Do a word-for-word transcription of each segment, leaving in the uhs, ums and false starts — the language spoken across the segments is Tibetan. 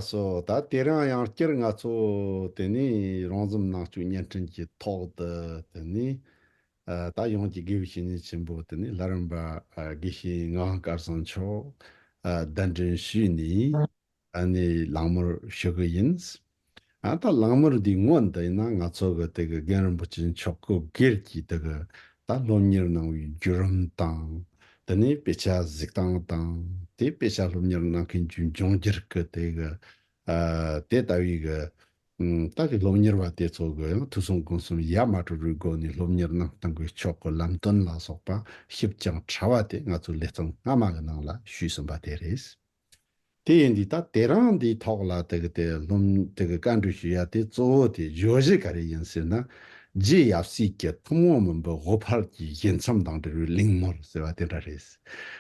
སོ། ད་དེ་རིང་ཡང་བསྐྱར་ང་ཚོ་དེ་ནས་རོང་ཟོམ་ནང་བཅུག་བརྙན་འཕྲིན་གྱི་ཐོག་ཏུ་དེ་ནས་ཨ་ད་ཡོངས་ཀྱི་དགེ་བའི་བཤེས་གཉེན་ཆེན་པོ་དེ་ནས་ལྷ་རམས་པ་ཨ་དགེ་བཤེས་ངག་དབང་སྐལ་བཟང་མཆོག་ཨ་གདན་འདྲེན་ཞུས་ནས་ཨ་ནི་གླེང་མོལ་ཞུ་གི་ཡིན། ཨ་ད་གླེང་མོལ་འདིའི་སྔོན་དུ་ཡིན་ན་ང་ཚོ་གི་དེ་གི་རྒན་རིན་པོ་ཆེ་མཆོག་གི་སྒེར་གྱི་དེ་གི་ད་སློབ་གཉེར་གནང་བའི་བརྒྱུད་རིམ་དང་། དེ་ནས་དཔེ་ཆ་གཟིགས་སྟངས་དང་། དེ་དཔེ་ཆ་སློབ་གཉེར་གནང་མཁན་གྱི་འབྱུང་འགྱུར་གྱི་དེ་གི་ཨ་དེ་ལྟ་བུའི་གི་ཨམ་ད་གི་སློབ་གཉེར་བ་དེ་ཚོ་གི་ཡང་ཐོས་བསམ་སྒོམ་གསུམ་ཡ་མ་བྲལ་བའི་སྒོ་ནས་སློབ་གཉེར་གནང་སྟངས་ཀྱི་ཕྱོགས་ཀྱི་ལམ་སྟོན་ལ་སོགས་པ་ཞིབ་ཅིང་ཕྲ་བ་དེ་ང་ཚོ་ལེ་ཚན་སྔ་མ་གི་ནང་ལ་ཞུས་ཟིན་པ་དེ་རེད། དེ་ཡིན་དུས་ད་དེ་རིང་འདིའི་ཐོག་ལ་དེ་གི་དེ་སློབ་དེ་གི་བཀའ་འདྲི་ཞུ་ཡ་དེ་གཙོ་བོ་དེ་བརྗོད་གཞི་ག་རེ་ཡིན་ཟེར་ན། རྗེ་ཡབ་སྲས་ཀྱི་ཐུན་མོང་མིན་པའི་དབུ་ཕར་གྱི་བཞེད་མཚམས་དང་འབྲེལ་བའི་གླེང་མོལ་ཟེར་བ་དེ་འདྲ་རེད།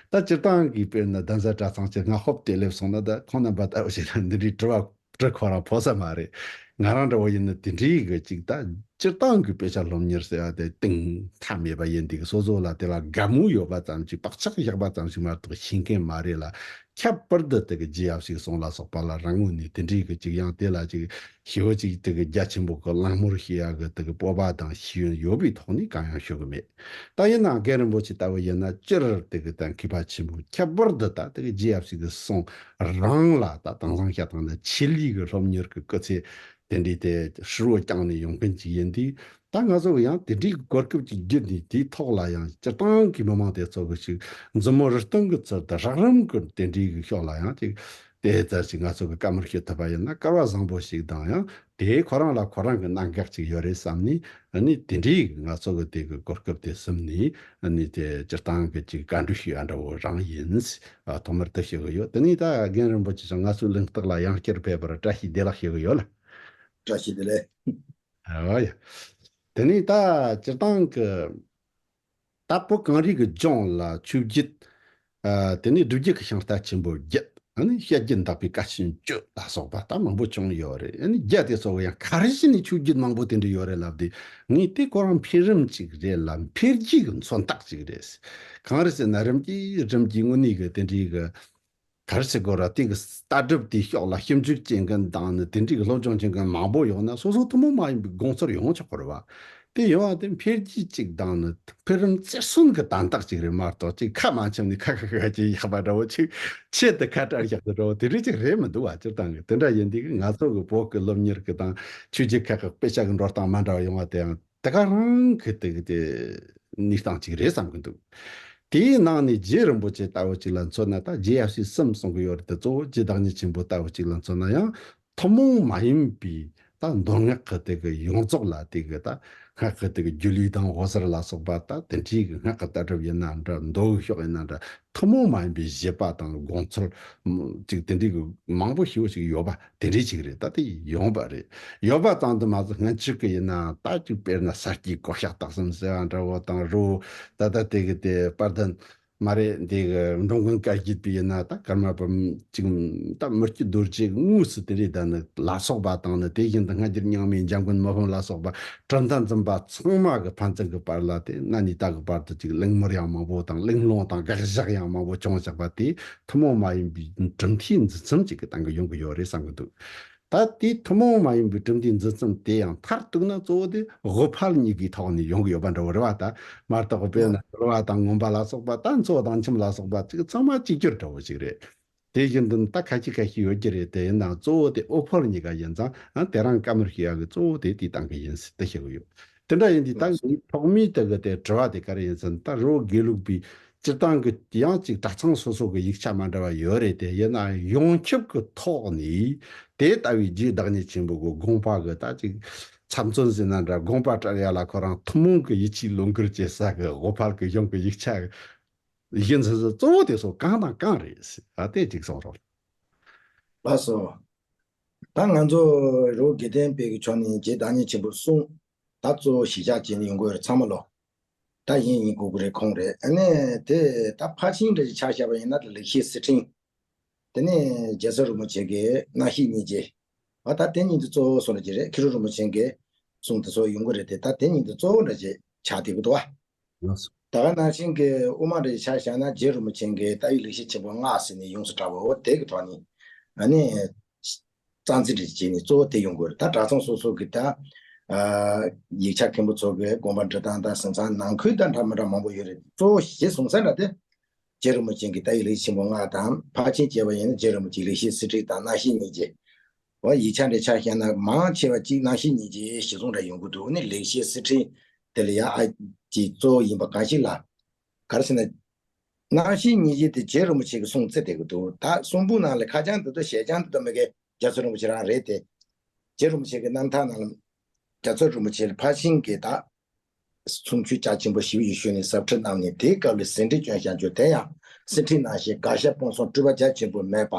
ད་སྤྱིར་བཏང་གི་དཔེར་ན་གདན་ས་གྲྭ་ཚང་གཅིག་སྔ་ཧོབ་དེ་སླེབས་སོང་ན། ད་ཁོང་རྣམ་པ་ལྟ་བུ་ཞིག་ལ་འདི་འདྲའི་དྲི་བ་དྲི་ཁོ་རང་ཕོད་ས་མ་རེད། ང་རང་འདྲ་བོ་ཡིན་ན་དེ་འདྲའི་གི་ཅིག་ད་སྤྱིར་བཏང་གི་དཔེ་ཆ་སློབ་གཉེར་ཟེར་བ་དེ་གཏིང་མཐའ་མེད་པ་ཡིན་དུས་སོ་སོ་ལ་དེ་ལ་དགའ་མོས་ཡོད་པ་ཙམ་ཞིག་བག་ཆགས་བཞག་པ་ཙམ་ཞིག་མ་གཏོགས་ཤེས་མཁན་མ་རེད་ལ། ཁྱད་པར་དུ་དེ་གི་རྗེ་ཡབ་སྲས་གསུང་ལ་སོགས་པ་ལ་རང་ངོས་ནས་དེ་འདྲའི་གི་ཅིག་ཡང་དེ་ལ་ཅིག་ཞེ་པོ་ཅིག་དེ་གི་རྒྱ་ཆེན་པོ་གི་གླེང་མོལ་བྱེད་ཡ་གི་དེ་གི་སྤོབས་པ་དང་ཤེས་ཡོན་ཡོད་པའི་ཐོག་ནས་གང་ཡང་ཞུ་གི་མེད། ད་ཡིན་ནའང་རྒན་རིན་པོ་ཆེ་ལྟ་བུ་ཡིན་ན་སྤྱིར་དེ་གི་ད་མཁས་པ་ཆེན་པོ་ཁྱད་པར་དུ་ད་དེ་གི་རྗེ་ཡབ་སྲས་ཀྱི་གསུང་རང་ལ་ད་དེང་སང་བཤད་སྟངས་ནི་ཆེད་ལས་ཀྱི་སློབ་གཉེར་གྱི་སྐུ་ཚེ་དེ་འདྲའི་དེ་ཧྲིལ་བོ་བསྐྱངས་ནས་ཡོང་མཁན་ཅིག་ཡིན་དུས། ད་ང་ཚོ་གི་ཡང་དེ་འདྲའི་གི་གོ་སྐབས་ཅིག་བརྒྱུད་ནས་དེའི་ཐོག་ལ་ཡང་སྤྱིར་བཏང་གི་མི་མང་དེ་ཚོ་གི་ཅིག་མཛུབ་མོ་རི་སྟེང་གི་ཚུལ་དུ་རགས་རིམ་གྱི་དེ་འདྲའི་གི་ཕྱོགས་ལ་ཡང་ཅིག་དེ་ལྟར་ཅིག་ང་ཚོ་གི་བཀའ་མོལ་ཞུ་ཐུབ་པ་ཡིན་ན་སྐལ་བ་བཟང་པོ་ཞིག་དང་། ཡང་དེ་ཁོ་རང་ལ་ཁོ་རང་གི་གནད་འགག་ཅིག་ཡོད་རེད་བསམ་ནས། ཨ་ནི་དེ་འདྲའི་ང་ཚོ་གི་དེ་གི་གོ་སྐབས་དེ་བཟུང་ནས། ཨ་ནི་དེ་སྤྱིར་བཏང་གི་ཅིག་བཀའ་འདྲི་ཞུ་ཡ་འདྲ་བོ་རང་ཡིན། ཨ་ཐོག་མར་དེ་ཞུ་གི་ཡོད། དེ་ནས་ད་རྒན་རིན་པོ་ཆེ་ཚོ་ང་ཚོའི་གླེང་སྟེགས་ལ་ཡང་བསྐྱར་ཕེབས་པར་བཀྲ་ཤིས་བདེ་ལེགས་ཞུ་གི་ཡོད་ལ། བཀྲ་ཤིས་བདེ་ལེགས། ཨོ་ཡ། དེ་ནས་ད་སྤྱིར་བཏང་གི་ད་བོད་གངས་རི་གི་ལྗོངས་ལ་ཆོས་བརྒྱུད། ཨ་དེ་ནས་སྒྲུབ་བརྒྱུད་ཀྱི་ཤིང་རྟ་ཆེན་པོ་བརྒྱད། ཨ་ནི་བཤད་རྒྱུད་འདག་པའི་བཀའ་ཆེན་བཅུ་ལ་སོགས་པ་ད་མང་པོ་བྱུང་ཡོད་རེད། ཨ་ནི་རྒྱ་དེ་ཚོ་ཡང་ག་རེ་བྱས་ནས་ཆོས་བརྒྱུད་མང་པོ་དེ་འདྲ་ཡོད་རེད་ལབ་དུས། ངས་དེ་ཁོ་རང་འཕེལ་རིམ་ཅིག་རེད་ལ་འཕེལ་རྒྱས་ཀྱི་མཚོན་རྟགས་ཅིག་རེད། གང་རེད་ཟེར་ན་རིམ་གྱིས་རིམ་གྱིས་དངོས་གནས་ཀྱི་དེ་འདྲའི་གི་ག་རེ་ཟེར་དགོས་ར། དེ་གི་ལྟ་གྲུབ་དེའི་ཕྱོགས་ལ་ཞིབ་འཇུག་བྱེད་མཁན་དང་ནི་དེ་འདྲའི་གི་སློབ་སྦྱོང་བྱེད་མཁན་མང་པོ་ཡོང་ན་སོ་སོ་ཐུན་མོང་མ་ཡིན་པའི་དགོངས་ཚུལ་ཡོང་ཆོག་གི་རེད་བ། དེ་ཡོང་བ་དེ་འཕེལ་རྒྱས་ཅིག་དང་ནི་འཕེལ་རིམ་རྩེར་སོན་གྱི་དན་རྟགས་ཅིག་རེད་མ་གཏོགས། ཅིག་ཁ་མ་འཆམ་ནས་ཁ་ཁ་ཁ་ཅིག་བཞག་པ་འདྲ་བོ། ཅིག་ཆེད་དུ་ཁ་བྲལ་བཞག་པ་འདྲ་བོ་དེ་རིགས་ཅིག་རེད་མི་འདུག་བ། སྤྱིར་བཏང་གི་དེ་འདྲ་ཡིན་དུས་ང་ཚོ་གི་བོད་ཀྱི་སློབ་གཉེར་གྱི་དང་ཆོས་བརྒྱུད་ཁག་གི་དཔེ་ཆ་གི་འགྲོ་སྟངས་མ་འདྲ་བ་ཡོང་བ་དེ་ཡང་དེ་ག་རང་གི་དེ་གི་དེ་གནས་སྟངས་ཅིག་རེད་བསམ་གི་འདུག། དེའི་ནང་ནས་རྗེ་རིན་པོ་ཆེ་ལྟ་བུ་ཅིག་ལ་མཚོན་ན། ད་རྗེ་ཡབ་སྲས་གསུམ་གསུང་གི་ཡོད་རེད་དེ། གཙོ་བོ་རྗེ་བདག་ཉིད་ཆེན་པོ་ལྟ་བུ་ཅིག་ལ་མཚོན་ན་ཡང་ཐུན་མོང་མ་ཡིན་པའི་ད་མདོ་སྔགས་ཀྱི་དེ་གི་ཡོངས་རྫོགས་ལ། དེ་གི་ད་སྔགས་ཀྱི་དེ་གི་སྒྱུ་ལུས་དང་འོད་ཟེར་ལ་སོགས་པ། ད་དེ་འདྲའི་གི་སྔགས་ཀྱི་ལྟ་གྲུབ་ཡིན་ན་འདྲ། མདོ་གི་ཕྱོགས་ཡིན་ན་འདྲ། ཐུན་མོང་མ་ཡིན་པའི་བཞེད་པ་དང་དགོངས་ཚུལ་ཅིག་དེ་འདྲའི་གི་མང་པོ་ཞེ་པོ་ཞིག་ཡོད་པ་དེ་འདྲའི་ཅིག་རེད། ད་དེ་ཡོང་བ་རེད། ཡོད་པ་ཙམ་དུ་མ་ཟད་སྔོན་ཆད་ཀྱི་ཡིན་ན་ད་ཅིག་དཔེར་ན་ས་སྐྱའི་གོ་ཤཱཀ་སྟག་གསུམ་ཟེར་བ་འདྲ་བོ་དང་རོ། ད་ལྟ་དེ་གི་དེ་དཔལ་ལྡན་མ་རེད། འདི་གི་འགྲོ་མགོན་བཀའ་བརྒྱུད་པའི་ཡིན་ན་ད་ཀརྨ་པ་ཅིག་ད་མི་བསྐྱོད་རྡོ་རྗེ་དངོས་སུ་དེ་རེད། ད་ནི་ལ་སོགས་པ་དང་ནི། དེ་བཞིན་དུ་སྔ་འགྱུར་རྙིང་མའི་འཇམ་མགོན་མི་ཕམ་ལ་སོགས་པ་གྲུབ་མཐའ་འཛིན་པ་ཚང་མ་གི་ཕན་ཚུན་གི་བར་ལ་དེ་གནའ་ནས་ད་གི་བར་དུ་ཅིག་གླེང་མོལ་ཡང་མང་པོ་དང་། གླེང་སློང་དང་དགག་བཞག་ཡང་མང་པོ་བྱུང་བཞག་པ་དེ་ཐུན་མོང་མ་ཡིན་པའི་གྲུབ་མཐའི་འཛིན་མཚམས་ཅིག་གི་སྟེང་གི་ཡོང་གི་ཡོད་རེད་བསམ་གི་འདུག། ད་དེ་ཐུན་མོང་མ་ཡིན་པའི་གྲུབ་མཐའི་འཛིན་མཚམས་དེ་ཡང་མཐར་གཏུགས་ན་གཙོ་བོ་དེ་དབུ་ཕར་གཉིས་ཀྱི་ཐོག་ནས་ཡོང་གི་ཡོད་པ་འདྲ་བོ་རེད་བ། ད་མ་གཏོགས་དཔེར་ན་སྦྱོར་བ་དང་མངོན་པ་ལ་སོགས་པ། ད་མཚོ་དང་ཁྱིམ་ལ་སོགས་པ་ཅིག་ཚང་མ་གཅིག་གྱུར་འདྲ་བོ་ཞིག་རེད། དེ་བཞིན་དུ་ད་ཁ་ཤས་ཁ་ཤས་ཡོད་ཀྱི་རེད། དེ་ཡིན་ནའང་གཙོ་བོ་དེ་དབུ་ཕར་གཉིས་ཀ་ཡིན་ཙང་། ཨ་དེ་རིང་བཀའ་མོལ་ཞུ་ཡག་གི་གཙོ་བོ་དེ་དེའི་སྟེང་གི་ཡིན་ཟེར་དེ་བཤད་གི་ཡོད། དེ་འདྲ་ཡིན་དུས་ད་ངའི་ཐོག་མའི་དེ་གི་དེ་དྲི་བ་དེ་ག་རེ་ཡིན་ཟེར་ན། ད་རི་བོ་དགེ་ལུགས་པའི་སྤྱིར་བཏང་གི་ཡང་ཅིག་གྲྭ་ཚང་སོ་སོ་གི་ཡིག་ཆ་མ་འདྲ་བ་ཡོད་རེད་དེ། ཡིན་ན་ཡོངས་ཁྱབ་ཀྱི་ཐོག་ནས་དེ་ལྟ་བུའི་རྗེ་བདག་ཉིད་ཆེན་པོ་གི་དགོངས་པ་གི་ད་ཅིག་ཚབ་མཚོན་ཟེར་ན་འདྲ། དགོངས་པ་བཀྲལ་ཡ་ལ་ཁོ་རང་ཐུན་མོང་གི་ཡིད་ཆེས་ལོངས་སྐུར་བྱེད་ས་གི་དབུ་ཕར་གི་གཞུང་གི་ཡིག་ཆ་གཞི་འཛིན་ས་གཙོ་བོ་དེ་ཚོ་གང་དང་གང་རེད་ཟེར། ཨ་དེ་ཅིག་གསུངས་རོགས། ལགས་སོ། ད་ང་ཚོ་རི་བོ་དགེ་ལྡན་པའི་གི་ཕྱོགས་ནས་རྗེ་བདག་ཉིད་ཆེན་པོའི་གསུང་ད་གཙོ་བོ་གཞི་བཞག་བྱས་ནས་ཡོང་གི་ཡོད་རེད། ཚང་མ་ལོ། ད་ཡིན་ཡིན་དགོས་ཀྱི་རེད། ཁོང་རེད། ཨ་ནི་དེ་ད་ཕར་ཕྱིན་འདྲ་ཞིག་ཆ་བཞག་པ་ཡིན་ན། ད་ལེགས་བཤད་གསེར་ཕྲེང་། དེ་ནས་རྒྱལ་ཚབ་རིན་པོ་ཆེ་གི་རྣམ་བཤད་སྙིང་རྗེ། ཨ་ད་དེ་གཉིས་དེ་གཙོ་བོ་སོང་ལ་ཅི་རེད། མཁས་གྲུབ་རིན་པོ་ཆེ་གི་གསུང་དེ་ཚོ་ཡོང་གི་རེད་དེ། ད་དེ་གཉིས་དེ་གཙོ་བོ་འདྲ་ཞིག་ཆགས་བསྡད་ཀྱི་འདུག་བ། ལགས་སོ། ད་ག་ནང་བཞིན་གྱི་དབུ་མ་འདྲ་ཞིག་ཆ་བཞག་ན། རྗེ་རིན་པོ་ཆེ་གི་ལྟ་བའི་ལེགས་བཤད་ཆེན་པོ་ལྔ་ཟེར་ནས་ཡོངས་སུ་གྲགས་པ་འོ་དེ་གི་ཐོག་ནས། ཨ་ནི། རྩ་འཛིན་རེ་བྱས་ནས་གཙོ་བོ་དེ་ཡོང་དགོས་རེད། ད་གྲྭ་ཚང་སོ་སོ་གི་ད་ཨ་ཡིག་ཆ་མཁན་པོ་ཚོ་གི་དགོན་པ་འབྲི་སྟངས་དང་གཟིམ་ཚང་ནང་ཁུལ་དང་འདྲ་མི་འདྲ་མང་པོ་ཡོད་རེད། གཙོ་བོ་གཞི་བཟུང་ས་འདྲ་དེ་རྗེ་རིན་པོ་ཆེ་གི་ད་ཡི་ལེགས་ཆེན་པོ་ལྔ་དང་ཕར་ཕྱིན་བྱས་པ་ཡིན་ན་རྗེ་རིན་པོ་ཆེ་ལེགས་བཤད་གསེར་ཕྲེང་དང་རྣམ་བཤད་སྙིང་རྗེ། འོ་ཡིག་ཆ་འདྲ་ཆ་བཞག་ན་མང་ཆེ་བ་གཅིག་རྣམ་བཤད་སྙིང་རྗེ་གཞི་བཟུང་འདྲ་ཡོང་གི་འདུག་ནི་ལེགས་བཤད་གསེར་ཕྲེང་དེ་ལ་ཡང་ཨ་ཅིག་གཙོ་བོ་ཡིན་པ་གང་ཞིག་ལ། ག་རེ་ཟེར་ན། རྣམ་བཤད་སྙིང་རྗེ་དེ་རྗེ་རིན་པོ་ཆེ་གི་གསུང་བརྩི་བསྡད་ཀྱི་འདུག་ད་གསུང་འབུམ་ནང་ལ་ཁ་བྱང་འདི་དང་ཞལ་བྱང་འདི་དང་མི་དགེ་རྒྱ་མཚོ་རིན་པོ་ཆེ་རང་རེད་དེ། རྗེ་རིན་པོ་ཆེ་གི་རྣམ་ཐར་ནང་ལ་རྒྱ་མཚོ་རིན་པོ་ཆེ་ལ་ཕར་ཕྱིན་གྱི་ད་གསུང་ཆོས་རྒྱ་ཆེན་པོ་ཞི་བའི་ཡེ་ཤེས་ནས་ཟབ་ཁྲིད་གནང་ནས་དེའི་སྐབས་ལ་ཟིན་བྲིས་བསྐྱོན་བཞག་རྒྱུ་དེ་ཡང་གསེར་ཕྲེང་རྣམ་བཤད་དགག་བཞག་སྤོང་གསུམ་སྤྲོས་པ་རྒྱ་ཆེན་པོ་མེད་པ་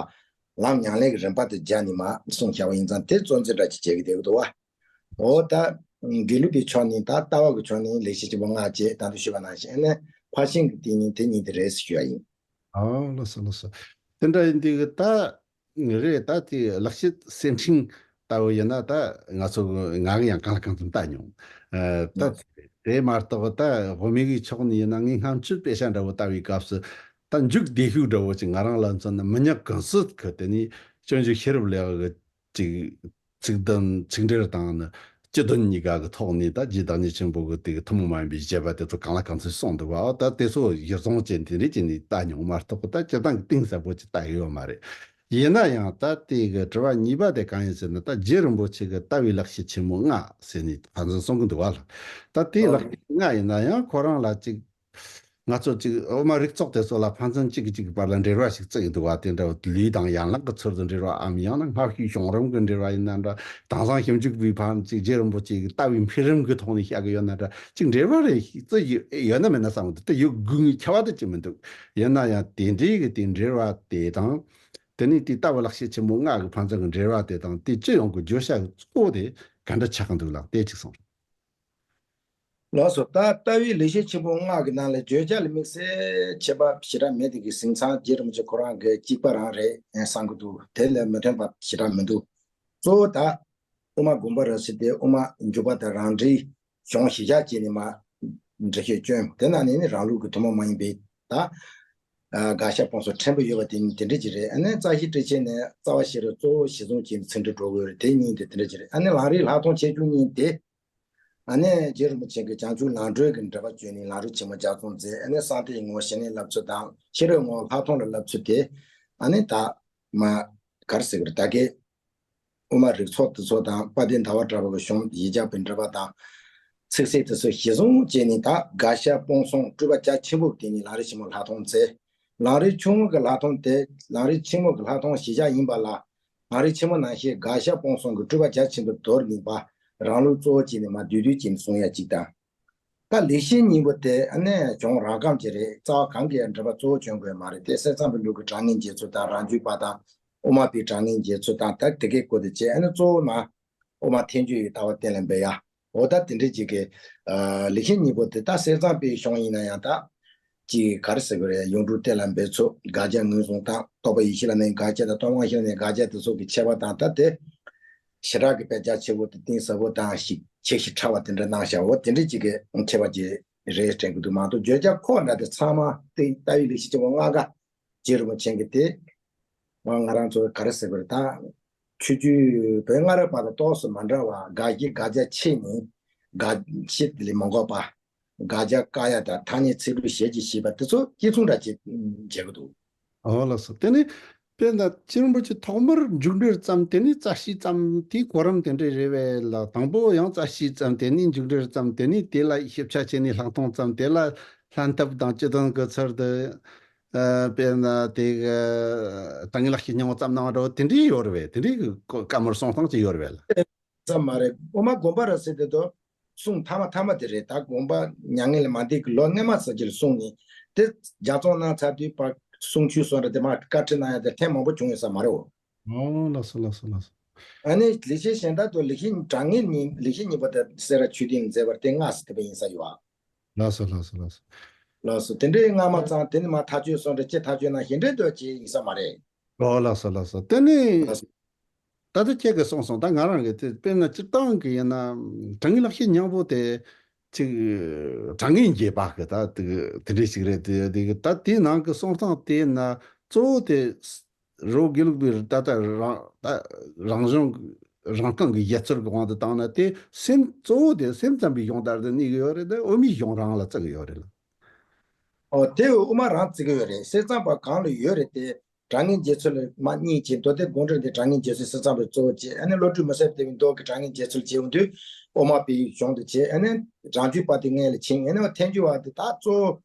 ལམ་ཉམས་ལེན་གྱི་རིམ་པ་དང་སྦྱར་ནས་མར་གསུངས་བཞག་པ་ཡིན་ཙང་དེ་གཙོ་འཛིན་འདྲ་ཅིག་བྱེད་ཀྱི་བསྡད་ཀྱི་འདུག་བ། འོ་ད། དགེ་ལུགས་པའི་ཕྱོགས་ནས་ད་ལྟ་བ་གི་ཕྱོགས་ནས་ལེགས་བཤད་ཆེན་པོ་ལྔ་བཅས་ད་དུ་ཞུས་པ་ནང་བཞིན་ཨ་ནི་ཕར་ཕྱིན་གྱི་དེ་ཉིད་དེ་ཉིད་དེ་རེད་ཟེར་ཞུ་བ་ཡིན། ཨོ་ལགས་སོ་ལགས་སོ། དེ་འདྲ་ཡིན་དུས་ད་རེད། ད་དེ་ལེགས་བཤད་གསེར་ཕྲེང་ལྟ་བུ་ཡིན་ན་ད་ང་ཚོ་ང་གི་ཡང་གང་ལ་གང་འཚམ་ལྟ་མྱོང་། ཨ་ད་ཨ་དེ་མ་གཏོགས་ད་དབུ་མའི་གི་ཕྱོགས་ནས་ཡིན་ན་ངས་སྔ་ཕྱི་དཔེ་ཆ་འདྲ་བོ་ལྟ་བའི་སྐབས་སུ་ད་མཇུག་བདེ་ཤོས་འདྲ་བོ་ཅིག་ང་རང་ལ་མཚོན་ན་མི་ཉག་གང་སྲིད་གི་དེ་ནས་སྤྱོད་འཇུག་ཤེས་རབ་ལེའུ་གི་ཅིག་ཚིག་དོན་ཚིག་འགྲེལ་དང་ནི་སྤྱི་དོན་གཉིས་ཀ་གི་ཐོག་ནས་ད་རྗེ་བདག་ཉིད་ཆེན་པོ་གི་དེ་གི་ཐུན་མོང་མ་ཡིན་པའི་བཞེད་པ་དེ་ཚོ་གང་ལ་གང་འཚམ་གསུངས་འདུག་བ། ད་དེ་ཚོ་གཞིར་བཟུང་བྱས་དེ་འདྲས་བྱས་ནས་ལྟ་མྱོང་མ་གཏོགས་ད་སྤྱིར་བཏང་གི་གཏིང་ཟབ་པོ་ཅིག་ལྟ་ཡོད་མ་རེད། ཡིན་ན་ཡང་ད་དེ་གི་དྲི་བ་གཉིས་པ་དེ་གང་ཡིན་ཟེར་ན། ད་རྗེ་རིན་པོ་ཆེ་གི་ལྟ་བའི་ལེགས་བཤད་ཆེན་མོ་ལྔ་ཟེར་ནས་ཕན་ཚུན་གསུང་གི་འདུག་བ་ལ། ད་དེའི་ལེགས་བཤད་ལྔ་ཡིན་ན་ཡང་ཁོ་རང་ལ་ཅིག་ང་ཚོ་ཅིག་དབུ་མ་རིགས་ཚོགས་དེ་ཚོ་ལ་ཕན་ཚུན་གཅིག་གིས་གཅིག་གི་བར་ལ་འབྲེལ་བ་ཞིག་བརྩི་ཡི་འདུག་བ། དེ་འདྲ་ལུས་དང་ཡན་ལག་གི་ཚུལ་དུ་འབྲེལ་བའམ་ཡང་ན་སྔ་ཕྱིའི་བྱུང་རིམ་གྱི་འབྲེལ་བ་ཡིན་ན་འདྲ། དེང་སང་ཞིབ་འཇུག་པའི་ཕན་ཅིག་རྗེ་རིན་པོ་ཆེ་གི་ལྟ་བའི་འཕེལ་རིམ་གྱི་ཐོག་ནས་བཤད་གི་ཡོད་ན་འདྲ། ཅིག་འབྲེལ་བ་རེ་ཞིག་བརྩི་ཡི་ཡོད་ན་མེད་ན་བསམ་གི་འདུག་དེ་ཡོད་དགོས་ངེས་ཁྱབ་པ་དེ་ཅིག་མི་འདུག་ཡིན་ན་ཡང་དེ་འདྲའི་གི་དེ་འབྲེལ་བ་དེ་དང་། དེ་ནས་དེའི་ལྟ་བ་ལེགས་བཤད་ཆེན་མོ་ལྔ་གི་ཕན་ཚུན་གྱི་འབྲེལ་བ་དེ་དང་དེ་སྤྱི་ཡོངས་ཀྱི་བརྗོད་བྱ་གཙོ་བོ་དེ་ག་འདྲ་ཆགས་ཀྱི་འདུག་ལགས། དེ་གཅིག་གསུངས་རོགས། ལགས་སོ། ད་ལྟ་བའི་ལེགས་བཤད་ཆེན་པོ་ལྔ་གི་ནང་ལས་བརྗོད་བྱ་ལ་དམིགས་བསལ་ཁྱད་པར་ཞེ་དྲག་མེད་དེ་གི་གཟིམ་ཚང་རྗེ་རིན་པོ་ཆེ་ཁོ་རང་གི་གཅིག་པ་རང་རེད་བསམ་གི་འདུག་དེ་ལས་མི་མཐུན་པ་ཞེ་དྲག་མི་འདུག་གཙོ་བོ་ད་དབུ་མ་དགོངས་པ་རབ་གསལ་དེ་དབུ་མ་འཇུག་པ་དང་རང་འགྲེལ་གཞུང་གཞི་བཞག་བྱས་ནས་མར་འགྲེལ་བཤད་བསྐྱོན། དེ་ནང་ནས་ནི་རང་ལུགས་ཀྱི་ཐུན་མོང་མ་ཡིན་པའི་ད་དགག་བཞག་སྤོང་གསུམ་ཕྲན་བུ་ཡོད་པ་དེ་ནི་དེ་འདྲ་ཅིག་རེད། ཨ་ནི་རྩ་ཤེ་ཊཱིཀ་ཆེན་ནས་རྩ་བ་ཤེས་རབ་གཙོ་བོ་གཞི་བཟུང་བྱས་ནས་ཚིག་འགྲེལ་འགྲོ་དགོས་རེད། དེ་གཉིས་དེ་དེ་འདྲ་ཅིག་རེད། ཨ་ནི་ལམ་རིམ་ལྷག་མཐོང་ཁྱད་ཆོས་གཉིས་དེ། ཨ་ནི་རྗེ་རིན་པོ་ཆེ་གིས་བྱང་ཆུབ་ལམ་སྒྲོན་གྱི་འགྲེལ་པ་བརྗོད་ནས་ལམ་རིམ་ཆེན་མོ་ལྗགས་རྩོམ་མཛད། ཨ་ནི་གསང་བསྟོད་ངོ་བོ་ཞི་གནས་བསླབ་ཚུལ་དང་ཤེས་རབ་ངོ་བོ་ལྷག་མཐོང་ལ་བསླབ་ཚུལ་དེ། ཨ་ནི་ད་མ་ག་རེ་ཟེར་དགོས་རེད། ད་གའི་དབུ་མ་རིགས་ཚོགས་དེ་ཚོ་དང་དཔལ་ལྡན་ཟླ་བ་གྲགས་པ་གི་གཞུང་གཞི་བཞག་པའི་འགྲེལ་པ་དང་། ཚིག་གསལ་དེ་ཚོ་གཞི་བཟུང་བྱས་ནས་ད་དགག་བཞག་སྤོང་གསུམ་སྤྲོས་པ་རྒྱ་ཆེན་པོ་གི་སྟེང་ནས་ལམ་རིམ་ཆེན་མོ་ལྷག་མཐོང་མཛད། ལམ་རིམ་ཆུང་ངུ་གི་ལྷག་མཐོང་དེ་ལམ་རིམ་ཆེན་མོ་གི་ལྷག་མཐོང་གཞི་བཞག་ཡིན་པ་ལ། ལམ་རིམ་ཆེན་མོ་ནང་བཞིན་དགག་བཞག་སྤོང་གསུམ་གྱི་སྤྲོས་པ་རྒྱ་ཆེན་པོ་དོར་ནུས་པ། རང་ལུགས་གཙོ་བོ་བྱས་ནས་མར་བསྡུས་བསྡུས་བྱས་ནས་གསུང་ཡ་གཅིག་དང་། ད་ལེགས་བཤད་སྙིང་པོ་དེ་ཨ་ནི་གཞུང་རང་རྐྱ་ཅིག་རེད། རྩ་བ་གང་གི་འགྲེལ་པ་གཙོ་བོ་བྱོན་དགོས་མ་རེད་དེ། གསེར་བཟང་པོའི་ལུགས་ཀྱི་དྲང་ངེས་འབྱེད་ཚུལ་དང་རང་རྒྱུད་པ་དང་དབུ་མ་པའི་དྲང་ངེས་འབྱེད་ཚུལ་དང་ད་དེ་གའི་སྐོར་དེ་བྱས། ཨ་ནི་གཙོ་བོ་ན་དབུ་མ་ཐལ་འགྱུར་ཡི་ལྟ་བ་གཏན་ལ་འབེབས་ཡ། འོ་ད་དེ་འདྲ་ཅིག་གི་ལེགས་བཤད་སྙིང་པོ་དེ་ད་གསེར་བཟང་པའི་གཞུང་ཡིན་ན་ཡང་ད། ཅིག་ག་རེ་ཟེར་དགོས་རེད། ཡོངས་གྲུབ་གཏན་ལ་འབེབས་ཚུལ། དགག་བྱ་ངོས་བཟུང་སྟངས། རྟོགས་པ་ཡེ་ཤེས་ལ་གནས་དགག་བྱ་དང་སྟོང་པ་ཡེ་ཤེས་ལ་གནས་དགག་བྱ་དེ་ཚོ་གི་ཁྱད་པར་དང་ད་དེ་ཞེ་དྲག་གི་དཔེ་རྒྱ་ཆེ་བོ་དང་གཏིང་ཟབ་པོ་དང་ཞིག་ཆེ་ཞིང་ཕྲ་བ་དེ་འདྲ་གནང་བཞག་འོ་དེ་འདྲ་ཅིག་གི་ཁྱད་པར་ཅིག་རེད་དྲན་གི་འདུག་མ་གཏོགས་བརྗོད་བྱ་ཁོ་འདྲ་དེ་ཚང་མ་དེ་ལྟ་བའི་ལེགས་བཤད་ཆེན་པོ་ལྔ་ཀ་རྗེ་རིན་པོ་ཆེ་གི་དེ་ང་ང་རང་ཚོ་ག་རེ་ཟེར་དགོས་རེད། ད་ཆོས་བརྒྱུད་བོད་སྔ་རབས་བར་དུ་ཏོག་ཙམ་མ་འདྲ་བ་དགག་བཞི་དགག་བྱ་ཕྱེ་ནས་དགག་བྱེད་དེ་ལས་མ་འགོག་པ། དགག་བྱ་བཀག་ཡ་དང་ཐ་སྙད་ཚིག་འབྲུ་ཞལ་གྱིས་བཞེས་པ་དེ་ཚོ་གཅིག་མཚུངས་འདྲ་བྱེད་བྱེད་ཀྱི་འདུག་ཨོ་ལགས་སོ། དེ་ནི་དཔེར་ན་རྗེ་རིན་པོ་ཆེ་ཐོག་མར་མཇུག་འགྲེལ་བརྩམས། དེ་ནས་རྩ་ཤེ་བརྩམས། དེའི་གོ་རིམ་དེ་འདྲ་རེད་པས་ལགས། དང་པོ་ཡང་རྩ་ཤེ་བརྩམས། དེ་ནས་མཇུག་འགྲེལ་བརྩམས། དེ་ནས་དེ་ལ་ཞིབ་ཆ་བྱས་ནས་ལྷག་མཐོང་བརྩམས། དེ་ལ་ལྷན་ཐབས་དང་སྤྱི་དོན་གྱི་ཚུལ་དུ་ཨ་དཔེར་ན་དེ་གི་ད་ངས་ལེགས་བཤད་སྙིང་པོ་བརྩམས་གནང་བ་འདྲ་བོ་དེ་འདྲའི་ཡོད་རེད་པས། དེ་འདྲའི་གི་བཀའ་མོལ་གསུང་སྟངས་ཅིག་ཡོད་རེད་པས་ལགས། ཙམ་མ་རེད། དབུ་མ་དགོངས་པ་རབ་གསལ་དེ་ཚོ་གསུང་ཐ་མ་ཐ་མ་དེ་རེད། ད་དགོངས་པ་མྱ་ངན་ལས་མ་འདས་ཀྱི་ལོ་སྔོན་མ་ཙམ་ཅིག་ལ་གསུངས་ནས་དེ་ལྗགས་རྩོམ་གནང་ཚར་དུས་ཕར་གསུང་ཆོས་སོགས་འདྲ་དེ་མར་བཀའ་ཁྲིད་གནང་ཡ་དེ་ཐེངས་མང་པོ་བྱུང་ཡོད་ས་མ་རེད་འོ། ཨོ་ལགས་སོ་ལགས་སོ་ལགས་སོ། ཨ་ནི་ལེགས་བཤད་གཞན་དག་ཏུ་ལེགས་བཤད་དྲང་ངེས་ཉིད་ལེགས་བཤད་སྙིང་པོ་དེ་སེ་ར་ཆོས་སྡིངས་མཛད་པར་དེ་སྔ་ས་དེ་པ་ཡིན་ས་ཡོད་ཨ། ལགས་སོ་ལགས་སོ་ལགས་སོ། ལགས་སོ། དེ་འདྲའི་སྔ་མ་ཙང་དེ་ནི་མ་ཐག་ཆོད་སོང་འདྲ་ཅི་ཐག་ཆོད་ན་གཞན་འདྲའི་འདོད་ཅི་ཡིན་ས་མ་རེད། ཨོ་ལགས་སོ་ལགས་སོ། དེ་ནི། ལགས་སོ། ད་ལྟ་ཁྱེད་ཀྱིས་གསུངས་སོང་། ད་ང་རང་གི་དེ་དཔེར་ན་སྤྱིར་བཏང་གི་ཡིན་ན་དྲང་ངེས་ལེགས་བཤད་སྙིང་པོ་དེ་ཅིག་དྲང་ངེས་འབྱེད་པ་གི་ད་དེ་དེ་འདྲ་ཞིག་རེད། དེ་དེ་གི་ད་དེའི་ནང་གི་གསུང་སྟངས་དེ་ན་གཙོ་བོ་དེ་ རི་བོ་དགེ་ལུགས་པའི་ད་ལྟ་རང་ད་རང་གཞུང་རང་རྐང་གི་བཞེད་ཚུལ་གྱི་དབང་དུ་བཏང་ན། དེ་སེམས་གཙོ་བོ་དེ་སེམས་ཙམ་པའི་གཞུང་ལྟར་དུ་གནས་ཀྱི་ཡོད་རེད། དེ་དབུ་མའི་གཞུང་རང་ལ་བརྩི་གི་ཡོད་རེད་ལ། ཨོ་དེ་དབུ་མ་རང་བརྩི་གི་ཡོད་རེད། སེམས་ཙམ་པ་གང་ལ་ཡོད་རེད་དེ། དྲང་ངེས་འབྱེད་ཚུལ་མ་གཉིས་བྱས། མདོ་སྡེ་དགོངས་འགྲེལ་འདི་དྲང་ངེས་འབྱེད་ཚུལ་སེམས་ཙམ་པའི་གཙོ་བོ་བྱས། ཨ་ནི་བློ་གྲོས་མུན་སེལ་བསྟན་པའི་མདོ་གི་དྲང་ངེས་འབྱེད་ཚུལ་བྱས་ཡོང་དུས་དབུ་མ་པའི་གཞུང་དུ་བྱས། ཨ་ནི་རང་རྒྱུད་པ་དེ་སྔོན་ལ་ཕྱིན། ཨ་ནི་ཐལ་འགྱུར་བ་དེ་ད་གཙོ་བོ་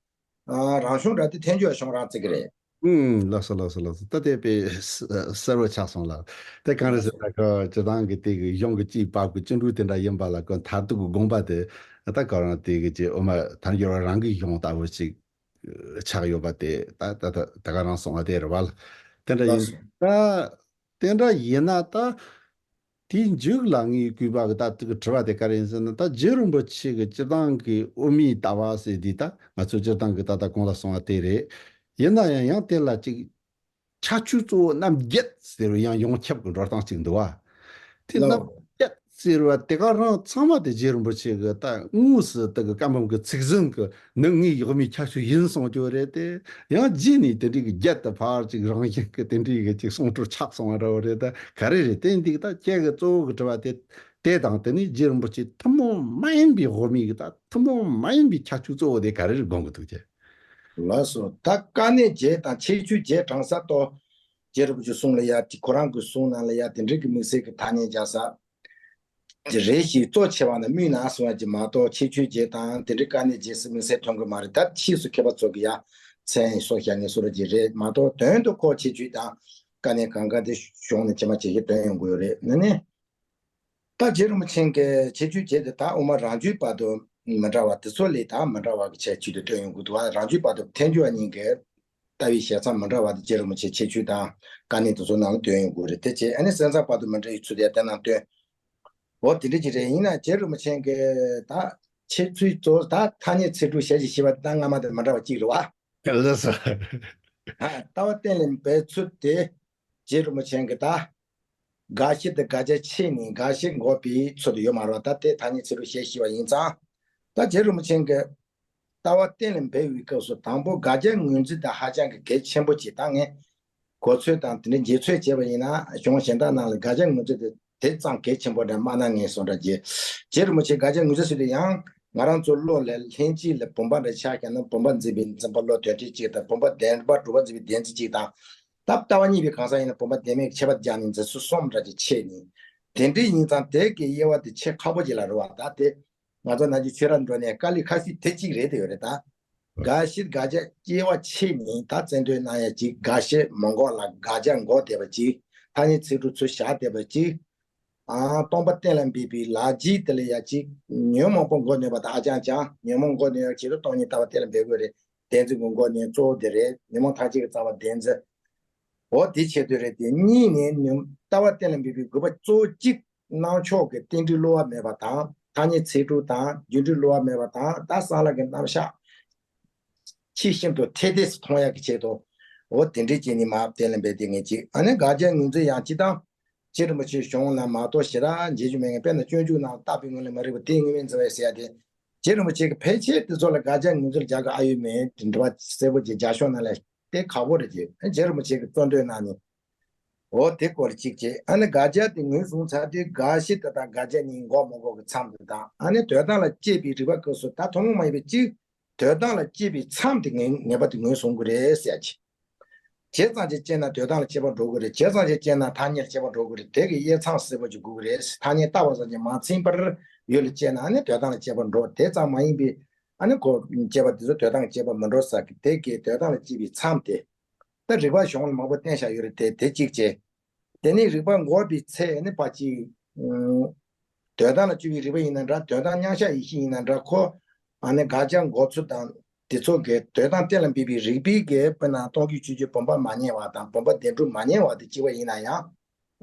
ཨ་རང་གཞུང་འདྲ་དེ་ཐལ་འགྱུར་བ་གཞུང་རང་བརྩི་གི་རེད། ཨུམ། ལགས་སོ་ལགས་སོ་ལགས་སོ། ད་དེ་དཔེ་གསལ་པོ་ཆགས་སོང་ལ། དེ་གང་རེད་ཟེར་ན། ཁོ་སྤྱིར་བཏང་གི་དེ་གི་གཞུང་གི་དཔྱད་པ་གི་སྤྱི་འགྲོས་དེ་འདྲ་ཡིན་པ་ལ། ཁོ་མཐར་ཐུག་གི་དགོངས་པ་དེ་ད་ག་རང་དེ་གི་ཅིག་དབུ་མ་ཐལ་འགྱུར་བ་རང་གི་གཞུང་ལྟ་བུ་ཅིག་ཆགས་ཡོད་པ་དེ་ད་ད་ད་ད་ག་རང་སོང་བ་དེ་རེད་བ་ལ། དེ་འདྲ་ཡིན། ལགས་སོ། ད་དེ་འདྲ་ཡིན་ན་ད་དེའི་མཇུག་ལ་ངས་གུས་པ་གི་ད་དེ་གི་དྲི་བ་དེ་ག་རེ་ཡིན་ཟེར་ན། ད་རྗེ་རིན་པོ་ཆེ་གི་སྤྱིར་བཏང་གི་དབུ་མའི་ལྟ་བ་ཟེར་དུས། ད་ང་ཚོ་སྤྱིར་བཏང་གི་ད་ལྟ་གོང་ལ་སོང་བ་དེ་རེད། ཡིན་ན་ཡང་ཡང་དེ་ལ་ཅིག་ཁྱད་ཆོས་གཙོ་བོ་རྣམ་བརྒྱད་ཟེར་བའི་ཡང་ཡོངས་ཁྱབ་ཀྱི་འགྲོ་སྟངས་ཅིག་འདུག་བ། དེ་རྣམ་ལའོ། བརྒྱད་ཟེར་བ་དེ་ག་རང་ཚང་མ་དེ་རྗེ་རིན་པོ་ཆེ་གི་ད་དངོས་སུ་དེ་གི་བཀའ་འབུམ་གི་ཚིག་ཟིན་གི་ནི་ངའི་ཡོག་མའི་ཁྱད་ཆོས་ཡིན་གསུངས་ཀྱི་རེད་དེ། ཡང་རྗེས་ནས་དེ་འདྲའི་གི་བརྒྱད་དུ་ཕར་ཅིག་རང་བཞིན་གི་དེ་འདྲའི་གི་ཅིག་གསུང་སྲོལ་ཆགས་སོང་བ་འདྲ་བོ་རེད། ད་ག་རེ་རེད། དེ་འདི་གི་ད་ཁྱེད་ཀྱི་གཙོ་བོ་གི་དྲི་བ་དེ་དེ་དང་། དེ་ནས་རྗེ་རིན་པོ་ཆེ་ཐུན་མོང་མ་ཡིན་པའི་དབུ་མའི་གི་ད་ཐུན་མོང་མ་ཡིན་པའི་ཁྱད་ཆོས་གཙོ་བོ་དེ་ག་རེ་རེད་དགོངས་གི་འདུག་ཅེ། ལགས་སོ། ད་དཀའ་གནད་བརྒྱད་དང་ཁྱད་ཆོས་བརྒྱད་དྲངས་ས་ཏོ། རྗེ་རིན་པོ་ཆེ་གསུང་ལ་ཡ་དེ་ཁོ་རང་གི་གསུང་ནང་ལ་ཡ་དེ་འདྲའི་གི་དམིགས་བསལ་གི་ཐ་སྙད་རྒྱག་ས་དེ་རེ་ཞིག་གཙོ་ཆེ་བ་ན་སྨོས་ན་གསུང་བ་ཅིག་མ་གཏོགས། ཁྱད་ཆོས་བརྒྱད་དང་དེ་འདྲའི་དཀའ་གནད་བརྒྱད་ཟེར་དམིགས་བསལ་ཐོན་གི་མ་རེད། ད་ཕྱིས་སུ་མཁས་པ་ཚོ་གི་ཡ་མཚན་སོགས་བཞག་ངེས་སོ་ར་ཅིག་རེད་མ་གཏོགས། དོན་དུ་ཁོ་ཁྱད་ཆོས་དང་དཀའ་གནད་གང་ག་དེ་གཞུང་ནས་ཇི་མ་ཇི་བཞིན་འདོན་ཡོང་གི་ཡོད་རེད། ཨ་ནི། ད་རྗེ་རིན་པོ་ཆེ་གི་ཁྱད་ཆོས་བརྒྱད་དེ་ད་དབུ་མ་རང་རྒྱུད་བར་དུ་མི་འདྲ་བ་དེ་ཚོ་ལས་ད་མི་འདྲ་བ་གི་ཁྱད་ཆོས་དེ་སྟོན་ཡོང་གི་འདུག་བ། རང་རྒྱུད་བར་དུ་ཐལ་འགྱུར་བ་གཉིས་ཀྱི་ལྟ་བའི་བྱེད་སྟངས་མི་འདྲ་བ་དེ་རྗེ་རིན་པོ་ཆེ་ཁྱད་ཆོས་དང་དཀའ་གནད་དེ་ཚོ་ནང་ལ་སྟོན་ཡོང་གི་རེད། དེ་བྱས་ཨ་ནི་སེམས་ཙམ་བར་དུ་མི་འདྲ་བའི་ཚུལ་དེ་དེ་ནང་སྟོན། འོ་དེ་འདྲ་ཅིག་རེད། ཡིན་ན་རྗེ་རིན་པོ་ཆེ་གི་ད་ཁྱད་ཆོས་གཙོ་བོ་ད་ཐ་སྙད་ཚིག་གྲོགས་ཞལ་གྱིས་བཞེས་པ་དེ་ད་སྔ་མ་དང་མི་འདྲ་བ་གཅིག་རེད་བ། ལགས་སོ། ཨ། ལྟ་བ་གཏན་ལ་འབེབས་ཚུལ་དེ་རྗེ་རིན་པོ་ཆེ་གི་ད་དགག་བྱ་དང་དགག་བྱ་ཕྱེ་ནས་དགག་བྱ་འགོག་པའི་ཚུལ་དུ་ཡོད་མ་རེད་བ། ད་དེ་ཐ་སྙད་ཚིག་གྲོགས་ཞལ་གྱིས་བཞེས་པ་ཡིན་ཙང་། ད་རྗེ་རིན་པོ་ཆེ་གི་ལྟ་བ་གཏན་ལ་འབེབས་པའི་སྐབས་སུ་དང་པོ་དགག་བྱ་ངོས་འཛིན་དེ་ཧ་ཅང་གི་གལ་ཆེན་པོ་ཅིག་ད་ངས་གོ་ཚོད་དང་དེ་འདྲའི་འབྱེད་ཚོད་བྱས་པ་ཡིན་ན། གཞུང་གཞན་དག་ནང་ལ་དགག་བྱ་ངོས་འཛིན་དེ་དེ་ཙམ་གལ་ཆེན་པོ་འདྲ་མ་གནང་ངེས་སོང་འདྲ་བྱས། རྗེ་རིན་པོ་ཆེ་དགག་བྱ་ངོས་འཛིན་ཟེར་དུས་ཡང་ང་རང་ཚོ་བློ་ལ་ལྷན་སྐྱེས་ལ་བུམ་པ་འདྲ་ཆགས་ཀྱང་ན་བུམ་པ་འཛིན་པའི་འཛིན་པ་བློ་དོན་ཏེ་གཅིག་དང་། བུམ་པ་བདེན་པ་གྲུབ་པ་འཛིན་པའི་བདེན་འཛིན་གཅིག་དང་། ད་ལྟ་བ་གཉིས་པའི་གང་ཟག་ཡིན་ན་བུམ་པ་བདེན་མེད་ཀྱི་ཁྱད་པར་སྦྱར་ནས་འཛིན་ཚུལ་གསུམ་འདྲ་ཅིག་ཕྱེ་ནས། དེ་འདྲ་ཡིན་ཙང་དེ་གའི་དབྱེ་བ་དེ་ཕྱེ་ཁག་པོ་ཅིག་ལ་རེད་བ། ད་དེ་ང་ཚོ་ནང་ཆོས་ཆོས་ར་འགྲོ་ནས་དཀའ་ལས་ཁ་ཤས་དེ་གཅིག་རེད་དེ་ཡོད་རེད་ད། དགག་བྱ་དགག་བྱ་དབྱེ་བ་ཕྱེ་ནས་ད་རྩལ་འདོན་གནང་ཡ་གཅིག་དགག་བྱ་མི་འགོག་ལ་དགག་བྱ་འགོག་བསྡད་པ་གཅིག་ཐ་སྙད་ཚིག་གྲོགས་ཚུར་བཞག་བསྡད་པ་གཅིག་ཨ། སྟོང་པ་གཏན་ལ་འབེབས་པའི་ལག་རྗེས་དེ་ལ་ཡ་གཅིག་ཉོན་མོངས་པ་འགོག་ནུས་པ་དང་ཨ་ཅང་ཅང་། ཉོན་མོངས་འགོག་ནུས་ཡ་ཆེད་དུ་སྟོང་ཉིད་ལྟ་བ་གཏན་ལ་འབེབས་དགོས་རེད། བདེན་འཛིན་གྱི་འགོག་ནུས་གཙོ་བོ་དེ་རེད། ཉོན་མོངས་ཐམས་ཅད་ཀྱི་རྩ་བ་བདེན་འཛིན། འོ་དེ་ཆེད་དུ་རེད་དེ། གཉིས་ནས་ཉོན་ལྟ་བ་གཏན་ལ་འབེབས་པའི་དགོས་པ་གཙོ་བོ་གཅིག་སྣང་ཕྱོགས་ཀྱི་རྟེན་འབྲེལ་བསླུ་བ་མེད་པ་དང་། ཐ་སྙད་ཚིག་གྲོགས་དང་རྒྱུ་འབྲས་བསླུ་བ་མེད་པ་དང་། ད་གསང་སྔགས་ཀྱི་རྣམ་གཞག་ཆོས་བཞིན་དུ་ཐེ་ཐེ་སུ་མཐོང་ཡག་གི་ཆེད་དུ། འོ་དེ་འདྲའི་བྱས་ནས་མར་གཏན་ལ་འབེབས་དེ་ངེས་གཅིག་ཨ་ནི་དགག་བྱ་ངོས་འཛིན་ཡང་སྤྱིར་བཏང་རྗེ་རིན་པོ་ཆེའི་གཞུང་ལ་མ་གཏོགས་ཞེ་དྲག་མཇལ་རྒྱུ་མེད་མཁན། དཔེར་ན་སྤྱོད་འཇུག་ནང་བརྟག་པའི་ངོས་ལས་མ་རིག་པ་དེའི་དངོས་མེད་འཛིན་པ་ཟེར་ཡ་དེ། རྗེ་རིན་པོ་ཆེ་གིས་ཕལ་ཆེར་དེ་ཚོ་ལ་དགག་བྱ་ངོས་འཛིན་རྒྱག་གི་ཨ་ཡོད་མེད་དེ་འདྲ་བ་གསལ་པོ་ཅིག་རྒྱ་ཤོག་ནང་ལ་དེ་ཁག་པོ་རེད་ཅེས་རྗེ་རིན་པོ་ཆེ་གིས་གཙོ་འདོན་གནང་ནས། འོ་དེ་སྐོར་གཅིག་བྱས། ཨ་ནི་དགག་བྱ་དེ་ངོས་བཟུང་ཚར་དུས་དགག་བྱ་དེ་དང་དགག་བྱ་གཉིས་འགོག་མི་འགོག་གི་མཚམས་དེ་དང་། ཨ་ནི་དོན་དམ་ལ་དཔྱད་པའི་རིགས་པ་སྐབས་སུ་ད་ཐུན་མོང་མ་ཡིན་པའི་གཅིག་དོན་དམ་ལ་དཔྱད་པའི་མཚམས་དེ་ངེས་ངེས་པར་དུ་ངོས་བཟུང་དགོས་རེད་ཟེར་ཡ་ཅིག་བྱས་ཙང་ཅིག་དཔྱད་ན་དོན་དམ་ལ་དཔྱད་པར་འགྲོ་དགོས་རེད། བྱས་ཙང་ཅིག་དཔྱད་ན་ཐ་སྙད་ལ་དཔྱད་པར་འགྲོ་དགོས་རེད། དེ་གི་དབྱེ་མཚམས་གསལ་པོ་ཅིག་དགོས་ཀྱི་རེད། ཐ་སྙད་བཏགས་པ་ཙམ་གྱིས་མ་ཚིམ་པར་ཡུལ་ལ་དཔྱད་ན་ཨ་ནི་དོན་དམ་ལ་དཔྱད་པར་འགྲོ། དེ་ཙམ་མ་ཡིན་པའི་ཨ་ནི་གོ་དཔྱད་པ་དེ་ཚོ་དོན་དམ་གྱི་དཔྱད་པར་མི་འགྲོ་ས་གི། དེ་གི་དོན་དམ་ལ་དཔྱད་པའི་མཚམས་དེ། ད་རིགས་པ་གཞུང་ལ་མང་པོ་བསྟན་བཞག་ཡོད་རེད་དེ། དེ་གཅིག་བྱས། དེ་ནས་རིགས་པ་འགོག་པའི་ཚེ་ནི་ཕར་གཅིག་ཨུམ། དོན་དམ་ལ་དཔྱོད་པའི་རིགས་པ་ཡིན་ན་འདྲ། དོན་དམ་མཉམ་གཞག་ཡེ་ཤེས་ཡིན་ན་འདྲ། ཁོ་ཨ་ནི་དགག་བྱ་འགོག་ཚུལ་དང་དེ་ཚོ་གི་དོན་དམ་གཏན་ལ་འབེབས་པའི་རིགས་པའི་གི་དཔེར་ན་སྟོང་རྒྱུ་ཆོས་ཅན་བུམ་པ་མ་རྙེད་པ་དང་བུམ་པ་བདེན་གྲུབ་མ་རྙེད་པ་དེ་གཅིག་པ་ཡིན་ན་ཡང་།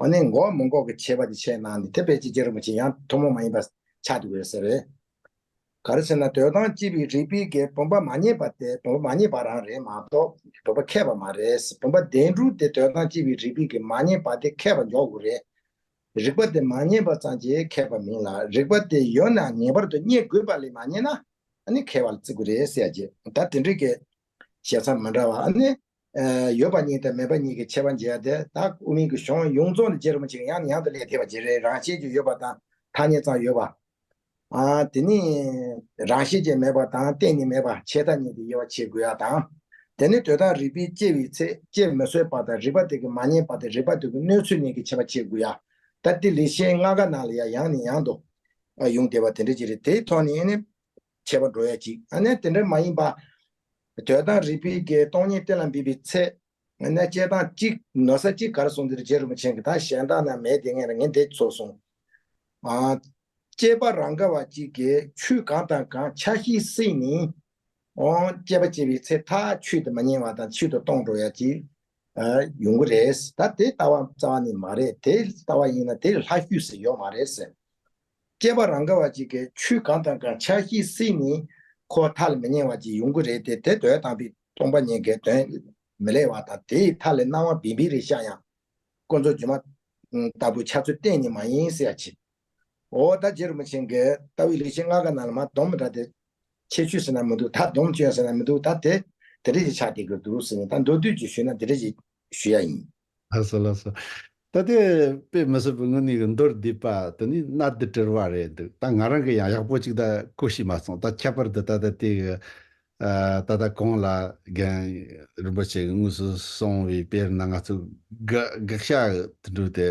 ཨ་ནི་འགོག་མི་འགོག་གི་ཁྱད་པར་དེ་ཕྱེ་གནང་ནས། དེ་ཕལ་ཆེར་རྗེ་རིན་པོ་ཆེ་ཡང་ཐུན་མོང་མ་ཡིན་པ་ཆགས་འདུག་ཡོད་ས་རེད། ག་རེ་ཟེར་ན་དོན་དམ་དཔྱོད་པའི་རིགས་པའི་གི་བུམ་པ་མ་རྙེད་པ་དེ་བུམ་པ་མ་རྙེད་པ་རང་རེད་མ་གཏོགས་བུམ་པ་མཁས་པ་མ་རེད། བུམ་པ་བདེན་གྲུབ་དེ་དོན་དམ་དཔྱོད་པའི་རིགས་པའི་གི་མ་རྙེད་པ་དེ་མཁས་པ་འཇོག་དགོས་རེད། རིགས་པ་དེ་མ་རྙེད་པ་ཙམ་གྱིས་མཁས་པ་མིན་ལ། རིགས་པ་དེ་ཡོད་ན་ངེས་པར་དུ་རྙེད་དགོས་པ་ལས་མ་རྙེད་ན་ཨ་ནི་མཁས་པ་ལ་བརྩི་དགོས་རེད་ཟེར་ཡ་ཅིག་ད་དེ་འདྲའི་གི་བཤད་ས་མི་འདྲ་བ། ཨ་ནི་ ཡོད་པ་གཉིས་དང་མེད་པ་གཉིས་ཀྱི་ཁྱད་པར་འབྱེད་ཡ་དེ། ད་དབུ་མའི་གི་གཞུང་ཡོངས་རྫོགས་ནས་རྗེ་རིན་པོ་ཆེ་གི་ཡང་ནས་ཡང་དུ་སླེབས་བསྡད་པ་ཅིག་རེད། རང་བཞིན་གྱིས་ཡོད་པ་དང་ཐ་སྙད་ཙམ་ཡོད་པ། ཨ། དེ་ནས་རང་བཞིན་གྱིས་མེད་པ་དང་གཏན་ནས་མེད་པ། ཆད་ལྟ་གཉིས་དེ་དབྱེ་བ་ཕྱེ་དགོས་ཡ་དང་། དེ་ནས་དོན་དམ་རིགས་པས་དཔྱད་པའི་ཚེ་དཔྱད་མི་བཟོད་པ་དང་རིགས་པ་དེ་གིས་མ་ཉན་པ་དང་རིགས་པ་དེ་གི་གནོད་ཚུལ་གཉིས་ཀྱི་ཁྱད་པར་ཕྱེ་དགོས་ཡ། ད་དེ་ལེགས་བཤད་ལྔ་ཀ་ནང་ལ་ཡ་ཡང་ནས་ཡང་དུ་ཡོང་བསྡད་པ་དེ་འདྲ་ཅིག་རེད། དེའི་ཐོག་ནས་ནི་ཁྱད་པར་འགྲོ་ཡ་ཅིག། ཨ་ནི་དེ་འདྲ་མ་ཡིན་པ། དོན་དམ་རིགས་པས་ཀྱི་སྟོང་ཉིད་གཏན་ལ་འབེབས་པའི་ཚེ། ཨ་ནི་དཔྱད་སྟངས་གཅིག་ནོར་ས་གཅིག་ག་རེ་གསུངས་འདིར་རྗེ་རིན་པོ་ཆེ་གིས། ད་གཞན་དག་ན་མེད་དེ་ངས་ངས་འདི་ཚོ་གསུངས། ཨ། དཔྱད་པ་རང་ག་བ་གཅིག་གིས་ཆོས་གང་དང་གང་ཆ་ཤས་སྲིད་ནས། འོ། དཔྱད་པ་བྱེད་པའི་ཚེ་ཐག་ཆོད་དུ་མི་ཉན་པ་དང་ཆོད་དུ་གཏོང་འགྲོ་ཡ་ཅིག། ཨ། ཡོང་གི་རེད། ད་དེ་ལྟ་བ་རྩ་བ་ནས་མ་རེད། དེ་ལྟ་བ་ཡིན་ན་དེ་ལྷ་ཤུལ་ཟེར་ཡོད་མ་རེད་ཟེར། དཔྱད་པ་རང་ག་བ་གཅིག་གིས་ཆོས་གང་དང་གང་ཆ་ཤས་སྲིད་ནས་ཁོ་མཐའ་ལ་མི་ཉན་པ་ཅིག་ཡོང་གི་རེད་དེ། དེ་དོན་དམ་པའི་སྟོང་པ་ཉིད་ཀྱི་དོན་མི་སླེབས་པ་དང་། དེའི་མཐའ་ལ་སྣང་བ་བེམ་པོའི་རིགས་ཤར་ཡང་ཀུན་རྫོབ་སྒྱུ་མ་ལྟ་བུའི་ཁྱབ་ཚུལ་གཏན་ནས་མ་ཡིན་ཟེར་ཡ་ཅིག། འོ། ད་རྗེ་རིན་པོ་ཆེ་གིས་ལྟ་བའི་ལེགས་བཤད་ལྔ་ཀ་ནང་ལ་མར་སྡོམ་འདྲ་དེ། ཁྱད་ཆོས་ཟེར་ན་མི་འདུག། ད་སྡོམ་ཅན་ཟེར་ན་མི་འདུག། ད་དེ་དེ་འདྲ་ཞིག་ཆགས་བསྡད་ཀྱི་འདུག་ཟེར་ནས། ད་མདོར་བསྡུས་ཀྱིས་ཞུས་ན་དེ་འདྲ་ཞིག་ཞུ་ཡ་ཡིན། ལགས་སོ། ལགས་སོ། ད་དེ་དཔེ་མི་སྲིད་པའི་དངོས་གནས་ཀྱི་མདོར་བསྡུས་པ་དེ་ནི་གནད་དུ་གྲོལ་བ་རེད་འདུག། ད་ང་རང་གིས་ཡང་ཡག་པོ་ཅིག་ད་གོ་ཤེས་མ་སོང་། ད་ཁྱད་པར་དུ་ད་ལྟ་དེ་གི། ཨ། ད་ལྟ་གོང་ལ་རྒན་རིན་པོ་ཆེ་གིས་དངོས་སུ་གསུངས་པའི། དཔེར་ན་ང་ཚོ་དགག་དགག་བྱ་དེ་འདྲ་དེ།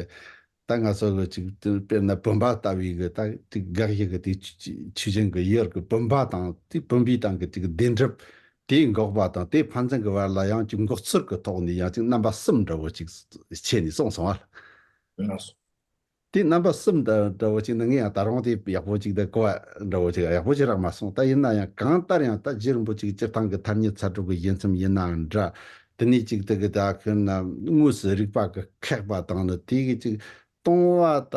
ད་ང་ཚོ་གི་ཅིག་དཔེར་ན་བུམ་པ་ལྟ་བུའི་གི། ད་དེ་དགག་བྱ་གི་དེ་ཆོས་ཆོས་ཅན་གྱི་ཡུལ་གྱི་བུམ་པ་དང་། དེ་བུམ་པའི་སྟེང་གི་ཅིག་བདེན་གྲུབ། དེའི་འགོག་པ་དང་དེའི་ཕན་ཚུན་གྱི་བར་ལ་ཡང་ཅིག་འགོག་ཚུལ་གྱི་ཐོག་ནས་ཡང་ཅིག་རྣམ་པ་གསུམ་འདྲ་བོ་ཅིག་ཕྱེ་ནས་གསུངས་སོང་བ། ལགས་སོ། དེ་རྣམ་པ་གསུམ་འདྲ་འདྲ་བོ་ཅིག་ནི་ངས་ཡང་ད་རུང་དེ་ཡག་པོ་ཅིག་དེ་གོ་བ་འདྲ་བོ་ཅིག་ཡག་པོ་ཅིག་རག་མ་སོང་། ད་ཡིན་ན་ཡང་གང་ལྟར་ཡང་ད་རྗེ་རིན་པོ་ཆེ་གི་སྤྱིར་བཏང་གི་ཐ་སྙད་ཚད་གྲུབ་ཀྱི་བཞེད་མཚམས་ཡིན་ནའང་འདྲ། དེ་ནས་ཅིག་དེ་གི་ད་ཁྱོད་ན་དངོས་སུ་རིགས་པ་གིས་ཁེགས་པ་དང་ནི། དེ་གི་ཅིག་སྟོང་པ་ད་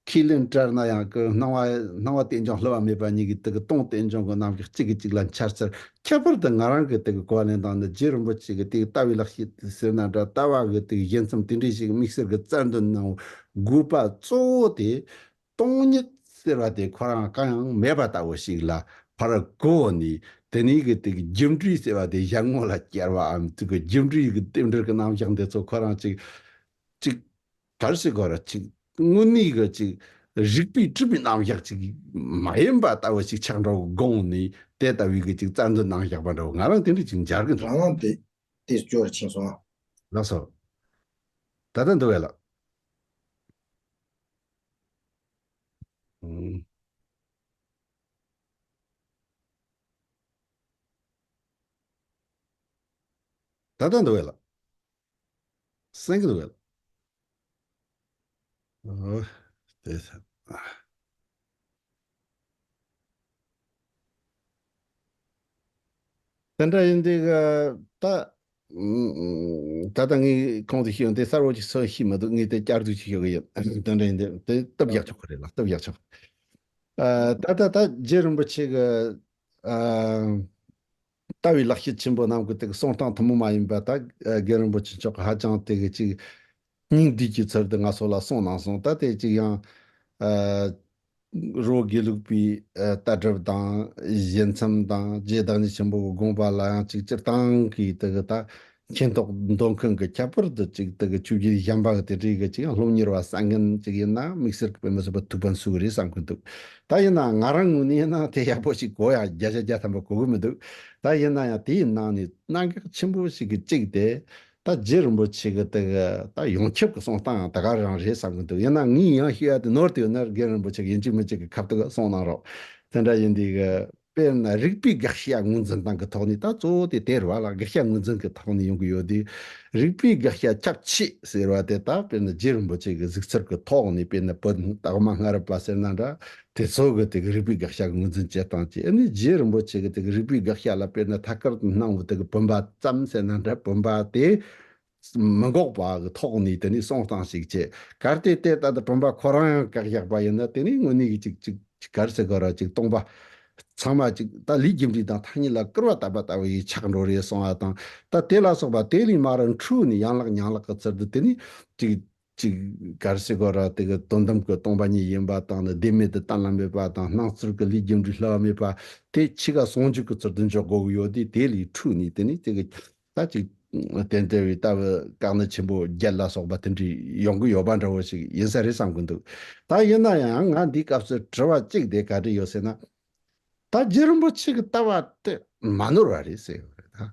ཁས་ལེན་བྲལ་ན་ཡང་གི་སྣང་བ། སྣང་བ་རྟེན་འབྱུང་བསླུ་བ་མེད་པ་གཉིས་ཀྱི་དེ་གི་སྟོང་རྟེན་འབྱུང་གི་རྣམ་གཞག་གཅིག་གིས་གཅིག་ལ་འཆར་ཚུལ། ཁྱད་པར་དུ་ང་རང་གི་དེ་གི་གོ་བ་ལེན་སྟངས་ནི། རྗེ་རིན་པོ་ཆེ་གི་དེ་གི་ལྟ་བའི་ལེགས་བཤད་ཟེར་ན་འདྲ། ལྟ་བ་གི་དེ་གི་བཞེད་མཚམས་དེ་འདྲ་ཞིག་དམིགས་བསལ་གྱི་རྩལ་འདོན་གནང་བའི་དགོས་པ་གཙོ་བོ་དེ། སྟོང་ཉིད་ཟེར་བ་དེ་ཁོ་རང་གང་ཡང་མེད་པ་ལྟ་བུ་ཞིག་ལ་ཕར་གོ་ནས། དེ་ནས་གི་དེ་གི་རྒྱུ་འབྲས་ཟེར་བ་དེ་གཞན་ངོ་ལ་བསྐྱལ་བའམ། དེ་གི་རྒྱུ་འབྲས་གི་རྟེན་འབྲེལ་གྱི་རྣམ་གཞག་འདི་ཚོ་ཁོ་རང་ཅིག་ཅིག་ག་རེ་ཟེར་དགོས་རེད། ཅིག་དངོས་གནས་ཀྱི་ཅིག་རིགས་པས་གྲུབ་པའི་རྣམ་གཞག་ཅིག་མ་ཡིན་པ་ལྟ་བུ་ཞིག་ཆགས་འགྲོ་དགོངས་ནས། དེ་ལྟ་བུའི་གི་ཅིག་རྩལ་འདོན་གནང་བཞག་པ་འདྲ་བོ་ང་རང་དེ་འདྲ་ཅིག་མཇལ་གི་འདུག། རང་དབང་དེ་དེ་སྐྱོ་རུ་ཕྱིན་སོང་། ལགས་སོ། ད་ལྟ་འདུག་བས་ལགས། ཨང་། ད་ལྟ་འདུག་བས་ལགས། གསན་གི་འདུག་བས་ལགས། ཨོ། དེ། དེ་འདྲ་ཡིན་དུས་ད། ད་ལྟ་ངས་གོང་དུ་ཞུས་དེ་གསལ་བོ་ཅིག་ཚོད་ཤེས་མི་འདུག། ངས་དེ་བསྐྱར་ཟློས་ཅིག་ཞུ་གི་ཡིན། དེ་འདྲ་ཡིན་དུས་དེ་སྟབས་ཡག་ཆོག་གི་རེད་ལགས། སྟབས་ཡག་ཆོག། ཨ། ད་ལྟ་ད་རྗེ་རིན་པོ་ཆེ་གི། ཨ། ལྟ་བའི་ལེགས་བཤད་ཆེན་པོ་རྣམས་ཀྱི་དེ་གི་གསུང་སྟངས་ཐུན་མོང་མ་ཡིན་པ། ད་རྒན་རིན་པོ་ཆེ་མཆོག་གིས་ཧ་ཅང་དེ་གི་ཅིག་སྙིང་བསྡུས་ཀྱི་ཚུལ་དུ་ང་ཚོ་ལ་གསུངས་གནང་སོང་། ད་དེ་ཅིག་ཡང་། ཨ། རི་བོ་དགེ་ལུགས་པའི། ཨ། ལྟ་གྲུབ་དང་། བཞེད་མཚམས་དང་། རྗེ་བདག་ཉིད་ཆེན་པོ་གི་དགོངས་པ་ལ་ཡང་ཅིག་སྤྱིར་བཏང་གི་དེ་གི་ད་མཁྱེན་རྟོགས་འདོན་མཁན་གྱི་ཁྱད་པར་དུ་ཅིག་དེ་གི་ཆོས་བརྒྱུད་གཞན་པ་གི་དེ་འདྲའི་གི་ཅིག་སློབ་གཉེར་བ་གསར་རྒན་ཅིག་ཡིན་ན་དམིགས་བསལ་གྱི་དཔེ་མི་སྲིད་པ་ཐུགས་ཕན་གསོས་ཀྱི་རེད་བསམ་གྱི་འདུག། ད་ཡིན་ན་ང་རང་ངོས་ནས་ཡིན་ན་དེ་ཡག་པོ་ཞིག་གོ་ཡ་བརྒྱ་ཆ་བརྒྱ་ཐམ་པ་གོ་གི་མི་འདུག། ད་ཡིན་ན་ཡང་དེའི་ནང་ནས་གནད་འགག་ཆེན་པོ་ཞིག་གི་གཅིག་དེ། ད་རྗེ་རིན་པོ་ཆེ་གི་དེ་གི་ད་ཡོངས་ཁྱབ་ཀྱི་གསུང་སྟངས་ཡང་དེ་ག་རང་རེད་བསམ་གྱི་འདུག། ཡིན་ན་ངས་ཡང་ཤེས་ཡ་དེ་ནོར་དེ་ཡོད་ན་རྒན་རིན་པོ་ཆེ་གིས་ཡིན་གཅིག་མིན་གཅིག་གི་ཁ་ཐུག་གསུང་གནང་རོགས། དེ་འདྲ་ཡིན་དུས་གི། དཔེར་ན་རིགས་པའི་དགག་བྱ་ངོས་འཛིན་སྟངས་ཀྱི་ཐོག་ནས། ད་གཙོ་བོ་དེ་དེ་རེད་བ་ལགས། དགག་བྱ་ངོས་འཛིན་གྱི་ཐོག་ནས་ཡོང་གི་ཡོད་དུས། རིགས་པའི་དགག་བྱ་ཁྱབ་ཆེ་ཟེར་བ་དེ་ད་དཔེར་ན་རྗེ་རིན་པོ་ཆེ་གི་གཟིགས་ཚུལ་གྱི་ཐོག་ནས། དཔེར་ན་བོད་དང་སྟག་མ་སྔ་རབས་པ་ཟེར་ན་འདྲ། དེ་ཚོ་གི་དེ་གི་རིགས་པའི་དགག་བྱ་གི་ངོས་འཛིན་བྱེད་སྟངས་ཀྱིས། ཨ་ནི་རྗེ་རིན་པོ་ཆེ་གི་དེ་གི་རིགས་པའི་དགག་བྱ་ལ་དཔེར་ན་ཐད་ཀར་དུ་སྣང་བའི་དེ་གི་བུམ་པ་ཙམ་ཟེར་ན་འདྲ། བུམ་པ་དེ་མི་འགོག་པ་གི་ཐོག་ནས་དེ་ནས་གསུང་སྟངས་ཤིག་བྱེད། གལ་ཏེ་དེ་ལྟ་དུ་བུམ་པ་ཁོ་རང་ཡང་བཀག་བཞག་པ་ཡིན་ན། དེ་ནས་དངོས་གནས་ཀྱི་ཅིག་ཅིག་ཅིག་ག་རེ་ཟེར་དགོས་ར། ཅིག་སྟོང་པ་ཚང་མ་ཅིག་ད་ལས་རྒྱུ་འབྲས་དང་ཐ་སྙད་ལ་སྐུར་བ་བཏབ་པ་ལྟ་བུ་ཡིས་ཆགས་འགྲོ་རེད་གསུང་བ་དང་། ད་དེ་ལ་སོགས་པ་དེ་ལས་མར་འཕྲོས་ནས་ཡན་ལག་ཉིང་ལག་གི་ཚུལ་དུ་དེ་ནས་ཅིག་ཅིག་ག་རེ་ཟེར་དགོས་ར། དེ་གི་དོན་དམ་གྱི་སྟོང་པ་ཉིད་ཡིན་པ་དང་ནི། བདེན་མེད་དུ་གཏན་ལ་འབེབས་པ་དང་། སྣང་ཚུལ་གྱི་ལས་རྒྱུ་འབྲས་བསླུ་བ་མེད་པ། དེ་ཕྱི་ཁ་ཟུང་འཇུག་གི་ཚུལ་དུ་འཇོག་དགོས་ཀྱི་ཡོད་དུས། དེ་ལས་འཕྲོས་ནས་དེ་ནས་དེ་གི་ད་ཅིག་ ཏན་ཏན་བའི་ལྟ་བུ་དཀའ་གནད་ཆེན་པོ་བརྒྱད་ལ་སོགས་པ་དེ་འདྲ་ཡོང་གི་ཡོད་པ་འདྲ་བོ་ཞིག་ཡིན་ས་རེད་བསམ་གི་འདུག་ད་ཡིན་ན་ཡང་ང་འདིའི་སྐབས་སུ་དྲི་བ་གཅིག་དེ་ག་རེ་ཡོད་ཟེར་ན། ད་རྗེ་རིན་པོ་ཆེ་གི་ལྟ་བ་དེ་མ་ནོར་བ་རེད་ཟེར་ཡོད་རེད་ད།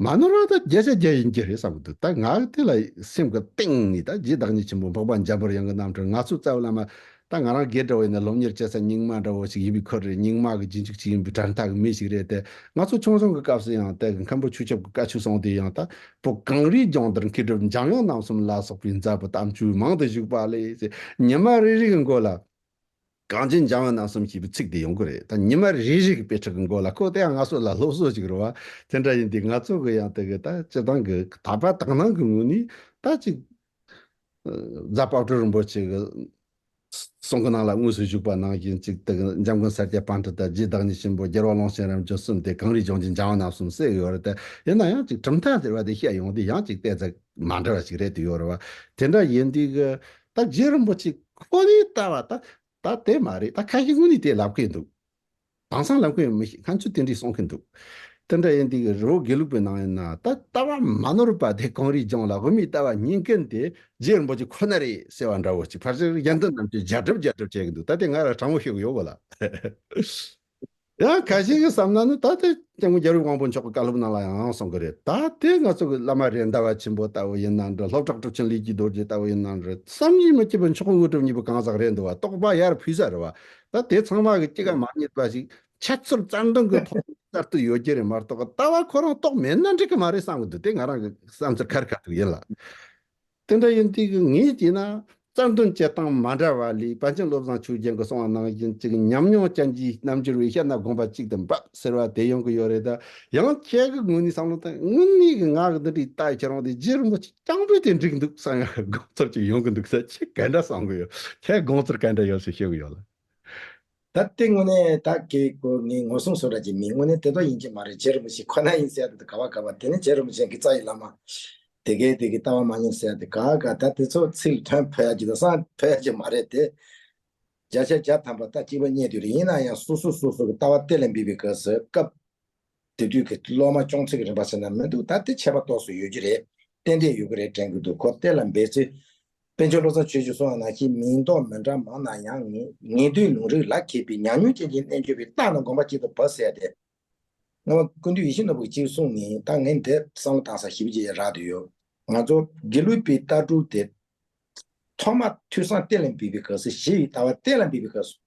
མ་ནོར་བ་ད་བརྒྱ་ཆ་བརྒྱ་ཡིན་གྱི་རེད་བསམ་གི་འདུག་ད་ང་དེ་ལ་སེམས་ཀྱི་གཏིང་ནས་ད་རྗེ་བདག་ཉིད་ཆེན་པོ་འཕགས་པ་འཇམ་དཔལ་དབྱངས་ཀྱི་རྣམ་འཕྲུལ་ང་ཚོ་རྩ་བའི་བླ་མ། ད་ང་རང་སྒེར་འདྲ་བོ་ཡིན་ན་སློབ་གཉེར་བྱེད་ས་རྙིང་མ་འདྲ་བོ་ཞིག་ཡིན་པའི་ཁུལ་རེད། རྙིང་མ་གི་རྗེས་འཇུག་ཅིག་ཡིན་པའི་དྲན་རྟགས་ཀྱི་མི་ཞིག་རེད་དེ། ང་ཚོ་ཆུང་ཆུང་གི་སྐབས་སུ་ཡང་དེ་མཁན་པོ་ཆོས་ཁྱབ་ཀྱི་བཀའ་ཆོས་གསུངས་དུས་ཡང་ད་བོད་གངས་རིའི་ལྗོངས་འདིར་མཁས་གྲུབ་འཇམ་དབྱངས་རྣམ་གསུམ་ལ་སོགས་པའི་མཛད་པ་དམ་ཆོས་མང་དུ་བཞུགས་པ་ལས་ཟེར། ཉི་མ་རེ་རེ་གི་མགོ་ལ་གངས་ཅན་འཇམ་དབྱངས་རྣམ་གསུམ་ཞེས་པའི་ཚིག་དེ་ཡོང་གི་རེད། ད་ཉི་མ་རེ་རེ་གི་དཔེ་ཁྲིད་ཀྱི་མགོ་ལ་ཁོ་དེ་ཡང་ང་ཚོ་ལ་སློབ་གསོ་ཅིག་རེད་བ། དེ་འདྲ་ཡིན་དུས་ང་ཚོ་གི་ཡང་དེ་གི་ད་སྤྱི་བཏང་གི་དག་པ་དག་སྣང་གི་ངོས་ནས་ད་ཅིག་རྫ་དཔལ་སྤྲུལ་རིན་པོ་ཆེ་གི་གསུང་གི་ནང་ལ་དངོས་སུ་བཞུགས་པ་ནང་བཞིན་ཅིག་དེ་གི་འཇམ་མགོན་ས་སྐྱ་པཎྜི་ཏ། རྗེ་བདག་ཉིད་ཆེན་པོ། རྒྱལ་བ་ཀློང་ཆེན་རབ་འབྱམས་གསུམ་དེ་གངས་རིའི་ལྗོངས་ཀྱི་འཇམ་དབྱངས་རྣམ་གསུམ་ཟེར་ཡོད་རེད་དེ། ཡིན་ན་ཡང་ཅིག་གྲུབ་མཐའ་ཟེར་བ་དེ་བཤད་ཡོང་དུས་ཡང་ཅིག་ཏོག་ཙམ་མ་འདྲ་བ་ཞིག་རེད་དུ་ཡོད་རེད་བ། དེ་འདྲ་ཡིན་དུས་གི་ད་རྗེ་རིན་པོ་ཆེ་ཁོ་ནའི་ལྟ་བ་ད་ད་དེ་མ་རེད། ད་ཁ་ཤས་ངོས་ནས་དེ་ལབ་གི་འདུག་དེང་སང་ལབ་མཁན་ཡང་མི་ཤེས། ཁ་མཆུ་དེ་འདྲས་གསུང་མཁན་འདུག་དེ་འདྲ་ཡིན་དུས་རི་བོ་དགེ་ལུགས་པའི་ནང་ཡིན་ན་ད་ལྟ་བ་མ་ནོར་བ་དེ་གངས་རིའི་ལྗོངས་ལ་དབུ་མའི་ལྟ་བ་ཉན་མཁན་དེ་རྗེ་རིན་པོ་ཆེ་ཁོ་ན་རེད་ཟེར་བ་འདྲ་བོ་ཅིག་ཕལ་ཆེར་ཡོན་ཏན་རྣམ་དཔྱོད་རྒྱས་གྲུབ་རྒྱས་གྲུབ་བྱེད་ཀྱི་འདུག་ད་དེ་ང་ལ་དྲང་མོ་ཤོད་ཀྱི་ཡོད་གོ་ལ། ཡང་ཁ་ཤས་ཀྱིས་བསམ་ན་ནི་ད་ལྟའི་སྐྱབས་མགོན་རྒྱལ་བའི་དབང་པོ་མཆོག་གི་བཀའ་སློབ་ནང་ལ་ཡང་གསུང་གི་རེད། ད་དེ་ང་ཚོ་གི་བླ་མ་རེད་མདའ་བ་ཆེན་པོ་ལྟ་བུ་ཡིན་ན་འདྲ། སློབ་གྲོགས་གྲུབ་ཆེན་ལས་ཀྱི་རྡོ་རྗེ་ལྟ་བུ་ཡིན་ན་འདྲ། བསམ་གྱིས་མི་ཁྱབ་པའི་མཆོག་དངོས་གྲུབ་བརྙེས་པ་གང་ཟག་རེད་འདུག་བ། རྟོགས་པ་ཡར་ཕུལ་ས་རེད་བ། ད་དེ་ཚང་མ་གི་གཅིག་ག་མ་རྙེད་པ་ཞིག་ཁྱད་ཚུལ་རྩལ་འདོན་གྱི་ཐོག་ནས་གསར་གཏོད་ཡོད་ཀྱི་རེད་མ་གཏོགས། ལྟ་བ་ཁོ་རང་རྟོགས་མེད་ན་འགྲིག་གི་མ་རེད་བསམ་གི་འདུག་དེ་ང་རང་གི་བསམ་ཚུལ་ཁ་རི་ཁ་ཐུག་ཡིན་ལ། དེ་འདྲ་ཡིན་དུས་ཀྱི་ངས་བལྟས་ན་རྩལ་འདོན་བྱེད་སྟངས་མ་འདྲ་བ་ལས། པཎ་ཆེན་བློ་བཟང་ཆོས་རྒྱན་གྱིས་གསུངས་པ་ནང་བཞིན་ཅིག་ཉམས་མྱོང་ཅན་གྱི་རྣམ་འགྱུར་བའི་ཤ་ན་སྒོམ་པ་གཅིག་ཏུ་འབབ་ཟེར་བ་དེ་ཡོང་གི་ཡོད་རེད། ད་ཡང་ཁྱེད་ཀྱི་ངོས་ནས་བསམ་བློ་བཏང་། དངོས་གནས་ཀྱི་ང་གི་འདི་འདྲའི་ལྟ་ཡི་ཁྱེད་རང་དེ་རྗེ་རིན་པོ་ཆེ་རྐྱང་པས་དེ་འགྲིག་འདུག་བསམ་ཡག་དགོངས་ཚུལ་ཅིག་ཡོང་གི་འདུག་ས། ཁྱེད་ག་འདྲ་བསམ་གི་ཡོད། ཁྱེད་དགོངས་ཚུལ་ག་འདྲ་ཡོད་ཟེར་ཤོད་གི་ཡོད་ལ། ད་ལྟའི་དངོས་གནས་ད་ཀྱེ་ཀོ་ངས་ངོ་སྲུང་བཟོ་འདྲ་ཅིག་མིན། དངོས་གནས་དེ་ཚོ་ཡིན་གྱི་མ་རེད། རྗེ་རིན་པོ་ཆེ་ཁོ་ན་ཡིན་ཟེར་ཡ་དེ་ག་བ་ག་བ། དེ་ནི་རྗེ་རིན་པོ་ཆེ་གི་རྩ་ཡི་བླ་མ་དེ་གའི་དེ་གི་ལྟ་བ་མ་ཉམས་ཟེར་ཡ་དེ་ག་ག་ད་དེ་ཚོ་ཚིག་དོན་ཕོད་ཡ་གྱི་དང་བསམ་ཕོད་ཡ་གྱི་མ་རེད་དེ། བརྒྱ་ཆ་བརྒྱ་ཐམ་པ་ད་གཅིག་པ་རྙེད་དུས་རེད། ཡིན་ན་ཡང་སོ་སོ་སོ་སོ་གི་ལྟ་བ་གཏན་ལ་འབེབས་པའི་སྐབས་སུ་སྐབས་དེ་དུས་ཀྱི་སློབ་མ་སྐྱོང་ཚིག་གི་རིམ་པ་ཟེར་ན་མི་འདུག་ད་དེ་ཁྱད་པར་ཏོག་ཙམ་ཡོད་ཀྱི་རེད། ཏན་ཏན་ཡོད་ཀྱི་རེད་དྲན་གྱི་འདུག་ཁོ་གཏན་ལ་འབེབས་ཚེ། པཎ་ཆེན་བློ་བཟང་ཆོས་ཀྱིས་གསུངས་པ་ནང་བཞིན། མིང་འདོགས་མི་འདྲ་མང་ན་ཡང་། ངེས་ངེས་དོན་ལུང་རིགས་ལ་མཁས་པའི། ཉམས་མྱོང་ཅན་གྱི་རྣལ་འབྱོར་པས། རྟག་ན་དགོངས་པ་གཅིག་ཏུ་འབབ་ཟེར་ཏེ། སྔོན་མ་ཀུན་འདུས་ཡིད་བཞིན་ནོར་བུས་གཅིག་གསུངས་ནས། ད་ངས་འདི་བསམ་བློ་བཏང་ས་ཞིབ་ཅིག་རག་འདུག་ཡོད། ང་ཚོ་དགེ་ལུགས་པའི་ལྟ་གྲུབ་དེ་ཐོག་མ་ཐོས་བསམ་གཏན་ལ་འབེབས་པའི་སྐབས་སུ། ཞི་བའི་ལྟ་བ་གཏན་ལ་འབེབས་པའི་སྐབས་སུ།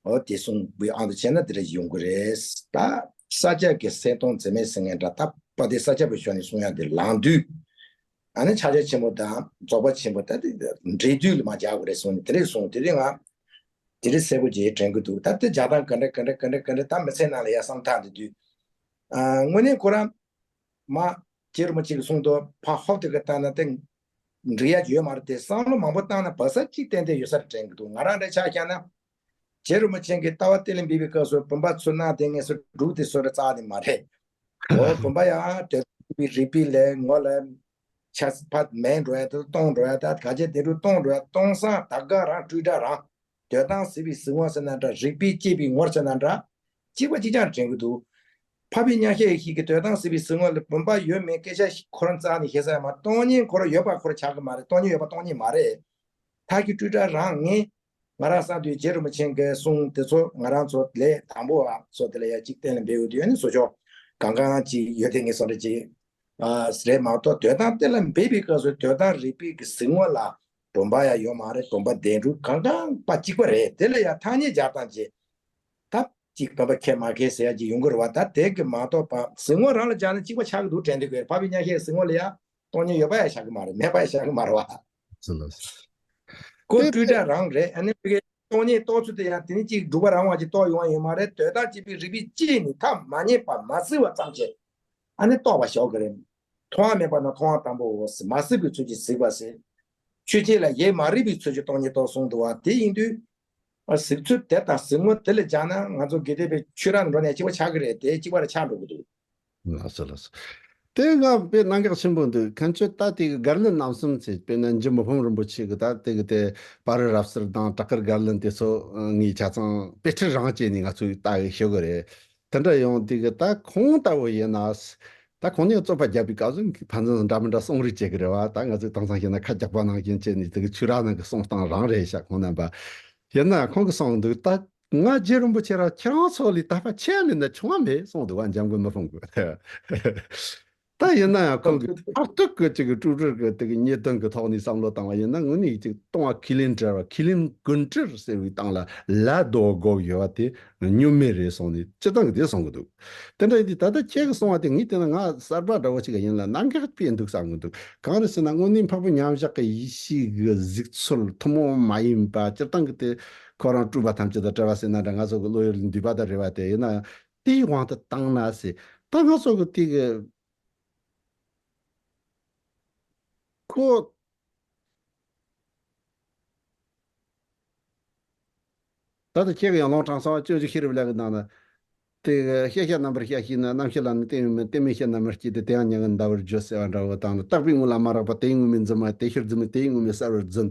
འོ་དེ་གསུངས་པའི་དབང་དུ་བྱས་ན་དེ་འདྲ་ཡོང་གི་རེད། ད་ས་སྐྱ་གི་གསལ་སྟོང་འཛིན་མེད་ཟེར་མཁན་འདྲ། ད་པ་དེ་ས་སྐྱ་པའི་ཕྱོགས་ནས་གསུང་ཡ་དེ་ལང་དུས། ཨ་ནི་ཕྱག་རྒྱ་ཆེན་པོ་དང་རྫོགས་པ་ཆེན་པོ་ད་དེ་འབྲེལ་དུས་ལ་མ་སྦྱར་དགོས་རེད་གསུངས་ནས་དེ་རེད་གསུངས། དེ་རིང་ང་དེ་རིང་གསལ་པོ་ཅིག་དྲན་གྱི་འདུག་ད་དེ་སྦྱར་སྟངས་ག་འདྲ་ག་འདྲ་ག་འདྲ་ག་འདྲ་ད་མི་ཚེ་ནང་ལ་ཡ་བསམ་ཐག་འདི་དུས། ཨ་དངོས་གནས་ཁོ་རང་མ་རྗེ་རིན་པོ་ཆེ་གིས་གསུངས་དོ་ཕ་ཧོབ་དེ་ག་ལྟ་ན་དེ་འགྲིག་ཡ་ཅིག་ཡོད་མ་རེད་དེ། བསམ་བློ་མང་པོ་བཏང་ན་བབས་ས་གཅིག་ཏན་ཏན་ཡོད་ས་རེད་དྲན་གྱི་འདུག་ང་རང་འདྲ་ཆ་བཞག་ན། རྗེ་རིན་པོ་ཆེ་གི་ལྟ་བ་གཏན་ལ་འབེབས་པའི་སྐབས་སུ་བུམ་པ་ཚུར་གནང་དེ་ངེས་སུ་འབྲུག་དེ་བཟོ་རེ་རྩ་ནས་མ་རེད། འོ་བུམ་པ་ཡང་དོན་དམ་པའི་རིག་པའི་ལས་ངོ་ལ་ཆ་ཕ་མེད་འགྲོ་ཡ་དེ་གཏོང་འགྲོ་ཡ། ད་ག་ཅེ་དེ་འགྲོ་གཏོང་འགྲོ་ཡ་གཏོང་སང་ད་ག་རང་སྤྲོས་བྲལ་རང་། དོན་དམ་གཟིགས་པའི་གཟིགས་ངོར་ཟེར་ན་འདྲ། རིག་པས་དཔྱད་པའི་ངོར་ཟེར་ན་འདྲ། གཅིག་པ་གཅིག་རྐྱང་དྲན་གྱི་འདུག་འཕགས་པའི་སྨྱོན་ཤེས་ཞིག་གིས་དོན་དམ་གཟིགས་པའི་གཟིགས་ངོ་ལ་བུམ་པ་ཡོད་མེད་སྐད་ཆ་ཞིག་ཁོ་རང་རྩ་ནས་བཤད་ས་ཡོད་མ་རེད། སྟོང་ཉིད་ཁོ་རང་ཡོད་པ་ཁོ་རང་ཆགས་ཀྱི་མ་རེད། སྟོང་ཉིད་ཡོད་པ་སྟོང་ཉིད་མ་རེད། མཐའ་གི་སྤྲོས་བྲལ་རང་ངེས། ང་རང་བསམ་དུས་རྗེ་རིན་པོ་ཆེ་གི་གསུང་དེ་ཚོ་ང་རང་ཚོ་ལས་དང་པོ་བ་ཚོ་དེ་ལ་ཡ་གཅིག་གཏན་ལ་འབེབས་འོས་དུས་ཡོད་ནི་བཟོ་ཆོག་གང་གང་ཅིག་ཡོད་དེ་ངེས་སོང་རེད་ཅིག་ཨ་རེད་མ་གཏོགས། དོན་དམ་གཏན་ལ་འབེབས་པའི་སྐབས་སུ་དོན་དམ་རིག་པའི་གི་གཟིགས་ངོ་ལ་བུམ་པ་ཡང་ཡོད་མ་རེད། བུམ་པ་ལྡན་འགྲུབ་གང་གང་པ་གཅིག་པ་རེད། དེ་ལ་ཡང་ཐ་སྙད་སྦྱར་སྟངས་ཀྱི་ད་གཅིག་བུམ་པ་ཁེལ་མ་ཁེལ་ཟེར་ཡ་ཅིག་ཡོང་གི་རེད་བ། ད་དེ་གི་མ་གཏོགས་པ་གཟིགས་ངོ་རང་ལ་སྦྱར་ན་གཅིག་པ་ཆགས་ཀྱི་འདུག་དྲན་འདུག་གི་རེད། འཕགས་པའི་སྨྱོན་ཤེས་གཟིགས་ངོ་ལ་ཡང་སྟོང་ཉིད་ཡོད་པ་ཡང་ཆགས་ཀྱི་མ་རེད། མེད་པ་ཡང་ཆགས་ཀྱི་མ་རེད་བ། ཟེར་ལ། ཁོ་དེ་སྤྲོས་བྲལ་རང་རེད། ཨ་ནི་ཕ་གི་སྟོང་ཉིད་རྟོགས་ཚུལ་དེ་ཡང་དེ་ནི་གཅིག་སྒྲུབ་པ་རང་དབང་གིས་རྟོགས་ཡོང་བ་ཡོད་མ་རེད། དོན་དམ་དཔྱད་པའི་རིག་པས་དཔྱད་ནས་ཐག་མ་ཉེས་པ་མ་བཟོས་པ་ཙམ་གྱིས་ཨ་ནི་རྟོགས་པ་ཞོག་གི་རེད། མཐོང་བ་མེད་པ་ན་མཐོང་བ་དང་པོའོ་ཟེར། མ་གཟིགས་པའི་ཚུལ་གྱིས་གཟིགས་པ་ཟེར། ཆོས་ཅན་ལ་ཡིད་མ་རིག་པའི་ཚུལ་གྱིས་སྟོང་ཉིད་རྟོགས་གསུངས་འདུག་བ། དེ་ཡིན་དུས་ཨ་གཟིགས་ཚུལ་དེ་དང་གཟིགས་ངོ་དེ་ལ་སྦྱར་ན་ང་ཚོ་དགེ་ལྡན་པའི་ཆོས་ར་འགྲོ་ནས་གཅིག་པ་ཆགས་ཀྱི་རེད་དེ། གཅིག་པ་ར་ཆགས་འགྲོ་གི་འདུག་ལགས་སོ་ལགས་སོ། དེ་ང་དཔེ་གནད་འགག་ཆེན་པོ་འདུག་མཁན་ཆོས་ད་དེ་གི་དགར་ལན་རྣམ་གསུམ་ཚེ་དཔེར་ན་འཇུ་མི་ཕམ་རིན་པོ་ཆེ་གི་ད་དེ་གི་དེ་པར་རིས་རབ་གསལ་དང་བྲག་དཀར་དགར་ལན་དེ་ཚོ་ངས་ཆ་ཚང་དཔེ་ཁྲིད་རང་བྱས་ནས་ང་ཚོས་ལྟ་གི་ཤོད་གི་རེད། དེ་འདྲ་ཡོང་དུས་གི་ད་ཁོང་ལྟ་བུ་ཡིན་ན། ད་ཁོང་གཉིས་རྩོད་པ་རྒྱབ་པའི་སྐབས་སུ་ཕན་ཚུན་འདྲ་མི་འདྲ་གསུང་རེས་བྱེད་ཀྱི་རེད་བ། ད་ང་ཚོས་དེང་སང་བཤད་ན་ཁ་རྒྱག་པ་ནང་བཞིན་བྱས་ནས་དེ་གི་ཆོས་ར་ནང་གི་གསུང་སྟངས་རང་རེད་ཤག་ཁོང་རྣམ་པ། ཡིན་ན་ཁོང་གིས་གསུངས་འདུག་ད་ང་རྗེ་རིན་པོ་ཆེ་ར་ཁྱེད་རང་ཚོ་ལས་དད་པ་ཆེ་མིན་ན་ཆུང་བ་མེད་གསུངས་འདུག་བ། འཇམ་མགོན་མི་ཕམ་གིས། ད་ཡིན་ན་ཡང་ཁོང་གིས་མཐར་ཐུག་གི་ཅིག་ཀྲུའུ་ཀྲུའུ་གི་དེ་གི་ཉེས་དོན་གི་ཐོག་ནས་བསམ་བློ་བཏང་བ་ཡིན་ན། དངོས་གནས་ཅིག་ལྟུང་བ་ཁས་ལེན་བྲལ་བ། ཁས་ལེན་ཀུན་བྲལ་ཟེར་བའི་སྟེང་ལ་ལད་ཟློག་དགོས་ཡོད་པ་དེ་སྨྱོན་མེད་རེད་གསུངས་ནས་སྤྱིར་བཏང་གི་དེ་གསུང་གི་འདུག་དེ་འདྲ་ཡིན་དུས་ད་ལྟ་ཁྱེད་ཀྱིས་གསུངས་པ་དེ་ངས་བལྟས་ན་ང་གསར་པ་འདྲ་བོ་ཅིག་ཡིན་ལ་གནད་འགག་དཔེ་འདུག་བསམ་གི་འདུག་གང་རེད་ཟེར་ན། དངོས་གནས་འཕགས་པའི་མཉམ་བཞག་གི་ཡེ་ཤེས་ཀྱི་གཟིགས་ཚུལ་ཐུན་མོང་མ་ཡིན་པ། སྤྱིར་བཏང་གི་དེ་ཁོ་རང་སྤྲུལ་པ་ཐམས་ཅད་དང་བྲལ་བ་ཟེར་ན་འདྲ། ང་ཚོ་གི་བློ་ཡུལ་འདུས་པ་དང་རེད་བ། དེ་ཡིན་ན་དེའི་དབང་དུ་བཏང་ན་ཟེར། ད་ང་ཚོ་གི་དེ་གི་ཁོ། ད་ལྟ་ཁྱེད་ཀྱི་ཡང་ལུང་དྲངས་སོང་། སྤྱོད་འཇུག་ཤེས་རབ་ལེའུ་གི་ནང་ན། དེ་ཤེས་བྱ་རྣམ་པར་ཤེས་ཤེ་ན། རྣམ་ཤེས་ལ་ནི་རྟེན་ཡོད་མིན། རྟེན་མེད་ཤེས་རྣམ་པར་སྐྱེས་ཏེ། དེ་ཡང་མྱ་ངན་འདའ་བར་འགྱུར་ཟེར་བ་འདྲ་བོ་དང་ནི། རྟག་པའི་དངོས་ལ་མ་རེག་པ། དེའི་དངོས་མེད་འཛིན་མ། དེ་ཕྱིར་འཛིན་མེད། དེའི་དངོས་མེད་གསལ་བར་འཛིན།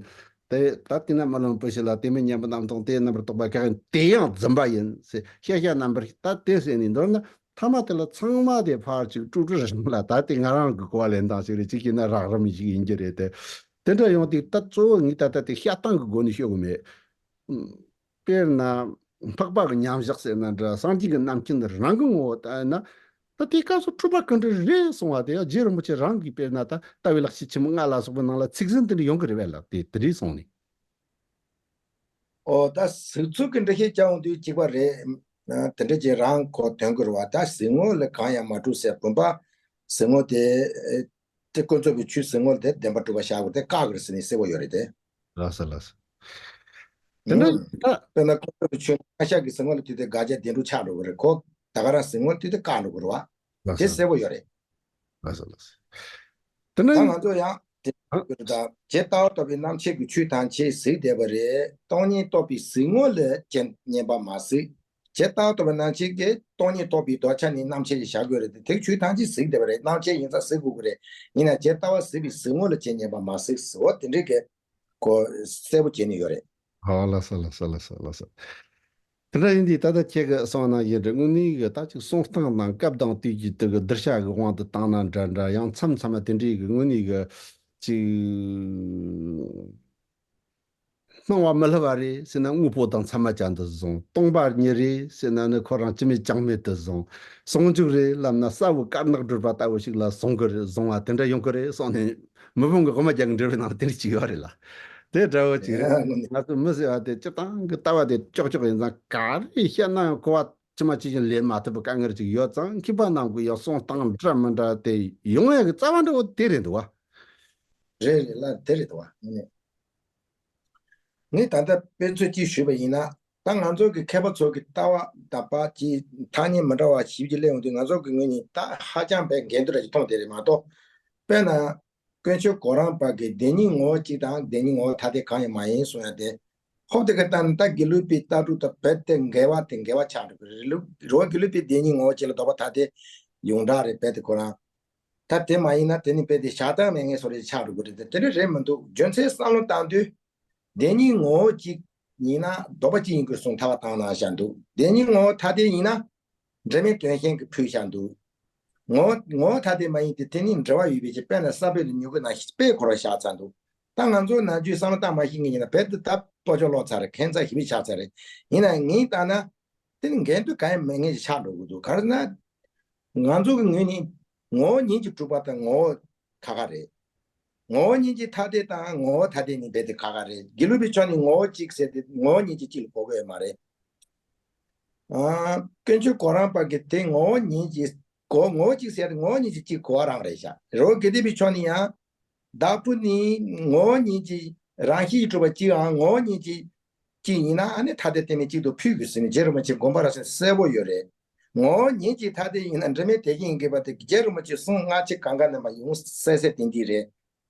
དེ་ལྟར་བལྟས་ན་རྨི་ལམ་སྤུ་ཤི་ལ། དེ་མིན་མཉམ་པའི་རྣམ་རྟོག་དེ་རྣམ་པར་རྟོག་པ་གང་ཡིན། དེ་ཡང་འཛིན་པ་ཡིན་ཟེར། ཤེས་བྱ་རྣམ་པར། ད་དེ་ཟེར་ནས་མདོར་ན། ཐ་མ་དེ་ལ་ཚང་མ་དེ་ཕར་ཅིག་ཀྲུག་ཀྲུག་རེ་རང་ལ། ད་དེ་ང་རང་གི་གོ་བ་ལེན་སྟངས་ཤིག་རེད། ཅིག་བྱས་ན་རགས་རིམ་ཞིག་ཡིན་གྱི་རེད་དེ། དེ་འདྲ་ཡོང་དུས་ད་གཙོ་བོ་ངས་ད་ལྟ་དེ་བཤད་སྟངས་ཀྱི་སྒོ་ནས་ཤོད་གི་མེད། དཔེར་ན་འཕགས་པ་གི་མཉམ་བཞག་ཟེར་ན་འདྲ། སངས་རྒྱས་ཀྱི་རྣམ་མཁྱེན་རང་གི་ངོ་བོ་ལྟ་ན། ད་དེའི་སྐབས་སུ་འཁྲུལ་པ་ཀུན་བྲལ་རེད་གསུང་བ་དེ་ཡང་རྗེ་རིན་པོ་ཆེ་རང་གིས་དཔེར་ན་ད་ལྟ་བའི་ལེགས་བཤད་ཆེན་མོ་ལྔ་ལ་སོགས་པའི་ནང་ལ་ཚིག་ཟིན་དེ་འདྲ་ཡོང་གི་རེད་པས་ལགས། དེ་དེ་རེད་གསུངས་ནས། ཨོ། ད་གཟིགས་ཚུལ་གྱི་འགྲེལ་བཤད་བྱ་འོང་དུས་གཅིག་པ་རེད། ཨ། དེ་འདྲ་ཅིག་རང་གོ་དོན་གྱི་རེད་བ། ད་གཟིགས་ངོ་ལས་གང་ཡང་མ་གྲུབ་ཟེར། བུམ་པ་གཟིགས་ངོ་དེ། དེ་ཀུན་རྫོབ་ཀྱི་ཆོས་གཟིགས་ངོ་དེ་བདེན་པར་གྲུབ་པ་བཞག་དགོས། དེ་བཀག་དགོས་ཟེར་ནས་གསལ་པོ་ཡོད་རེད་དེ། ལགས་སོ་ལགས་སོ། དེ་འདྲ། ཨང་། ད་དཔེར་ན་ཀུན་རྫོབ་ཀྱི་ཆོས་བཀག་བཞག་གི་གཟིགས་ངོ་ལ་དུས་དེ་དགག་བྱ་བདེན་གྲུབ་ཆགས་འགྲོ་གི་རེད། ཁོ་ད་ག་རང་གཟིགས་ངོ་དུས་དེ་བཀག་འགྲོ་གི་རེད་བ། ལགས་དེ་སོ། གསལ་པོ་ཡོད་རེད། ལགས་སོ་ལགས་སོ། དེ་ད་ནི། ང་ཚོ་ཡང་དེ། ཨང་། ད་ཇི་ལྟ་བ་རྟོགས་པའི་རྣམ་ཤེས་ཀྱིས་ཆོས་ཐམས་ཅད་གཟིགས་བསྡད་པ་རེད། སྟོང་ཉིད་རྟོགས་པའི་གཟིགས་ངོ་ལ་ཇི་སྙེད་པ་མ་གཟིགས། ཇི་ལྟ་བ་རྟོགས་པའི་རྣམ་ཤེས་ཀྱིས་སྟོང་ཉིད་རྟོགས་པའི་དོན་ཆ་ནས་རྣམ་མཁྱེན་ཞེས་བྱ་དགོས་རེད་དེ། དེ་ཆོས་ཐམས་ཅད་གཟིགས་བསྡད་པ་རེད། རྣམ་མཁྱེན་ཡིན་ཙང་གཟིགས་དགོས་ཀྱི་རེད། ཡིན་ན་ཇི་ལྟ་བ་གཟིགས་པའི་གཟིགས་ངོ་ལ་ཇི་སྙེད་པ་མ་གཟིགས་ཟེར་བ་དེ་འདྲའི་གི་གོ་གསལ་པོ་བྱས་ནས་ཡོད་རེད། ཨོ་ལགས་སོ་ལགས་སོ་ལགས་སོ་ལགས་སོ། དེ་འདྲ་ཡིན་དུས་ད་ལྟ་ཁྱེད་ཀྱིས་གསུངས་ནང་བཞིན་རེད། དངོས་གནས་ཀྱི་ད་ཅིག་གསུང་སྟངས་དང་སྐབས་དང་དུས་ཀྱི་དེ་གི་གདུལ་བྱ་གི་དབང་དུ་བཏང་ན་འདྲ་འདྲ། ཡང་མཚམས་མཚམས་མ་དེ་འདྲའི་གི་དངོས་གནས་ཀྱི་ཅིག་སྣང་བ་མི་སླུ་བ་རེད་ཟེར་ན་དངོས་པོ་དང་མཚན་མ་ཅན་དུ་བཟུང་། སྟོང་པ་ཉིད་རེད་ཟེར་ན་ནི་ཁོ་རང་ཅི་མེད་ཅང་མེད་དུ་བཟུང་། ཟུང་འཇུག་རེད་ལབ་ན་གསལ་བོ་དཀར་ནག་སྒྲིབ་པ་ལྟ་བུ་ཞིག་ལ་བཟུང་གི་རེད། བཟུང་བ་དེ་འདྲ་ཡོང་གི་རེད་གསུངས་ནས། མི་ཕམ་གྱི་དབུ་མ་རྒྱན་གྱི་འགྲེལ་པའི་ནང་ལ་དེ་འདྲ་ཅིག་ཡོད་རེད་ལ། དེ་འདྲ་བོ་ཅིག་རེད། ང་ཚོ་མི་ཟེར་བ་དེ་སྤྱིར་བཏང་གི་ལྟ་བ་དེ་ཀྱོག་ཀྱོག་ཡིན་ཙང་ག་རེ་བཤད་ན་ཡང་གོ་བ་ཇི་མ་ཇི་བཞིན་ལེན་མ་ཐུབ་པའི་དཀའ་ངལ་ཅིག་ཡོད་ཙང་། མཁས་པ་རྣམས་ཀྱི་ཡང་གསུང་སྟངས་འདྲ་མི་འདྲ་དེ་ཡོང་ཡག་གི་རྩ་བ་འདྲ་བོ་དེ་རེད་འདུག་བ། རེད་རེད་ལ། དེ་རེད་འདུག་བ། ངས་ད་ལྟ་དཔེ་མཚོན་གཅིག་ཞུས་པ་ཡིན་ན། ད་ང་ཚོ་གི་མཁས་པ་ཚོ་གི་ལྟ་བ་དང་པ་ཅིག་ཐ་སྙད་མི་འདྲ་བ་ཞིབ་ཅིག་གླེང་ཡོང་དུས། ང་ཚོ་གི་ངོས་ནས་ད་ཧ་ཅང་བས་འགལ་འདུ་འདྲ་ཞིག་མཐོང་བསྡད་རེད་མ་གཏོགས། དཔེར་ན། དཀོན་མཆོག་གོ་རམས་པ་གིས་བདེན་གཉིས་ངོ་བོ་གཅིག་དང་བདེན་གཉིས་ངོ་བོ་ཐ་དད་གང་ཡང་མ་ཡིན་གསུངས་ཡ་དེ། ཧོབ་དེ་ག་ལྟ་ན་ད་དགེ་ལུགས་པའི་ལྟ་གྲུབ་དང་རྦད་དེ་འགལ་བ་དེ་འགལ་བ་ཆགས་འགྲོ་གི་རེད། རེད་བ། དགེ་ལུགས་པའི་བདེན་གཉིས་ངོ་བོ་གཅིག་ལ་ལྡོག་པ་ཐ་དད་ཡོངས་གྲགས་རེད། རྦད་དེ་ཁོ་རང་། ད་དེ་མ་ཡིན་ན་དེ་ནི་རྦད་དེ་བཞག་སྟངས་མེད་མཁན་བཟོ་འདྲ་ཆགས་འགྲོ་གི་རེད་དེ། དེ་འདྲ་རེད་མི་འདུག་རྒྱུ་མཚན་བསམ་བློ་བཏང་དུས། བདེན་གཉིས་ངོ་བོ་གཅིག་ཡིན་ན་ལྡོག་པ་གཅིག་ཡིན་དགོས་གསུངས་ཐར་པ་བཏང་གནང་བཞག་འདུག་བདེན་གཉིས་ངོ་བོ་ཐ་དད་ཡིན་ན། འབྲེལ་མེད་དོན་གཞན་གྱིས་ཕུལ་བཞག་འདུག་ངོ་བོ་ངོ་བོ་ཐ་དད་མ་ཡིན་ཏེ། དེ་ནི་འབྲེལ་བ་ཡོད་པའི་ཕྱིར། དཔེར་ན་ས་བོན་དང་མྱུ་གུ་ནང་བཞིན་དཔེ་ཁོ་རང་བཞག་ཚར་འདུག་ད་ང་ཚོ་ནམ་རྒྱུན་བསམ་བློ་བཏང་མ་ཤེས་མཁན་ཡིན་ན་རྦད་དེ་ད་ལྟོ་ཅོག་ལོག་ཚར་རེད། ཁྱད་མཚར་ཞེ་པོ་ཆགས་ཚར་རེད། ཡིན་ན་ངས་བལྟས་ན། དེ་ནི་འགལ་འདུ་གང་ཡང་མེད་མཁན་ཞིག་ཆགས་འགྲོ་གི་འདུག་ག་རེ་ཟེར་ན། ང་ཚོ་གི་ངོས་ནས་ངོ་བོ་ཉིད་ཀྱིས་གྲུབ་པ་དང་ངོ་བོ་ཁ་ཁ་རེད། ངོ་བོ་ཉིད་ཀྱིས་ཐ་དད་དང་ངོ་བོ་ཐ་དད་ནི་རྦད་དེ་ཁ་ཁ་རེད། དགེ་ལུགས་པའི་ཕྱོགས་ནས་ངོ་བོ་གཅིག་ཟེར་ཏེ་ངོ་བོ་ཉིད་ཀྱིས་གཅིག་ལ་གོ་གི་ཡོད་མ་རེད། ཨ། དཀོན་མཆོག་གོ་རམས་པ་གིས་དེ་ངོ་བོ་ཉིད་ཀྱིས་གོ། ངོ་བོ་གཅིག་ཟེར་ཏེ་ངོ་བོ་ཉིད་ཀྱིས་གཅིག་གོ་བ་རང་རེད་ཤག་རེད་བ། དགེ་ལྡན་པའི་ཕྱོགས་ནས་ཡང་། བདག་པོ་ནི་ངོ་བོ་ཉིད་ཀྱིས་རང་བཞིན་གྱིས་གྲུབ་པ་གཅིག་འམ། ངོ་བོ་ཉིད་ཀྱིས་གཅིག་ཡིན་ན། ཨ་ནི་ཐ་དད་རྟེན་མེད་གཅིག་ཏུ་ཕུལ་དགོས་ཟེར་ནས་རྗེ་རིན་པོ་ཆེའི་དགོངས་པ་ར་ཟེར་གསལ་པོ་ཡོད་རེད། ངོ་བོ་ཉིད་ཀྱིས་ཐ་དད་ཡིན་ན་འབྲེལ་མེད་དེ་བཞིན་ཡིན་དགོས་པ་དེ་རྗེ་རིན་པོ་ཆེའི་གསུང་སྔ་ཕྱི་གང་ག་རྣམ་པ་ཡོང་གསལ་གསལ་ཏན་ཏན་རེད།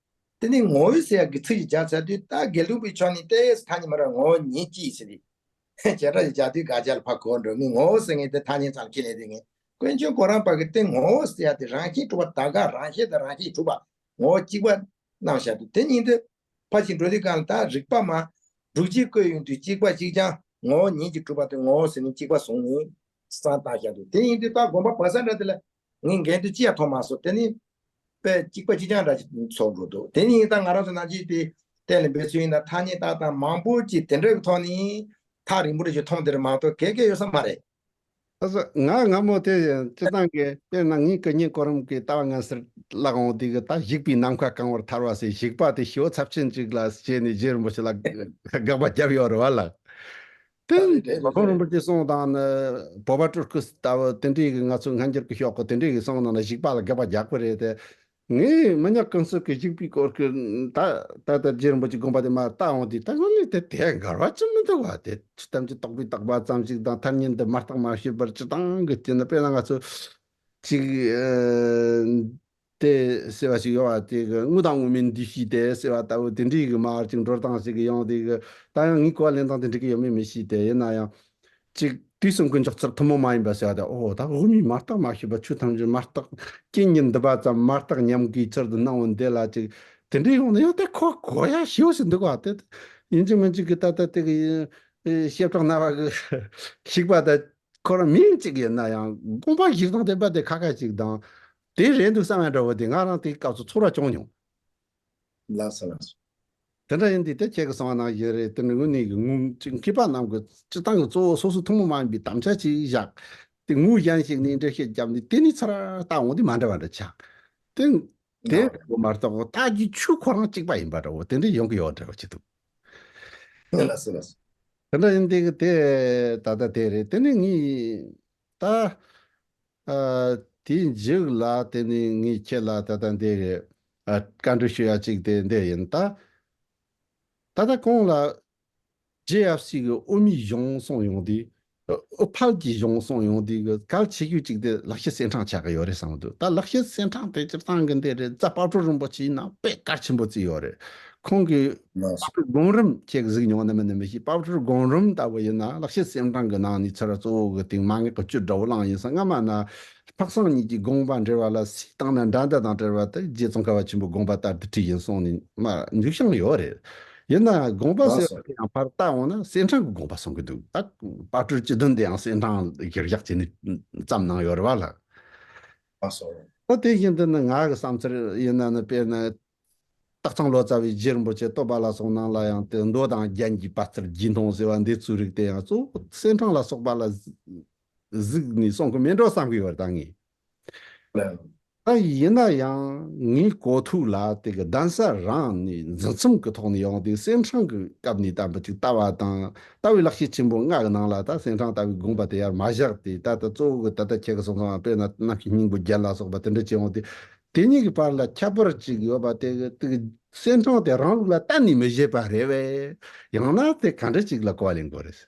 དེ་ནི་ངོ་བོ་ཟེར་ཡག་གི་ཚིག་ཅིག་སྦྱར་ཚར་དུས། ད་དགེ་ལུགས་པའི་ཕྱོགས་ནས་ཏོག་ཙམ་ཐ་སྙད་མ་རག་ངོ་བོ་ཉིད་ཀྱིས་ཟེར་ཏེ། བྱེ་བྲག་ཅིག་སྦྱར་དུས་དགག་བྱ་ལ་ཕར་གོ་འགྲོ་ངེས། ངོ་བོ་ཟེར་མཁན་དེ་ཐ་སྙད་ཙམ་ལ་ཁས་ལེན་དེ་ངེས། དཀོན་མཆོག་གོ་རམས་པ་གིས་དེ་ངོ་བོ་ཟེར་ཡག་དེ་རང་བཞིན་གྲུབ་པ། ད་ག་རང་བཞིན་དང་རང་བཞིན་གྲུབ་པ། ངོ་བོ་གཅིག་པ་རྣམས་བཞག་འདུག་དེ་ཉིད་དུ་ཕར་ཕྱིན་འགྲོ་དུས་གང་ལ་ད་རིགས་པ་མ་དྲུག་ཅུས་བཀོད་ཡོང་དུས། གཅིག་པ་གཅིག་རྐྱང་ངོ་བོ་ཉིད་ཀྱིས་གྲུབ་པ་དེ་ངོ་བོ་ཟེར་ནས་གཅིག་པ་བཟུང་ནས་སྲ་བཏགས་བཞག་འདུག་དེ་ཡིན་དུས་ད་དགོངས་པ་བབས་ས་འདྲ་དེ་ལ་ ངས་འགལ་འདུ་ཅི་ཡང་མཐོང་མ་སོང་། དེ་ནི་དཔེ་གཅིག་པ་གཅིག་རྐྱང་འདྲ་ཞིག་ཚོར་འགྲོ་འདུག། དེ་ནི་ད་ང་རང་ཚོ་ནང་བཞིན་དེ་གཏན་ལ་འབེབས་ཚུལ་ཡིན་ན་ཐ་སྙད་བཏགས་སྟངས་མང་པོ་ཅིག་དེ་འདྲའི་ཐོག་ནས་ཐག་རིང་པོ་རེ་ཞིག་མཐོང་དེ་རེད་མ་གཏོགས་གལ་གལ་ཡོད་ས་མ་རེད། ཨ་ཙི། ང་སྔ་མོ་དེ་སྤྱིར་བཏང་གི་དཔེར་ན་ངའི་སྐུ་ཉིད་གོ་རིམ་གྱི་ལྟ་བ་ངན་སེར་བཀླག་འོང་དུས་ཀྱི་ད་བཞུགས་པའི་ནམ་མཁའ་གང་བར་ཐལ་བ་ཟེར། བཞུགས་པ་དེ་ཞེ་པོ་ཚབས་ཆེན་ཅིག་ལ་བྱས་ནས་རྗེ་རིན་པོ་ཆེ་ལ་དགག་པ་བརྒྱབ་ཡོད་རེད་བ་ལ། དེ་རེད་རེད་རེད་གོང་རིན་རེད། པོ་ཆེ་གསུངས་དང་ནི་བོད་པ་སྤྲུལ་སྐུ་ལྟ་བུ་དེ་འདྲའི་གི་ང་ཚོའི་སྔ་འགྱུར་གྱི་ཤོག་གུ་དེ་འདྲའི་གི་གསུངས་དང་ནི་བཞུགས་པ་ལ་དགག་པ་རྒྱག་གི་རེད་དེ། ངས་མི་ཉག་ཀུན་གསལ་གྱི་བཞུགས་པའི་སྐོར་གྱི་ད་ད་ལྟ་རྗེ་རིན་པོ་ཆེ་དགོངས་པ་དེ་མར་བལྟ་འོང་དུས་ད་དངོས་གནས་དེ་དེ་འགལ་བ་ཅི་མི་འདུག་བ། དེ་ཆོས་ཐམས་ཅད་རྟོགས་པའི་རྟོག་པ་ཙམ་ཞིག་དང་ཐ་སྙད་འདི་མ་བརྟགས་མ་ཞིབ་པར་སྤྱིར་བཏང་གི་དེ་ནི་དཔེར་ན་ང་ཚོ་ཅིག་ཨ་དེ་ཟེར་བ་ཞིག་ཡོད་བ། དེ་གི་དངོས་དང་དངོས་མེད་འདུས་བྱས་དེ་ཟེར་བ་ལྟ་བུ་དེ་འདྲའི་གི་མར་ཅིག་འགྲོ་སྟངས་ཞིག་གི་ཡོང་དེ་གི་ད་ཡང་ངའི་གོ་བ་ལེན་སྟངས་དེ་འགྲིག་གི་ཡོད་མེད་མི་ཤེས། དེ་ཡིན་ན་ཡང་། ཅིག་དུས་གསུམ་ཀུན་མཆོག་ཚུལ་ཐུན་མོང་མ་ཡིན་པ་ཟེར་བ་དེ། ཨོ་ད་དབུ་མའི་མ་བརྟགས་མ་ཞིབ་པ་ཆོས་ཐམས་ཅད་མ་བརྟགས། རྐྱེན་གཉིས་འདུས་པ་ཙམ་མ་བརྟགས་ཉམས་དགའི་ཚུལ་དུ་སྣང་བ་འདི་ལ་ཅིག་དེ་འདྲ་ཡོང་ན་ཡང་དེ་ཁོ་གོ་ཡ་ཞེ་པོ་ཞིག་འདུག་བ། དེ་ཡིན་གཅིག་མིན་གཅིག་གི་ད་ལྟ་དེ་གི་ཨེ་བཤད་གྲོགས་རྣ་བ་གི་ཞིག་པ་ད་ཁོ་རང་མིང་གཅིག་ཡིན་ན་ཡང་དགོངས་པ་བཞེས་སྟངས་དེ་པ་དེ་ཁ་ཁ་ཅིག་དང་དེ་རེད་འདུག་བསམ་ཡ་འདྲ་བོ་དེ་ང་རང་དེའི་སྐབས་སུ་ཚོར་བ་བྱུང་མྱོང་། ལགས་སོ་ལགས་སོ། དེ་འདྲ་ཡིན་དུས་དེ་ཁྱེད་ཀྱིས་གསུངས་པ་ནང་བཞིན་རེད། དེ་ནི་དངོས་གནས་ཀྱི་ངོ་མཁས་པ་རྣམས་ཀྱིས་སྤྱིར་བཏང་གི་གཙོ་བོ་སོ་སོ་ཐུན་མོང་མ་ཡིན་པའི་དམ་བཅའ་ཅིག་བཞག་དེ་ངོས་གཞན་ཞིག་ནས་འགྲེལ་བཤད་བརྒྱབ་ནས་དེ་ནས་ཚུར་ལྟ་འོང་དུས་མ་འདྲ་བ་འདྲ་ཆགས། དེ་དེ་ལགས་མ་གཏོགས་ལྟ་རྒྱུའི་ཆོས་ཁོ་རང་གཅིག་པ་ཡིན་པ་འདྲ་བོ་དེ་འདྲ་ཡོང་གི་ཡོད་འདྲ་བོ་ཅིག་འདུག། ལགས་སོ་ལགས་སོ། དེ་འདྲ་ཡིན་དུས་ཀྱི་དེ་ད་ལྟ་དེ་རེད། དེ་ནས་ངས་ད། ཨ། དེའི་མཇུག་ལ་དེ་ནི་ངས་ཁྱེད་ལ་ད་ལྟ་འདི་རེད། ཨ། བཀའ་འདྲི་ཞུ་ཡ་གཅིག་དེ་འདི་ཡིན་ད། ད་ལྟ་གོང་ལ་ཇེ་ཨེཕ་སི་གི་དབུ་མའི་གཞུང་གསུངས་ཡོང་དུས། དབུ་ཕར་གྱི་གཞུང་གསུངས་ཡོང་དུས་གལ་ཆེ་ཤོས་གཅིག་དེ་ལེགས་བཤད་གསེར་ཕྲེང་ཆགས་ཀྱི་ཡོད་རེད་བསམ་གྱི་འདུག། ད་ལེགས་བཤད་གསེར་ཕྲེང་དེ་སྤྱིར་བཏང་གི་འདི་རེད། རྫ་དཔལ་སྤྲུལ་རིན་པོ་ཆེའི་ནང་དཔེ་གལ་ཆེན་པོ་བརྩིས་ཡོད་རེད། ཁོང་གི་ལགས་སོ། དཔལ་སྤྲུལ་སྒོམ་རིམ་ཁྱེད་ཀྱིས་གཟིགས་མྱོང་ན་མིན་ན་མི་ཤེས། དཔལ་སྤྲུལ་སྒོམ་རིམ་ལྟ་བུ་ཡིན་ན་ལེགས་བཤད་གསེར་ཕྲེང་གི་ནང་ནས་ཚུར་གཙོ་བོ་གི་སྟེང་མ་ངེས་ཀྱི་བཅུད་འདྲ་བོ་བླངས་ཡིན་ཙང་། སྔ་མ་ན་འཕགས་སེང་གཉིས་ཀྱི་དགོངས་པ་འགྲེལ་བ་ལ་སུས་བཏང་ན་འདྲ་འདྲ་དང་བྲལ་བ་དེ་རྗེ་ཙོང་ཁ་པ་ཆེན་པོའི་དགོངས་པ་ལྟར་དུ་བྲིས་ཡིན་གསུངས་ནས་མར་མཇུག་བྱུང་ཡོད་རེད། ཡིན་ན་དགོངས་པ་ཟེར་བ་དེ་ཡང་ཕར་བལྟ་འོང་ན་གསེར་ཕྲེང་གི་དགོངས་པ་གསུང་གི་འདུག། ད་དཔལ་སྤྲུལ་སྤྱི་དོན་དེ་ཡང་གསེར་ཕྲེང་གཞིར་བཞག་བྱས་ནས་བརྩམས་གནང་ཡོད་རེད་བ་ལ། ལགས་སོ། ད་དེ་བཞིན་དུ་ནི་ང་གི་བསམ་ཚུལ་ཡིན་ན་ནི་དཔེར་ན། སྟག་ཚང་ལོ་ཙཱ་བའི་རྗེ་རིན་པོ་ཆེ་བསྟོད་པ་ལ་སོགས་ནང་ལ་ཡང་དེ་མདོ་དང་རྒྱན་གྱི་དཔལ་སྟར་རྒྱས་མཐོང་ཟེར་བ་འདི་ཚོའི་རིགས་དེ་ཡང་གཙོ་བོ་གསེར་ཕྲེང་ལ་སོགས་པ་ལ་གཟིགས་ནས་གསུང་གི་མེད་འགྲོ་བསམ་གི་ཡོད་རེད་ད་ངས། ལགས། ད་ཡིན་ན་ཡང་ངའི་གོ་ཐོས་ལ་དེ་གི་གདན་ས་རང་ནས་འཛིན་མཚམས་ཀྱི་ཐོག་ནས་ཡོང་དུས་གསེར་ཕྲེང་གི་སྐབས་ནས་བསྟན་པ་ཅིག་ལྟ་བ་དང་ལྟ་བའི་ལེགས་བཤད་ཆེན་པོ་ལྔ་གི་ནང་ལ་ད་གསེར་ཕྲེང་ལྟ་བུའི་དགོངས་པ་དེ་ཡར་མ་བཞག་སྟེ། ད་ལྟ་གཙོ་བོ་གི་ད་ལྟ་ཁྱེད་ཀྱི་གསུང་སོང་བ་དཔེར་ན་རྣམ་བཤད་སྙིང་པོ་རྒྱན་ལ་སོགས་པ་དེ་འདྲ་བྱས་འོང་དུས། དེ་གཉིས་ཀྱི་བར་ལ་ཁྱད་པར་ཅིག་ཡོད་པ་དེ་གི་དེ་གི་གསེར་ཕྲེང་དེ་རང་ལུགས་ལ་གཏན་ནས་མི་བཞེད་པ་རེད་བས། ཡང་ན་དེ་ག་འདྲ་ཅིག་ལ་གོ་བ་ལེན་དགོས་རེད།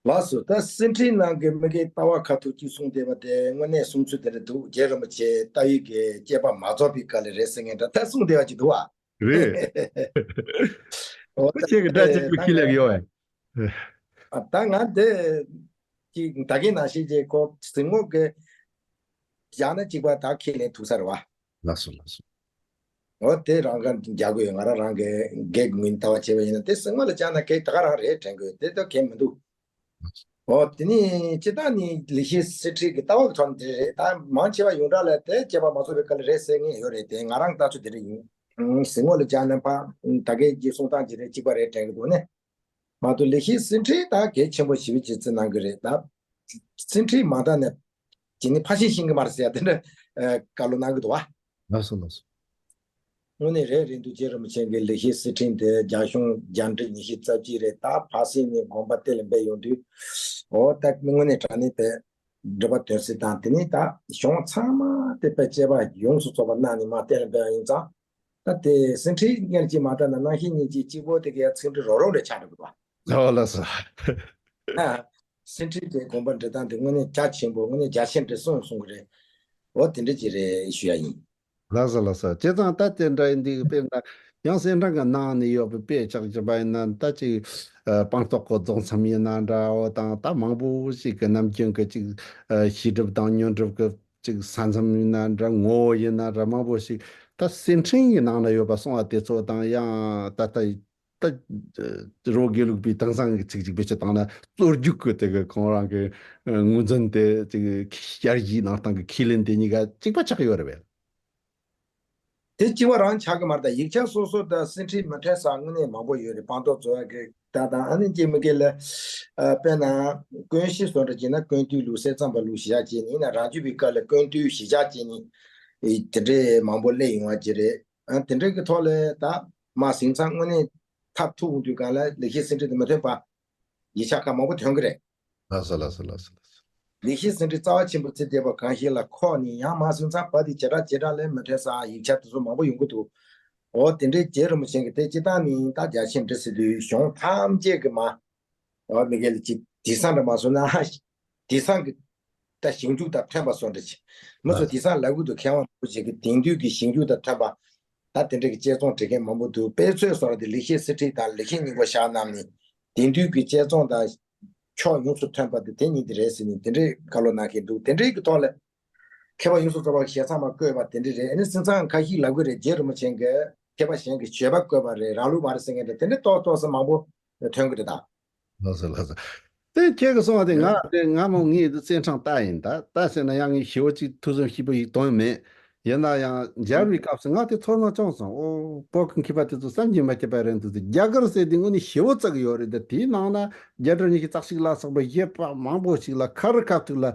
ལགས་སོ། ད་གསེར་ཕྲེང་ནང་གི་མི་གི་ལྟ་བ་ཁ་ཐུག་ཅིག་གསུངས་བསྡད་པ་དེ་དངོས་གནས་གསུང་ཚུལ་དེ་འདྲ་འདུག། རྗེ་རིན་པོ་ཆེ་ལྟ་བའི་གི་དཔྱད་པ་མ་རྫོགས་པའི་སྐབས་ལ་རེད་ཟེར་མཁན་འདྲ་ད་གསུངས་བསྡད་པ་ཅིག་འདུག་བ། རེད། འོ་ཁྱེད་ཀྱི་སྒྲ་གཅིག་པུ་ཁྱི་ལེགས་ཡོད་བས། ད་ང་དེ་ཅིག་ད་གིན་ནང་བཞིན་ཅིག་ཁོ་གཟིགས་ངོ་གི་བཞག་ན་གཅིག་པ་ད་ཁས་ལེན་ཐུབ་ས་རེད་བ། ལགས་སོ་ལགས་སོ། འོ་དེ་རང་ག་རྒྱག་དགོས་ཡོད། ང་རང་རང་གི་སྒེར་གྱི་ངོས་ནས་ལྟ་བ་བྱས་པ་ཡིན་ན་དེ་གཟིགས་ངོ་ལ་བཅར་ན་གེ་ད་ག་རང་རེད་དྲན་དགོས་དེ་ད་གལ་མི་འདུག། འོ་དེ་ནི་སྤྱིར་བཏང་ནི་ལེགས་བཤད་གསེར་ཕྲེང་གི་ལྟ་བ་གི་ཐོག་ནས་དེ་རེད། ད་མང་ཆེ་བ་ཡོངས་གྲགས་ལ་དེ་དཔྱད་པ་མ་རྫོགས་པའི་སྐབས་ལ་རེད་ཟེར་མཁན་ཡོད་རེད། དེ་ང་རང་ལྟ་ཚུལ་དེ་འདྲ་ཡིན། གཟིགས་ངོ་ལ་བཅར་ན་ཕ་ད་གེ་གི་གསུང་སྟངས་ཅིག་རེད། གཅིག་པ་རེད་དྲན་གི་འདུག་ནི། མ་གཏོགས་ལེགས་བཤད་གསེར་ཕྲེང་ད་གལ་ཆེན་པོ་ཞེ་པོ་ཅིག་བརྩི་གནང་གི་རེད། ད་གསེར་ཕྲེང་མ་བལྟས་ན་ཇི་ནི་ཕ་ཤིང་ཤིང་གི་མ་རེད་ཟེར་ཡ་དེ་འདྲ་བཀའ་སློབ་གནང་གི་འདུག་བ། ལགས་སོ་ལགས་སོ། དངོས་གནས་རེད་རེད་འདུག། རྗེ་རིན་པོ་ཆེ་གི་ལེགས་བཤད་གསེར་ཕྲེང་དེ་རྒྱ་གཞུང་རྒྱ་འབྲི་ཉི་ཤུ་རྩ་གཅིག་རེད། ད་ཕ་ཤིང་ནས་དགོངས་པ་གཏན་ལ་འབེབས་ཡོང་དུས། འོ་ད་དངོས་གནས་དྲང་གནས་དེ་སྒྲུབ་པ་དོན་གསལ་དང་དེ་ནས་ད་གཞུང་ཚང་མ་དེ་དཔེ་དཔྱད་པ་ཡོངས་སུ་རྫོགས་པ་གནང་ནས་མ་གཏན་ལ་འབེབས་པ་ཡིན་ཙང་། ད་དེ་གསེར་ཕྲེང་སྔོན་གྱི་མ་ལྟ་ན་རྣམ་བཤད་སྙིང་རྗེ་གཅིག་པོ་དེ་གའི་ཚིག་འབྲུ་རོ་རོ་རེ་ཆགས་འགྲོ་གི་འདུག་བ། ཨོ་ལགས་སོ། ཨ། གསེར་ཕྲེང་དེ་དགོངས་པ་འགྲེལ་སྟངས་དེ་དངོས་གནས་རྒྱ་ཆེན་པོ་དངོས་གནས་རྒྱ་ཆེན་འགྲེལ་གསུངས་གསུང་གི་རེད། འོ་དེ་འདྲ་ཅིག་རེད་ཞུ་ཡ་ཡིན། ལགས་སོ་ལགས་སོ། བྱས་ཙང་ད་དེ་འདྲ་ཡིན་དུས་དཔེར་ན་ཡང་གསེར་ཕྲེང་གི་ནང་ནས་ཡོད་པའི་དཔེ་ཆགས་ཀྱི་པ་ཡིན་ན་ད་ཅིག་ཨ་སྤངས་རྟོགས་ཀྱི་རྫོགས་མཚམས་ཡིན་ན་འདྲ། འོ་དང་ད་མང་པོ་ཞིག་གི་ནམ་རྒྱུན་གྱི་ཅིག་ཨ་བྱེ་བྲག་དང་ཉོན་སྒྲུབ་ཀྱི་ཅིག་ས་མཚམས་ཡིན་ན་འདྲ། ངོ་བོ་ཡིན་ན་འདྲ། མང་པོ་ཞིག་ད་གསེར་ཕྲེང་གི་ནང་ན་ཡོད་པ་གསུང་བ་དེ་ཚོ་དང་ཡང་ད་ལྟ་ ད་རི་བོ་དགེ་ལུགས་པའི་དེང་སང་གི་ཚིག་ཅིག་བེད་སྤྱོད་བཏང་ན་རྩོད་རྒྱུགས་ཀྱི་དེ་གི་ཁོང་རང་གི་ངོས་འཛིན་དེ་ཅིག་བསྐྱར་ཞིབ་གནང་སྟངས་ཀྱི་ཁས་ལེན་དེ་གཉིས་ཀ་གཅིག་པ་ཆགས་ཡོད་རེད་པས། དེ་གཅིག་པ་རང་ཆགས་ཀྱི་མ་རེད། ད་ཡིག་ཆ་སོ་སོ་དང་ཟིན་བྲིས་མི་མཐུན་ས་དངོས་གནས་མང་པོ་ཡོད་རེད། སྤངས་རྟོགས་རྫོགས་ཡག་གི་ད་དང་ཨ་ནི་སྐྱེ་མི་དགེ་ལ་དཔེར་ན་ཀུན་གཞི་བཟོ་འདྲ་བྱས་ན་ཀུན་བཏུས་ལུགས་གསེར་ཙམ་པ་ལུགས་གཞི་བཞག་བྱས་ནས་ཡིན་ན་རང་རྒྱུད་པའི་སྐབས་ལ་ཀུན་བཏུས་གཞི་བཞག་བྱས་ནས་དེ་འདྲའི་མང་པོ་སླེབས་ཡོང་བ་ཅིག་རེད། ཨ་དེ་འདྲའི་གི་ཐོག་ལ་ད་མ་ཟིན་ཚང་དངོས་གནས་མཐར་ཐུག་འོང་དུས་གང་ལ་ལེགས་བཤད་ཟིན་བྲིས་དང་མི་མཐུན་པ་ཡིག་ཆ་ཁག་མང་པོ་ཐོན་གི་རེད། ལགས་སོ་ལགས་སོ་ལགས་སོ་ལགས་སོ། ལེགས་བཤད་ཟིན་བྲིས་རྩ་བ་ཆེན་པོ་ཚེ་འདས་པ་གང་ཞིག་ལ་ཁོག་ནས་ཡང་མ་ཟིན་ཚང་བ་དེ་བྱེ་བྲག་བྱེ་བྲག་ལས་མི་མཐུན་ས་ཡིག་ཆ་དེ་ཚོ་མང་པོ་ཡོང་གི་འདུག་འོ་དེ་འདྲའི་རྗེ་རིན་པོ་ཆེ་གི་དེ་སྤྱི་བཏང་ནས་ད་རྒྱ་ཆེན་འབྲི་ཟེར་དུས་གཞུང་ཐམས་ཅད་ཀྱི་མ། འོ་མི་སྒེར་ལ་ཅིག་དེང་སང་འདྲ་མ་སོང་ན་དེང་སང་གི་ད་ཞིབ་འཇུག་དང་མཐུན་པ་སོགས་འདྲ་ཆེ། མི་ཚོ་དེང་སང་ལབ་གི་འདུག་མཁས་དབང་རིན་པོ་ཆེ་གི་དེང་དུས་ཀྱི་ཞིབ་འཇུག་དང་མཐུན་པ། ད་དེ་འདྲ་གི་དཔྱད་རྩོམ་འབྲི་མཁན་མང་པོ་འདུག་དཔེ་མཚོན་སོགས་དེ་ལེགས་བཤད་གསེར་ཁྲི་དང་ལེགས་བཤད་སྙིང་པོ་ཞལ་རྣམས་ནི་དེང་དུས་ཀྱི་དཔྱད་རྩོམ་དང་ཕྱོགས་ཡོངས་སུ་མཐུན་པ་དེ་དེ་ཉིད་དེ་རེད་ཟེར་ནས་དེ་འདྲའི་བཀའ་སློབ་གནང་མཁན་འདུག་དེ་འདྲའི་གི་ཐོག་ལ་མཁས་པ་ཡོངས་སུ་རྫོགས་པ་གི་ཞལ་ཚངས་མ་བཀོད་པ་དེ་འདྲ་རེད། ཨ་ནི་སེམས་ཚང་ཁ་ཤས་ལབ་གི་རེད། རྗེ་རིན་པོ་ཆེ་གིས་མཁས་པ་གཞན་གྱི་བརྗོད་པ་བཀོད་པ་རེད། རང་ལུགས་མ་རེད་ཟེར་མཁན་འདྲ་དེ་འདྲ་ཏོག་ཏོག་ཙམ་མང་པོ་ཐོན་གི་རེད་ད། ལགས་སོ་ལགས་སོ། དེ་ཁྱེད་ཀྱིས་གསུངས་པ་དེ་ང་དེ་སྔ་མོ་ངའི་བཙན་དྲང་ལྟ་ཡིན་ད་ལྟ་ཟེར་ན་ཡང་ངས་ཞེ་པོ་ཅིག་ཐུགས་བསམ་སྐྱིད་པོ་ཞིག་གཏོང་ཡོད་མེད། ཡིན་ན་ཡང་མཇལ་བའི་སྐབས་སུ་ང་དེ་ཚོར་སྣང་བྱུང་སོང་། ཨོ་བོད་ཀྱི་མཁས་པ་དེ་ཚོ་བསམ་གྱིས་མི་ཁྱབ་པ་རེད་འདུག་ཟེར། རྒྱ་གར་ཟེར་དེ་དངོས་གནས་ཞེ་པོ་བརྩི་གི་ཡོད་རེད། ད་དེའི་ནང་ན་རྒྱལ་སྒྲོལ་ཉི་ཤུ་རྩ་གཅིག་ལ་སོགས་པའི་བཞེད་པ་མང་པོ་ཞིག་ལ་ཁ་རི་ཁ་ཐུག་ལ་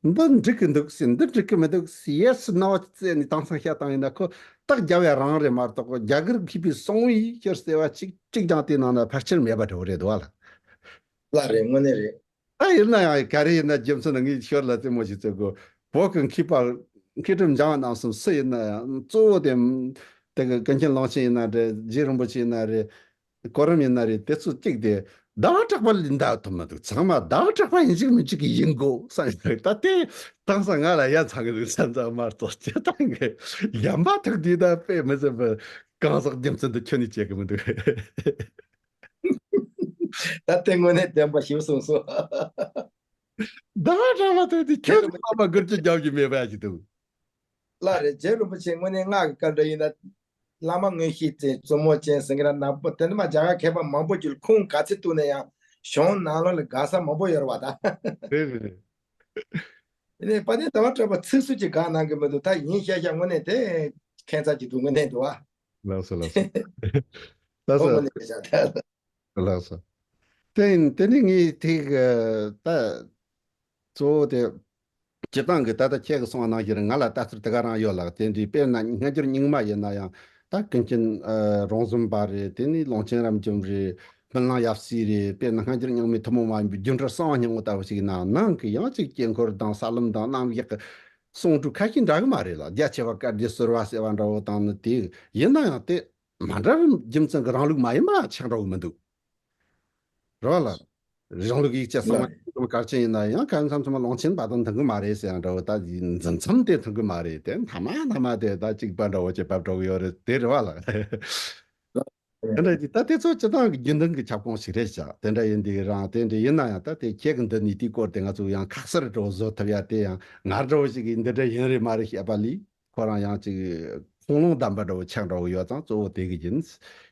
འདི་འགྲིག་གི་འདུག་ཟེར་འདི་འགྲིག་གི་མི་འདུག་ཟེར་ཡེ་སི་ནོ་བརྩད་ནས་དེང་སང་བཤད་སྟངས་ཡིན་ན་ཁོ་རྟགས་རྒྱབ་ཡ་རང་རེད་མ་གཏོགས་རྒྱ་གར་མཁས་པའི་གསང་བའི་ཕྱིར་ཟེར་བ་གཅིག་གཅིག་ཀྱང་དེའི་ནང་ན་ཕལ་ཆེར་མེད་པ་འདྲ་བོ་རེད་འདུག་བ་ལ། ལགས་རེད། དངོས་གནས་རེད། ད་ཡིན་ན་ཡང་ག་རེ་ཡིན་ན་རྒྱུ་མཚན་ནི་ངས་ཤོར་ལ་རྩེད་མོ་ཞིག་རྩེ་དགོས། བོད་ཀྱི་མཁས་པ་མཁས་གྲུབ་འཇམ་དབྱངས་རྣམ་གསུམ་སུ་ཡིན་ན་ཡང་གཙོ་བོ་དེ་དེ་གི་ཀུན་མཁྱེན་ཀློང་ཆེན་ཡིན་ན་རེད། རྗེ་རིན་པོ་ཆེ་ཡིན་ན་རེད། གོ་རིམ་ཡིན་ན་རེད། དེ་ཚོ་གཅིག་དེ་ཟླ་བ་གྲགས་པ་ལས་འདའ་ཐུབ་མི་འདུག་ཚང་མ་ཟླ་བ་གྲགས་པ་ཡིན་གཅིག་མིན་གཅིག་གི་ཡིན་དགོས་བསམ་ཡོད། ད་དེ་དེང་སང་ང་ལ་ཡ་མཚན་གི་འདུག་བསམ་ཙང་མ་གཏོགས་སྤྱིར་བཏང་གི་གཞན་པ་ཐུག་དུས་ད་དཔེ་མི་སྲིད་པའི་གང་ཟག་རྒྱུ་མཚན་དུ་ཁྱོན་ནས་བྱེད་གི་མི་འདུག་ད་དེ་དངོས་གནས་བདེན་པ་ཞིག་གསུངས་སོང་། ཟླ་བ་གྲགས་པ་ཐུག་དུས་ཁྱོད་ཚོ་ཚང་མ་སྒུར་གྱི་རྒྱབ་ཀྱི་མེད་པ་ཞིག་འདུག་ལགས་རེད། རྗེ་རིན་པོ་ཆེ་དངོས་གནས་སྔགས་ཀྱི་བཀའ་འདྲ་ཡིན་ན། བླ་མ་མངོན་ཤེས་ཅན་བཙུན་མོ་ཅན་ཟེར་མཁན་ནག་པོ་དེ་ནི་མ་རྒྱ་གར་མཁས་པ་མང་པོ་ཅིག་ལ་ཁུངས་ག་ཚད་གཏུགས་ན་ཡང་གཞུང་ནང་ལོགས་ལ་དགག་ས་མང་པོ་ཡོད་རེད་བ་ད། རེད་རེད་རེད། དེ་ནས་དཔལ་ལྡན་ཟླ་བ་གྲགས་པ་ཚིག་སུ་ཅིག་དགག་གནང་གི་མི་འདུག་ད་ཡིན་ཤག་ཤག་དངོས་གནས་དེ་ཁྱད་མཚར་ཅིག་འདུག་དངོས་གནས་འདུག་བ། ལགས་སོ་ལགས་སོ། ལགས་སོ། དངོས་གནས་ཤག་ད། ལགས་སོ། དེ་ཡིན་དེ་ནི་ངས་དེ་གི་ད་གཙོ་བོ་དེ་སྤྱིར་བཏང་གི་ད་ལྟ་ཁྱེད་ཀྱིས་གསུངས་པ་ནང་བཞིན་ང་ལ་ལྟ་ཚུལ་དེ་ག་རང་ཡོད་ལགས། དེ་འདྲའི་དཔེར་ན་སྔ་འགྱུར་རྙིང་མ་ཡིན་ན་ཡང་ད་ཀུན་མཁྱེན་ཨ་རོང་ཟོམ་པ་རེད། དེ་ནས་ཀློང་ཆེན་རབ་འབྱམས་རེད། སྨིན་གླིང་ཡབ་སྲས་རེད། དཔེར་ན་སྔ་འགྱུར་རྙིང་མའི་ཐུན་མོང་མ་ཡིན་པའི་སྒྱུ་འཕྲུལ་གསང་བ་སྙིང་པོ་ལྟ་བུ་ཞིག་ཡིན་ན་ནང་གི་ཡང་ཅིག་དཀྱིལ་འཁོར་དང་ས་ལམ་དང་རྣམ་གཞག་གི་གསུང་སྒྲོས་ཁ་ཤས་འདྲ་གི་མ་རེད་ལགས། རྒྱ་ཆེ་བ་བཀའ་བརྒྱད་ཟུར་པ་ཟེར་བ་འདྲ་བོ་དང་ནི་དེ་ཡིན་ན་ཡང་དེ། མ་འདྲ་བའི་རྒྱུ་མཚན་གྱི་རང་ལུགས་མ་ཡིན་པ་ཆགས་འགྲོ་གི་མི་འདུག་རེད་བ་ལགས། རང་ལུགས་ཡིག་ཆ་གསང་བ་ལགས། གལ་ཆེན་ཡིན་ན་ཡང་གང་འཚམ་ཚང་མ་ཀློང་ཆེན་པ་དང་མཐུན་གི་མ་རེད་ཟེར་ཡང་འདྲ་བོ་ད་འཛིན་མཚམས་དེ་མཐུན་གི་མ་རེད། དེ་མཐའ་མ་མཐའ་མ་དེ་ད་གཅིག་པ་འདྲ་བོ་ཅིག་བབས་འགྲོ་གི་ཡོད་རེད། དེ་རེད་བ་ལགས། དེ་འདྲ་ཅིག་ད་དེ་ཚོ་སྤྱིར་བཏང་གི་རྒྱུན་ལྡན་གྱི་ཁྱབ་ཁོངས་ཤིག་རེད་ཤག་དེ་འདྲ་ཡིན་དུས་རང་དེ་འདྲ་ཡིན་ན་ཡང་ད་དེ་ཁྱེད་ཀྱི་འདི་ནས་དེའི་སྐོར་དེ་ང་ཚོ་ཡང་ཁ་གསལ་འདྲ་བོ་བཟོ་ཐུབ་ཡ་དེ་ཡང་ང་འདྲ་བོ་ཞིག་གིས་འདི་འདྲ་ཡིན་རེད་མ་རེད་བཤད་པ་ལས། ཁོ་རང་ཡང་ཅིག་ཁུངས་ལུང་ལྡན་པ་འདྲ་བོ་ཆགས་འགྲོ་གི་ཡོད་ཙང་གཙོ་བོ་དེ་གི་ཡིན་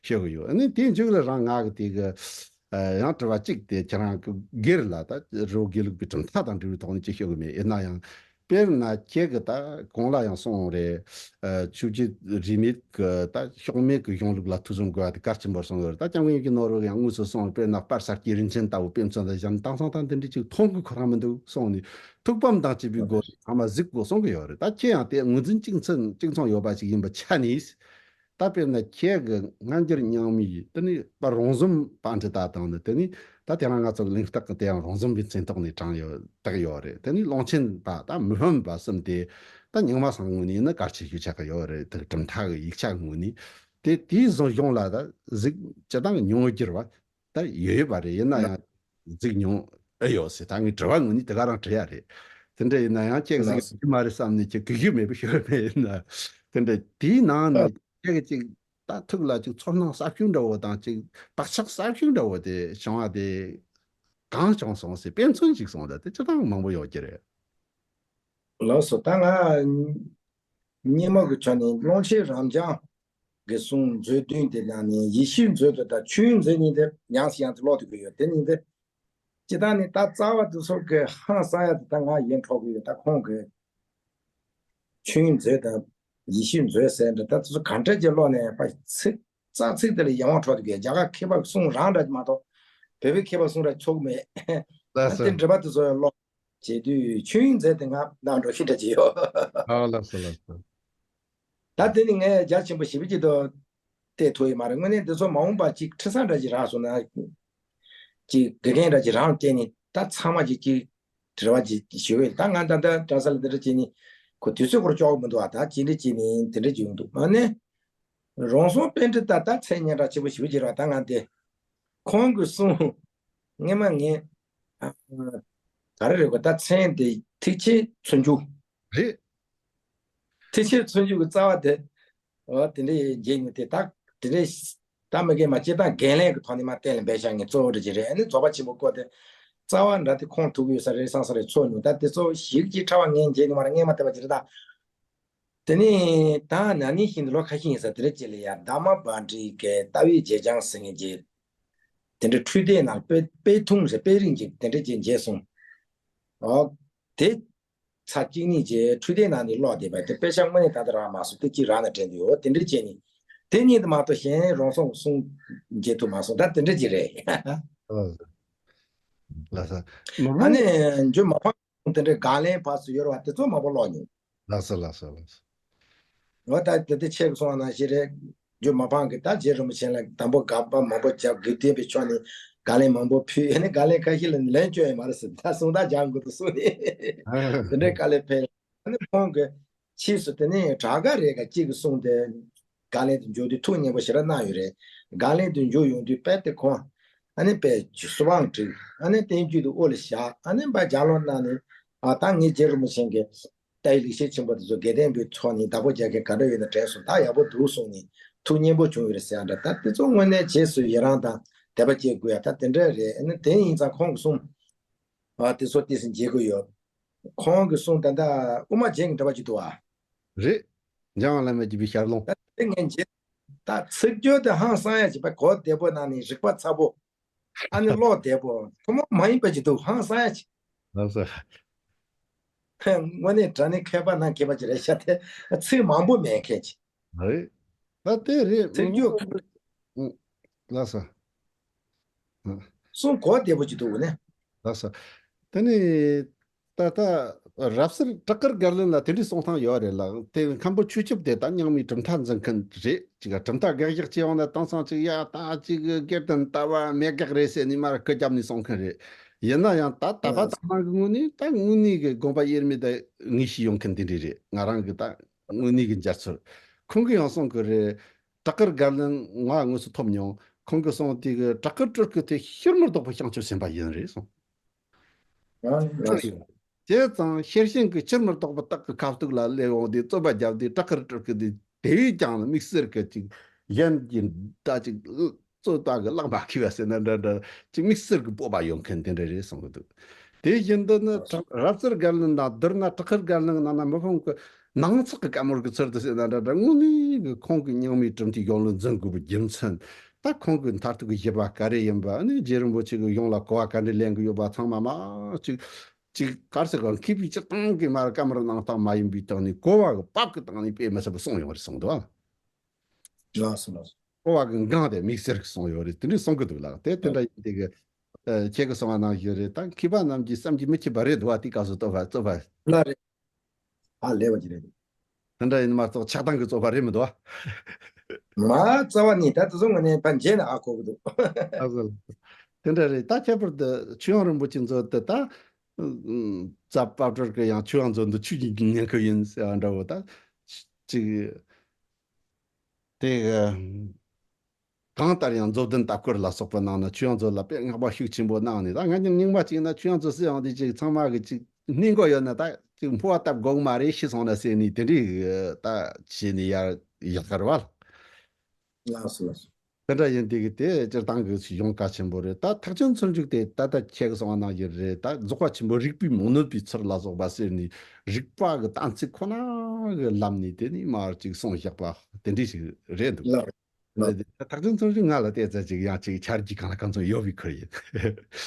ཤོད་གི་ཡོད། ཨ་ནི་དེའི་མཇུག་ལ་རང་ང་གི་དེ་གི་ཡང་དྲི་བ་གཅིག་དེ་ཁྱེད་རང་གི་སྒེར་ལ་ད་རི་བོ་དགེ་ལུགས་པའི་གྲུབ་མཐའ་དང་འབྲེལ་བའི་ཐོག་ནས་ཅིག་ཤོད་གི་མེད། ཡིན་ན་ཡང་དཔེར་ན་ཁྱེད་གི་ད་གོང་ལ་ཡང་གསུངས་རེད། ཆོས་བརྒྱུད་རིས་མེད་གི་ད་ཕྱོགས་མེད་གི་གཞུང་ལུགས་ལ་ཐོས་བསམ་དགོས་པ་དེ་གལ་ཆེན་པོར་གསུངས་ཡོད་རེད། ད་སྐྱབས་མགོན་ཡིད་བཞིན་ནོར་བུ་ཡང་དངོས་སུ་གསུངས། དཔེར་ན་དཔལ་ས་སྐྱའི་རིན་ཆེན་ལྟ་བུ་དཔེ་མཚོན་དུ་བཞག་ན་དེང་སང་ད་འདི་འདྲ་ཅིག་མཐོང་གི་ཁོ་རང་མི་འདུག་གསུངས་ནས། ཐུགས་ཕམ་དང་བཅས་པའི་སྒོ་ནས་ཚང་མ་གཟིགས་དགོས་གསུང་གི་ཡོད་རེད། ད་ཁྱེད་ཡང་དེ་ངོས་འཛིན་གཅིག་མཚུངས་གཅིག་མཚུངས་ཡོད་པ་ཞིག་ཡིན་པའི་ཆ་ནས། ད་དཔེར་ན་ཁྱེད་ཀྱི་སྔ་འགྱུར་རྙིང་མའི་དེ་ནི་པ་རོང་ཟོམ་པ་འདྲ་ད་དང་ནི་དེ་ནི་ད་དེ་རིང་ང་ཚོ་གླེང་སྟེགས་ཀྱི་དེ་ཡང་རོང་ཟོམ་པའི་མཚན་ཐོག་ནས་དྲངས་ཡོད་བཏགས་ཡོད་རེད། དེ་ནི་ཀློང་ཆེན་པ་ད་མི་ཕམ་པ་གསུམ་དེ་ད་རྙིང་མ་སང་ངོས་ནས་ཡིན་ན་གལ་ཆེ་ཤོས་ཆགས་ཀྱི་ཡོད་རེད། དེ་གྲུབ་མཐའ་གི་ཡིག་ཆ་ངོས་ནས་དེ་དེའི་བཟོ་གཞུང་ལ་ད་གཟིགས་སྤྱིར་བཏང་གི་མྱོང་འགྱུར་བ། ད་ཡོད་ཡོད་པ་རེད། ཡིན་ན་ཡང་གཟིགས་མྱོང་ཨེ་ཡོད་ཟེར། ད་ངས་དྲི་བ་ངོས་ནས་དེ་ག་རང་དྲི་ཡ་རེད། དེ་འདྲ་ཡིན་ན་ཡང་ཁྱེད་གཟིགས་ཡོད་མ་རེད་བསམ་ནས་ཁྱེད་གུས་ཞུ་མེད་པ་ཞུ་ཡ་མེད། ཡིན་ན་དེ་འདྲ་དེའི་ནང་ནས་ཁྱེད་ཀྱི་ཅིག་ད་ཐུགས་ལ་ཅིག་ཚོར་སྣང་གསར་ཤོས་འདྲ་བོ་དང་ཅིག་བག་ཆགས་གསར་ཤོས་འདྲ་བོ་དེ་བྱུང་བ་དེ་གང་བྱུང་སོང་ཟེར་དཔེ་མཚོན་ཞིག་སོང་ད་དེ་སྤྱིར་བཏང་མང་པོ་ཡོད་ཀྱི་རེད། ལགས་སོ། ད་ང་སྙན་མོ་གི་ཆ་ནས་ཀློང་ཆེན་རབ་འབྱམས། གི་གསུང་མཛོད་བདུན་དེ་ནང་ནས་ཡེ་ཤུའི་མཛོད་དེ་དང་ཆོས་དབྱིངས་མཛོད་གཉིས་དེ་ཡང་སེ་ཡང་སེ་ཀློག་ཐུབ་ཀྱི་ཡོད། དེ་གཉིས་དེ་སྤྱིར་བཏང་ནི་ད་རྩ་བ་དེ་ཚོ་གི་ཧང་སང་ཡ་དེ་ད་ང་ཡིད་འཕྲོག་གི་ཡོད། ད་ཁོང་གི་ཆོས་དབྱིངས་མཛོད་དང་ཡེ་ཤུའི་མཛོད་ཟེར་འདྲ་ད་དེ་ཚོ་ག་འདྲ་ཅིག་ཀློག་ནས་ཕ་ཚིག་རྩ་ཚིག་དེ་ལ་ཡིད་དབང་འཕྲོག་ཐུབ་ཀྱི། རྒྱ་གར་མཁས་པ་གི་གསུང་རང་འདྲ་ཅིག་མ་གཏོགས་བོད་པའི་མཁས་པ་གསུང་འདྲ་ཚོགས་མེད། ལགས་ད་དེ་སོ། འདྲ་པ་དེ་ཚོ་ཡང་ཀློག་བྱེད་དུས་ཆོས་དབྱིངས་མཛོད་དེ་ང་ནང་འགྲོ་ཤི་འདྲ་ཅིག་ཡོད། ཨ་ལགས་སོ་ལགས་སོ། ད་དེ་ནི་ངས་རྒྱ་ཆེན་པོ་ཞེ་པོ་ཅིག་ཏུ་བལྟས་ཐུབ་ཡོད་མ་རེད། དངོས་གནས་འདི་ཚོ་མ་འོངས་པ་ཅིག་ཁྲི་སང་འདྲ་ཅིག་རག་སོང་ན་ཅིག་དགེ་རྒན་འདྲ་ཅིག་རང་བལྟས་ནས་ད་ཚང་མ་ཅིག་ཅིག་དྲི་བ་ཅིག་ཞུ་འོས། ད་ང་ད་ལྟ་གྲྭ་ས་ལ་འདི་འདྲ་བྱས་ནས་ཁོ་དུས་ཚོད་ཁོར་ལྕོགས་མི་འདུག་ཨ། ད་ཅི་འདྲ་བྱས་ནས་དེ་འདྲ་ཅིག་ཡོང་འདུག་ཨ་ནི་རོང་ཟོམ་པཎྜི་ཏ་ད་མཚན་སྙན་གྲགས་ཆེ་པོ་ཞེ་པོ་ཅིག་རེད་བ། ད་ང་དེ་ཁོང་གི་གསུང་སྔས་མ་ངས་ཨ་ག་རེ་རེད་གོ། ད་མཚན་དེ་ཐེག་ཆེན་མཚོ་འཇུག་རེད། ཐེག་ཆེན་མཚོ་འཇུག་གི་རྩ་བ་དེ། འོ་དེ་འདྲའི་མཇལ་མྱོང་དེ་དག་དེ་འདྲའི་ད་མི་རྒན་མ་སྤྱིར་བཏང་འགན་ལེན་གྱི་ཐོག་ནས་མ་གཏན་ལ་འབེབས་བྱ་ངས་གཙོ་བོ་འདྲ་ཅིག་རེད། ཨ་ནི་རྫོགས་པ་ཆེན་པོ་སྐོར་དེ་རྩ་བ་འདྲ་དེ་ཁོང་ཐུག་གི་ཡོད་ས་རེད་བསམ་ས་རེད། ཚོར་མྱོང་། ད་དེ་ཚོ་ཞིག་ཅིག་ཕྲ་བ་ངས་མཇལ་མྱོང་མ་རེད། སྔས་མ་བལྟས་པ་ཅིག་རེད་ད། དེ་ནས་ད་ན་ནིང་བཞིན་ལོ་ཁ་ཤས་ཡིན་ས་དེ་འདྲ་ཅིག་ལ་ཡ་དྷརྨ་བྷ་ཏྲི་གི་ལྟ་བའི་རྗེས་འབྲང་ཟེར་མཁན་ཅིག་དེ་འདྲ་འཕྲུལ་དེབ་ནང་དཔེ་དཔེ་ཐུང་རེད། དཔེ་རིང་ཅིག་དེ་འདྲ་ཅིག་མཇལ་སོང་། འོ་དེ། ཚར་གཅིག་གཉིས་ཀྱི་འཕྲུལ་དེབ་ནང་ནས་ཀློག་བསྡད་པ་དེ་དཔེ་ཆ་དངོས་གནས་ད་ལྟ་རག་མ་སོང་། དེ་གཅིག་རག་ན་དྲན་འདུག་འོ་དེ་འདྲ་བྱས་ནས་དེ་གཉིས་དེ་མ་གཏོགས་གཞན་རོང་ཟོམ་གསུང་མཇལ་ཐུབ་མ་སོང་། ད་དེ་འདྲ་ཅིག་རེད། ལགས་སོ། ལགས་སོ། ནོར་ཨ་བུ། ནི་འཇུ་མ་ཕམ་དེ་འདྲའི་དགག་ལན་ཕར་ཚུར་ཡོད་རེད་བ། དེ་ཚོ་མང་པོ་ཀློག་མྱོང་། ལགས་སོ་ལགས་སོ་ལགས་སོ། འོ་ད་དེ་དེ་ཆེད་གསུང་བ་ནང་བཞིན་རེད། རྒྱུ་མ་ཕམ་གྱིས་ད་རྗེ་རིན་པོ་ཆེ་ལ་དང་པོ་དགག་པ་མང་པོ་བརྒྱབ། དགེ་ལྡན་པའི་ཕྱོགས་ནས་དགག་ལན་མང་པོ་ཕུལ། ཨ་ནི་དགག་ལན་ཁ་ཤས་ལ་ལན་སྐྱོན་ཡོད་མ་རེད་ཟེར། ད་གསུང་སྟངས་སྦྱང་དགོས་འདུག་གསུངས་ནས་དེ་འདྲའི་དཀའ་ལས་ཕེབས། ཨ་ནི་ཁོང་གིས་ཕྱིས་སུ་དེ་ནས་བྲག་དཀར་རས་ཀྱིས་གཅིག་གི་གསུང་དེ་དགག་ལན་དུ་འཇུག་དུས་ཐུགས་མཉེས་པོ་ཞེ་དྲག་གནང་ཡོད་རེད། དགག་ལན་དུ་འཇུག་ཡོང་དུས་དཔེ་དེ་ཁོང་ཨ་ནི་དཔེ་སུ་བང་བསྒྲིགས། ཨ་ནི་བསྟན་བཅོས་དེ་དབུ་ལ་བཞག་ཨ་ནི་ཕར་ལྗགས་ཀློག་གནང་ནས། ཨ་ད་ངས་རྗེ་རིན་པོ་ཆེ་གི་ལྟ་བའི་ལེགས་བཤད་ཆེན་པོ་དེ་ཚོ་དགེ་ལྡན་པའི་ཚོགས་ནས་བདག་པོ་རྒྱག་མཁན་ག་འདྲ་ཡོད་ན་དྲན་སོང་། ད་ཡག་པོ་འདུག་གསུངས་ནས་ཐུགས་མཉེས་པོ་བྱུང་ཡོད་རེད་ཟེར་ཡ་འདྲ། ད་དེ་ཚོ་དངོས་གནས་རྗེས་སུ་ཡི་རང་དང་དད་པ་སྐྱེ་དགོས་ཡ་ད་དེ་འདྲ་རེད། ཨ་ནི་དེ་ཡིན་ཙང་ཁོང་གི་གསུང་ཨ་དེ་ཚོ་ཏོག་ཙམ་མཇལ་གི་ཡོད། ཁོང་གི་གསུང་ད་ལྟ་དབུ་མ་རྒྱན་གྱི་འགྲེལ་པ་ཅིག་འདུག་ཨ། རེད། འཇམ་དབྱངས་བླ་མའི་བརྒྱུད་པའི་ཞལ་ལུང་། ད་དེ་ངས་མཇལ། ད་ཚིག་སྦྱོར་དེ་ཧང་སང་ཡ་ཅིག་པ་གོ་བདེ་པོ་གནང་ནས་རིག་པ་ཚ་པོ། ཨ་ནི་ཀློག་བདེ་པོ་ཐུན་མོང་མ་ཡིན་པ་ཅིག་འདུག་ཧང་སང་ཡ་ཅིག་ལགས་སོ། དངོས་གནས་དྲང་གནས་མཁས་པ་ནང་མཁས་པ་ཅིག་རེད་ཤག་དེ་ཚིག་མང་པོ་མེད་མཁན་ཅིག་རེད། ད་དེ་རེད། ཚིག་སྦྱོར། ཨུ། ལགས་སོ། ཨུ། གསུང་གོ་བདེ་པོ་ཅིག་འདུག་ནས། ལགས་སོ། དེ་ནི་ད་ལྟ་རབ་གསལ་བྲག་དཀར་དགའ་ལྡན་ལ་དེ་འདྲའི་གསུང་སྟངས་ཡོད་རེད་ལགས། དེ་མཁན་པོ་ཆོས་སྐྱབས་དེ་ད་རྙིང་མའི་གྲུབ་མཐའ་འཛིན་མཁན་རེད། ཅིག་གྲུབ་མཐའ་དགག་བཞག་བྱས་ཡོང་ན་དེང་སང་ཅིག་ཡ་ད་ཅིག་དགེ་ལྡན་ལྟ་བ་མེད་དགག་རེད་ཟེར་ནས་མར་སྐུ་རྒྱབ་ནས་གསུང་མཁན་རེད། ཡིན་ན་ཡང་ད་དད་པ་ལགས་སོ། དག་སྣང་གི་ངོས་ནས་ད་དངོས་གནས་ཀྱི་དགོངས་པ་དབྱེར་མེད་དེ་ངེས་ཤེས་ཡོང་མཁན་དེ་འདྲ་རེད། ང་རང་གི་ད་དངོས་གནས་ཀྱི་མཇལ་ཚུལ། ཁོང་གིས་ཡང་གསུང་གི་རེད། བྲག་དཀར་དགའ་ལྡན་ང་དངོས་སུ་ཐོབ་མྱོང་། ཁོང་གིས་གསུངས་དེ་གི་བྲག་དཀར་སྤྲུལ་སྐུ་དེ་ཕྱིར་མི་ལྡོག་པའི་བྱང་ཆུབ་སེམས་དཔའ་ཡིན་རེད་གསུངས། ཡང་ཡང་སོ། བྱས་ཙང་ཤེར་ཕྱིན་གྱི་ཕྱིར་མི་ལྡོག་པའི་རྟགས་ཀྱི་ཁ་ཐུག་ལ་སླེབས་འོང་དུས་རྩོད་པ་བརྒྱབ་དུས་བྲག་དཀར་སྤྲུལ་སྐུ་དེ་དེ་བས་ཀྱང་དམིགས་བསལ་གྱི་ཅིག་གཞན་གྱི་ད་ཅིག་རྩོད་པ་གི་གླགས་མ་ཁེལ་བ་ཟེར་ན་འདྲ་འདྲ་ཅིག་དམིགས་བསལ་གྱི་སྤོབས་པ་ཡོད་མཁན་དེ་འདྲ་རེད་གསུང་གི་འདུག་དེ་བཞིན་དུ་ནི་ཡང་སོ། བྲག་རབ་གསལ་དགའ་ལྡན་དང་བསྡུར་ན་བྲག་དཀར་དགའ་ལྡན་གྱི་ནང་ན་མི་ཕམ་གྱི་ནང་ཚགས་ཀྱི་བཀའ་མོལ་གྱི་ཚུལ་དུ་ཟེར་ན་འདྲ་འདྲ། དངོས་གནས་ཀྱི་ཁོང་གི་རྙིང་མའི་གྲུབ་མཐའི་གཞུང་ལུགས་འཛིན་དགོས་པའི་རྒྱུ་མཚན། ད་ཁོང་གི་མཐར་ཐུག་གི་བཞེད་པ་ག་རེ་ཡིན་པ། ཨ་ནི་རྗེ་རིན་པོ་ཆེ་གི་གཞུང་ལ་གོ་བ་ག་འདྲ་ལེན་གི་ཡོད་པ་ཚང་མ་མ་གཅིག་གཅིག་ག་རེ་ཟེར་ག་མཁས་པའི་སྤྱིར་བཏང་གི་མར་བཀའ་མོལ་གནང་སྟངས་མ་ཡིན་པའི་སྟེང་ནས་གོ་བ་གི་བབ་ཀྱི་སྟེང་ནས་དཔེ་མི་སྲིད་པ་གསུངས་ཡོང་བ་རེད་གསུངས་འདུག་ཨ། ལགས་སོ་ལགས་སོ། གོ་བ་གི་འགངས་དེ་དམིགས་བསལ་གྱི་གསུངས་ཡོད་རེད། དེ་འདྲའི་གསུང་གི་འདུག་ལགས། དེ་དེ་འདྲ་ཡིན་དེ་གི་ཨ་ཁྱེད་ཀྱི་གསུང་བ་ནང་བཞིན་རེད། ད་མཁས་པ་རྣམས་ཀྱི་བསམ་གྱིས་མི་ཁྱབ་པ་རེད་འདུག་བ། དེ་སྐབས་སུ་བསྟོད་པ་རྩོད་པ། ལགས་རེད། ཧ་ལས་པ་ཅིག་རེད། དེ་འདྲ་ཡིན་མ་གཏོགས་ཆགས་སྡང་གི་རྩོད་པ་རེད་མི་འདུག་བ། མ་རྩ་བ་ནས་ད་དེ་ཚོ་ངོས་ནས་ཕར་མཇལ་ན་ཧ་གོ་གི་འདུག་ཨ་ཟེར། དེ་འདྲ་རེད། ད་ཁྱད་པར་དུ་ཆོས་དབྱིངས་རིན་པོ་ཆེ་མཛོད་དེ་ད་རྩ་བ་སྤྲུལ་སྐུ་ཡང་ཆོས་དབྱིངས་མཛོད་འདི་ཆོས་ཀྱི་ཉིན་ཁུ་ཡིན་ཟེར་བ་འདྲ་བོ། ད་ཅིག་དེ་གང་ལྟར་ཡང་མཛོད་བདུན་ལྟ་སྐོར་ལ་སོགས་པ་གནང་ན་ཆོས་དབྱིངས་མཛོད་ལ་དཔེ་བསྔགས་པ་ཤུགས་ཆེན་པོ་གནང་ནས། ད་ང་ཉིད་རྙིང་མ་གཅིག་ན་ཆོས་དབྱིངས་མཛོད་ཟེར་ཡང་དེ་ཅིག་ཚང་མ་གི་ཅིག་སྣེ་འགོ་ཡོད་ན་ད་ཅིག་འཕོ་བ་བཏབ་དགོས་མ་རེད་ཤི་སོང་ན་ཟེར་ནས་དེ་འདྲའི་ད་བྱས་ནས་ཡར་ཡག་གར་བ། ལགས་སོ་ལགས་སོ། དེ་འདྲ་ཡིན་དུས་ཀྱི་དེ་སྤྱིར་བཏང་གི་ཞིག་ཡོང་གལ་ཆེན་པོ་རེད། ད་ཐེག་ཆེན་ཚུལ་འཇུག་དེ་ད་ལྟ་ཁྱེད་ཀྱིས་གསུངས་པ་ནང་བཞིན་རེད། ད་རྫོགས་པ་ཆེན་པོ་རིག་པའི་མུ་ནུབ་པའི་ཚུལ་ལ་སོགས་པ་ཟེར་ནས་རིག་པ་གི་གཏན་ཚིགས་ཁོ་ན་གི་ལམ་ནས་དེ་ནས་མར་ཅིག་གསུངས་བཞག་པ་དེ་འདྲ་ཞིག་རེད་འདུག་ལགས་རེད། ལགས། ད་ཐེག་ཆེན་ཚུལ་འཇུག་ང་ལ་བལྟས་ཙང་ཅིག་ཡང་ཅིག་ཆ་རྒྱུས་གང་ལ་གང་འཚམ་ཡོད་པའི་ཁུལ་ཡིན།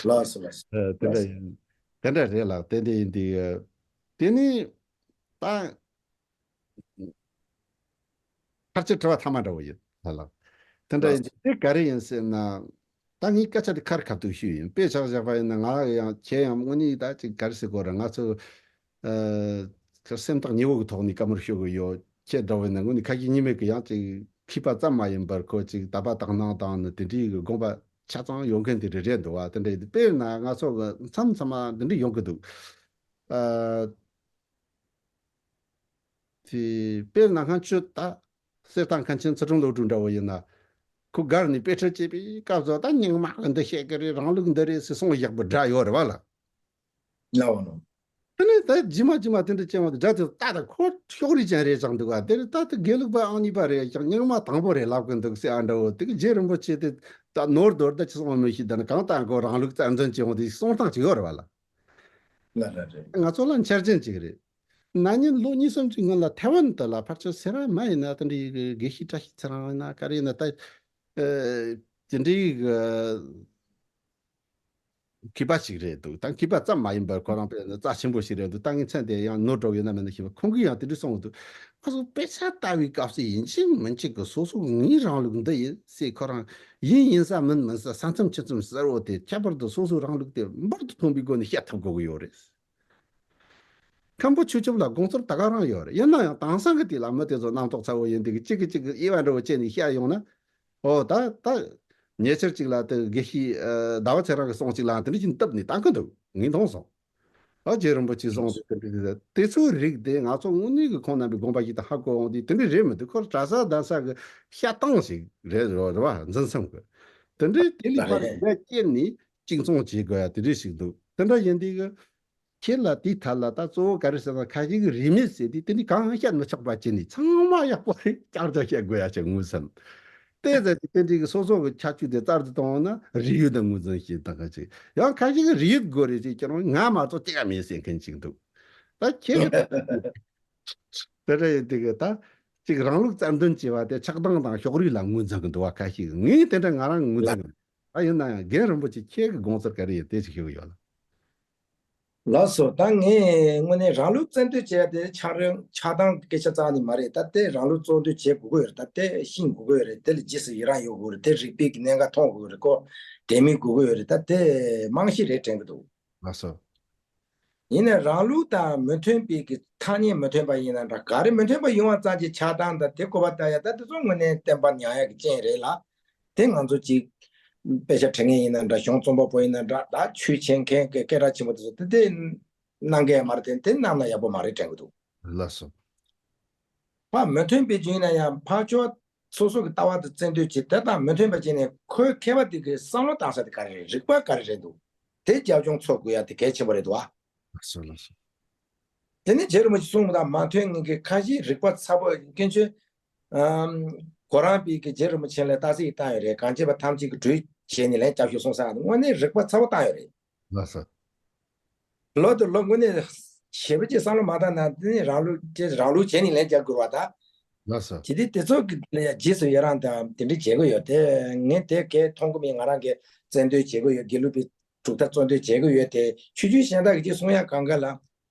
ལགས་སོ། ལགས་སོ། ཨ། དེ་འདྲ་ཡིན། དེ་འདྲ་རེད་ལགས། དེ་འདྲ་ཡིན་དུས་དེ་ནས་ད། ཕལ་ཆེར་དྲི་བ་ཐ་མ་འདྲ་བོ་ཡིན་ལ་ལ། དེ་འདྲ་ཡིན་ལགས། དུས་དེ་ག་རེ་ཡིན་ཟེར་ན། ད་ངས་སྐད་ཆ་དེ་ཁ་རི་ཁ་ཐུག་ཞུས་ཡིན། དཔེ་ཆ་བཞག་པ་ཡིན་ན་ང་ཡང་ཁྱེད་ཡང་དངོས་གནས་ད་ཅིག་ག་རེ་ཟེར་དགོས་རེད། ང་ཚོ་ཨ་སེམས་ཐག་ཉེ་བོ་གི་ཐོག་ནས་བཀའ་མོལ་ཞུ་གི་ཡོད། ཁྱེད་འདྲ་བོ་ཡིན་ན་དངོས་གནས་ཁ་ཞེ་གཉིས་མེད་ཀྱི་ཡང་ཅིག་མཁས་པ་ཙམ་མ་ཡིན་པར་ཁོ་ཅིག་དད་པ་དག་སྣང་དང་ནི་དེ་འདྲའི་གི་དགོངས་པ་ཆ་ཚང་ཡོད་མཁན་དེ་འདྲ་རེད་འདུག་བ། དེ་འདྲ་ཡིན་དུས་དཔེར་ན་ང་ཚོ་གི་མཚམས་མཚམས་མ་འདི་འདྲ་ཡོང་གི་འདུག་ཨ། དེ་དཔེར་ན་སྔ་ཕྱི་ད་གསེར་ཐང་མཁན་ཆེན་ཚུལ་ཁྲིམས་བློ་གྲོས་འདྲ་བོ་ཡིན་ན། ཁོ་སྒར་ནས་དཔེ་ཁྲིད་བྱེད་པའི་སྐབས་སུ་ད་རྙིང་མ་གི་འདི་བཤད་ཀྱི་རེད། རང་ལུགས་འདི་རེད་ཟེར་གསུངས་བཞག་པའི་སྒྲ་ཡོད་རེད་བ་ལ། ལགས་འོང་། དེ་ནས་ད་རྗེས་མ་རྗེས་མ་དེ་འདྲ་བྱས་མ་དེ་སྒྲ་དེ་ད་ད་ཁོ་ཕྱོགས་རིས་ཅན་རེད་ཅང་འདུག་ག་དེ་རེད། ད་དེ་དགེ་ལུགས་པ་ཨང་གཉིས་པ་རེད་ཀྱང་རྙིང་མ་དང་པོ་རེད་ལབ་ཀྱི་འདུག་ཟེར་ཨ་འདྲ་བོ་དེ་གི་རྗེ་རིན་པོ་ཆེ་དེ་ད་ནོར་དོར་ད་ཅི་སོང་བ་མི་ཤེས། ད་ནི་གང་ལྟར་ཁོ་རང་ལུགས་རྩ་འཛིན་བྱེད་འོང་དེ་གསུང་སྟངས་ཅིག་ཡོད་རེད་བ་ལ། ལ་ལ་རེད། ང་ཚོ་ལ་འཆར་ཅན་ཅིག་རེད། ན་ནིང་ལོ་གཉིས་གསུམ་ཅིག་སྔོན་ལ་ཐའེ་ཝན་དུ་ལ་ཕལ་ཆེར་སེ་ར་མ་ཡིན་ན་དེ་འདྲའི་དགེ་བཤེས་བཀྲ་ཤིས་ཚེ་རིང་ཡིན་ན་ག་རེ་ཡིན་ན་ད་དེ་འདྲའི་མཁས་པ་ཞིག་རེད་འདུག་ད་མཁས་པ་ཙམ་མ་ཡིན་པར་ཁོ་རང་དཔེ་རྩ་ཆེན་པོ་ཞིག་རེད་འདུག་ད་ངའི་མཚན་དེ་ཡང་ནོར་འགྲོ་ཡོད་ན་མེད་ན་ཤེས་པ། ཁོང་གིས་ཡང་དེ་འདྲ་གསུངས་འདུག་ང་ཚོ་དཔེ་ཆ་ལྟ་བའི་སྐབས་སུ་ཡིན་གཅིག་མིན་གཅིག་གི་སོ་སོ་ངའི་རང་ལུགས་འདི་ཡིན་ཟེར་ཁོ་རང་ཡིན་ཡིན་ས་མིན་མིན་ས་ས་མཚམས་ཆུ་མཚམས་གསལ་བོ་དེ་ཁྱད་པར་དུ་སོ་སོའི་རང་ལུགས་དེ་འབུར་དུ་ཐོན་པའི་སྒོ་ནས་བཤད་ཐུབ་དགོས་ཀྱི་ཡོད་རེད། མཁན་པོ་ཆོས་སྐྱོབ་ལ་དགོངས་ཚུལ་ད་ག་རང་ཡོད་རེད། ཡིན་ན་ཡང་དེང་སང་གི་དུས་ལ་མི་དེ་ཚོ་རྣམ་རྟོག་ཚ་བོ་ཡིན་དུས་གཅིག་གིས་གཅིག་གི་དབྱེ་བ་འདྲ་བོ་བྱས་ནས་བཤད་ཡོང་ན། ཨོ་ད་ད་ཉེ་ཆར་གཅིག་ལ་དེ་དགེ་བཤེས་ཨ་ཟླ་བ་ཚེ་རིང་གི་གསུང་གཅིག་ལའང་དེ་འདྲ་བཞིན་བཏབ་ནས་བཏང་གི་འདུག་ངས་མཐོང་སོང་། ཨ་རྗེ་རིན་པོ་ཆེའི་གསུང་དེ་དེ་འདྲ་དེ་ཚོའི་རིགས་དེ་ང་ཚོ་དངོས་གནས་ཀྱི་ཁོང་རྣམ་པའི་དགོངས་པ་ཞིག་དང་ཧ་གོ་འོང་དུས་དེ་འདྲ་རེད་མི་འདུག་ཁོ་གྲྭ་ས་གདན་ས་གི་བཤད་སྟངས་ཤིག་རེད་རོ་རེད་བ། འཛིན་མཚམས་གི་དེ་འདྲའི་དེ་ལས་ཕར་རྒྱ་སྐྱེད་ནས་གཅིག་མཚུངས་བྱེད་དགོས་ཡ་དེ་འདྲ་ཞིག་འདུག་དེ་འདྲ་ཡིན་དུས་གི་ཁྱེད་ལ་དེའི་ཐད་ལ་ད་གཙོ་བོ་ག་རེ་ཟེར་ན་ཁ་ཤས་ཀྱི་རིས་མེད་ཟེར་དུས་དེ་ནི་གང་བཤད་མི་ཆོག་པ་བྱས་ནས་ཚང་མ་ཡག་པོ་རེད་བསྐྱར་དུ་བཤད་དགོས་ཡ་ཆེ་ངོས་ཟིན། དེ་ཟེར་དུས་དེ་འདྲའི་གི་སོ་སོ་གི་ཁྱད་ཆོས་དེ་རྩལ་དུ་གཏོང་བ་ན་རིས་ཡོད་དང་ངོས་འཛིན་བྱེད་སྟངས་ཁ་ཅིག་ཡང་ཁ་ཤས་ཀྱི་རིས་ཡོད་དགོས་རེད་ཅེས་ཁྱེད་རང་ང་མ་གཏོགས་ཅི་ཡང་མེད་ཟེར་མཁན་ཅིག་འདུག་ད་ཁྱེད་ཀྱི་དེ་འདྲ་ཡིན་དུས་གི་ད་ཅིག་རང་ལུགས་རྩལ་འདོན་བྱས་པ་དེ་ཆགས་སྡང་དང་ཕྱོགས་རིས་ལ་ངོས་འཛིན་གི་འདུག་བ། ཁ་ཤས་ཀྱི་ངས་དེ་འདྲ་ང་རང་ངོས་འཛིན་གི་འདུག་ད་ཡིན་ན་ཡང་རྒན་རིན་པོ་ཆེ་ཁྱེད་ཀྱི་དགོངས་ཚུལ་ག་རེ་ཡིན་དེ་ཅིག་ཞུ་གི་ཡོད་ལ། ལགས་སོ། ད་ངས་དངོས་གནས་རང་ལུགས་རྩལ་འདོན་བྱས་དེ་ཆགས་རིམ་ཆགས་སྡང་གི་སྐད་ཆ་རྩ་ནས་མ་རེད། ད་དེ་རང་ལུགས་གཙོ་འདོན་བྱེད་དགོས་ཀྱི་ཡོད་རེད། ད་དེ་ཤེས་དགོས་ཀྱི་ཡོད་རེད། དེ་ལ་རྗེས་སུ་ཡི་རང་ཡོད་དགོས་རེད། དེ་རིག་པའི་གི་གནད་འགག་མཐོང་དགོས་རེད། ཁོ་དེ་མིན་དགོས་ཀྱི་ཡོད་རེད། ད་དེ་རྨང་གཞི་རེད་དྲན་གི་འདུག་ལགས་སོ། ཡིན་ནའི་རང་ལུགས་དང་མི་མཐུན་པའི་གི་ཐ་སྙད་མི་མཐུན་པ་ཡིན་ན་འདྲ་ག་རེ་མི་མཐུན་པ་ཡོང་བ་ཙམ་གྱིས་ཆགས་སྡང་དང་དེ་གོ་བ་ལྟ་ཡ་ད་དེ་ཚོ་དངོས་གནས་བསྟན་པ་ཉམས་ཡ་གི་རྐྱེན་རེད་ལ། དེ་ང་ཚོ་གཅིག་དཔེ་ཆ་ཁྲིད་མཁན་ཡིན་ན་འདྲ། གཞུང་རྩོམ་པ་པོ་ཡིན་ན་འདྲ། ད་ཆོས་འཆད་མཁན་གྱི་སྐད་གྲགས་ཆེན་པོ་དེ་ཚོ་དེ་དེ་གནང་གི་ཡ་མ་རེད། དེ་དེ་གནང་ན་ཡག་པོ་མ་རེད་དྲན་གི་འདུག་ལགས་སོ། ཕར་མི་མཐུན་པའི་རྒྱུ་ཡིན་ན་ཡང་ཕར་ཕྱོགས་སོ་སོ་གི་ལྟ་བ་དང་བརྩོན་འགྲུས་བྱེད་དེ་དང་མི་མཐུན་པ་བྱས་ནས་ཁོའི་མཁས་པ་དེ་གི་བསམ་བློ་བཏང་ས་དེ་ག་རེ་རེད། རིག་པ་ག་རེ་རེད་འདུག་དེ་རྒྱབ་ལྗོངས་འཚོལ་དགོས་ཡ་དེ་གལ་ཆེན་པོ་རེད་འདུག་ཨ། ལགས་སོ་ལགས་སོ། དེ་ནི་རྗེ་རིན་པོ་ཆེ་གསུངས་པ་དང་མ་མཐུན་ངེས་ཀྱི་ཁ་ཞིག་རིག་པ་ཚ་པོ་སྐྱོན་ཆོས། ཨམ། གོ་རམས་པའི་གི་རྗེ་རིན་པོ་ཆེ་ལ་རྟགས་གསལ་བཏང་ཡོད་རེད། གང་བྱེད་པ་ཐམས་ཅད་ཀྱི་གྲོས་བྱས་ནས་ལན་རྒྱབ་ཤོག་གསུངས་ས་དངོས་གནས་རིག་པ་ཚ་པོ་བཏང་ཡོད་རེད། ལགས་སོ། ལོ་དང་ལོ་དངོས་གནས་ཞེ་པོ་ཅིག་བསམ་བློ་མ་བཏང་ན་དེ་ནི་རང་ལུགས་ཀྱི་རང་ལུགས་བྱས་ནས་ལན་རྒྱག་དགོས་པ་དང་། ལགས་སོ། ཇི་སྟེ་དེ་ཚོ་གི་ལ་ཡ་རྗེས་སུ་ཡི་རང་དང་དེ་འདྲ་བྱེད་དགོས་ཡོད་དེ། ངས་དེ་གས་མཐོང་གི་མེད། ང་རང་གིས་རྩལ་འདོན་བྱེད་དགོས་ཡོད། དགེ་ལུགས་པའི་གྲུབ་མཐའ་གཙོ་འདོན་བྱེད་དགོས་ཡོད་དེ། ཆོས་བརྒྱུད་གཞན་དག་གིས་ཅིག་གསུང་ཡ་གང་ག་ལ་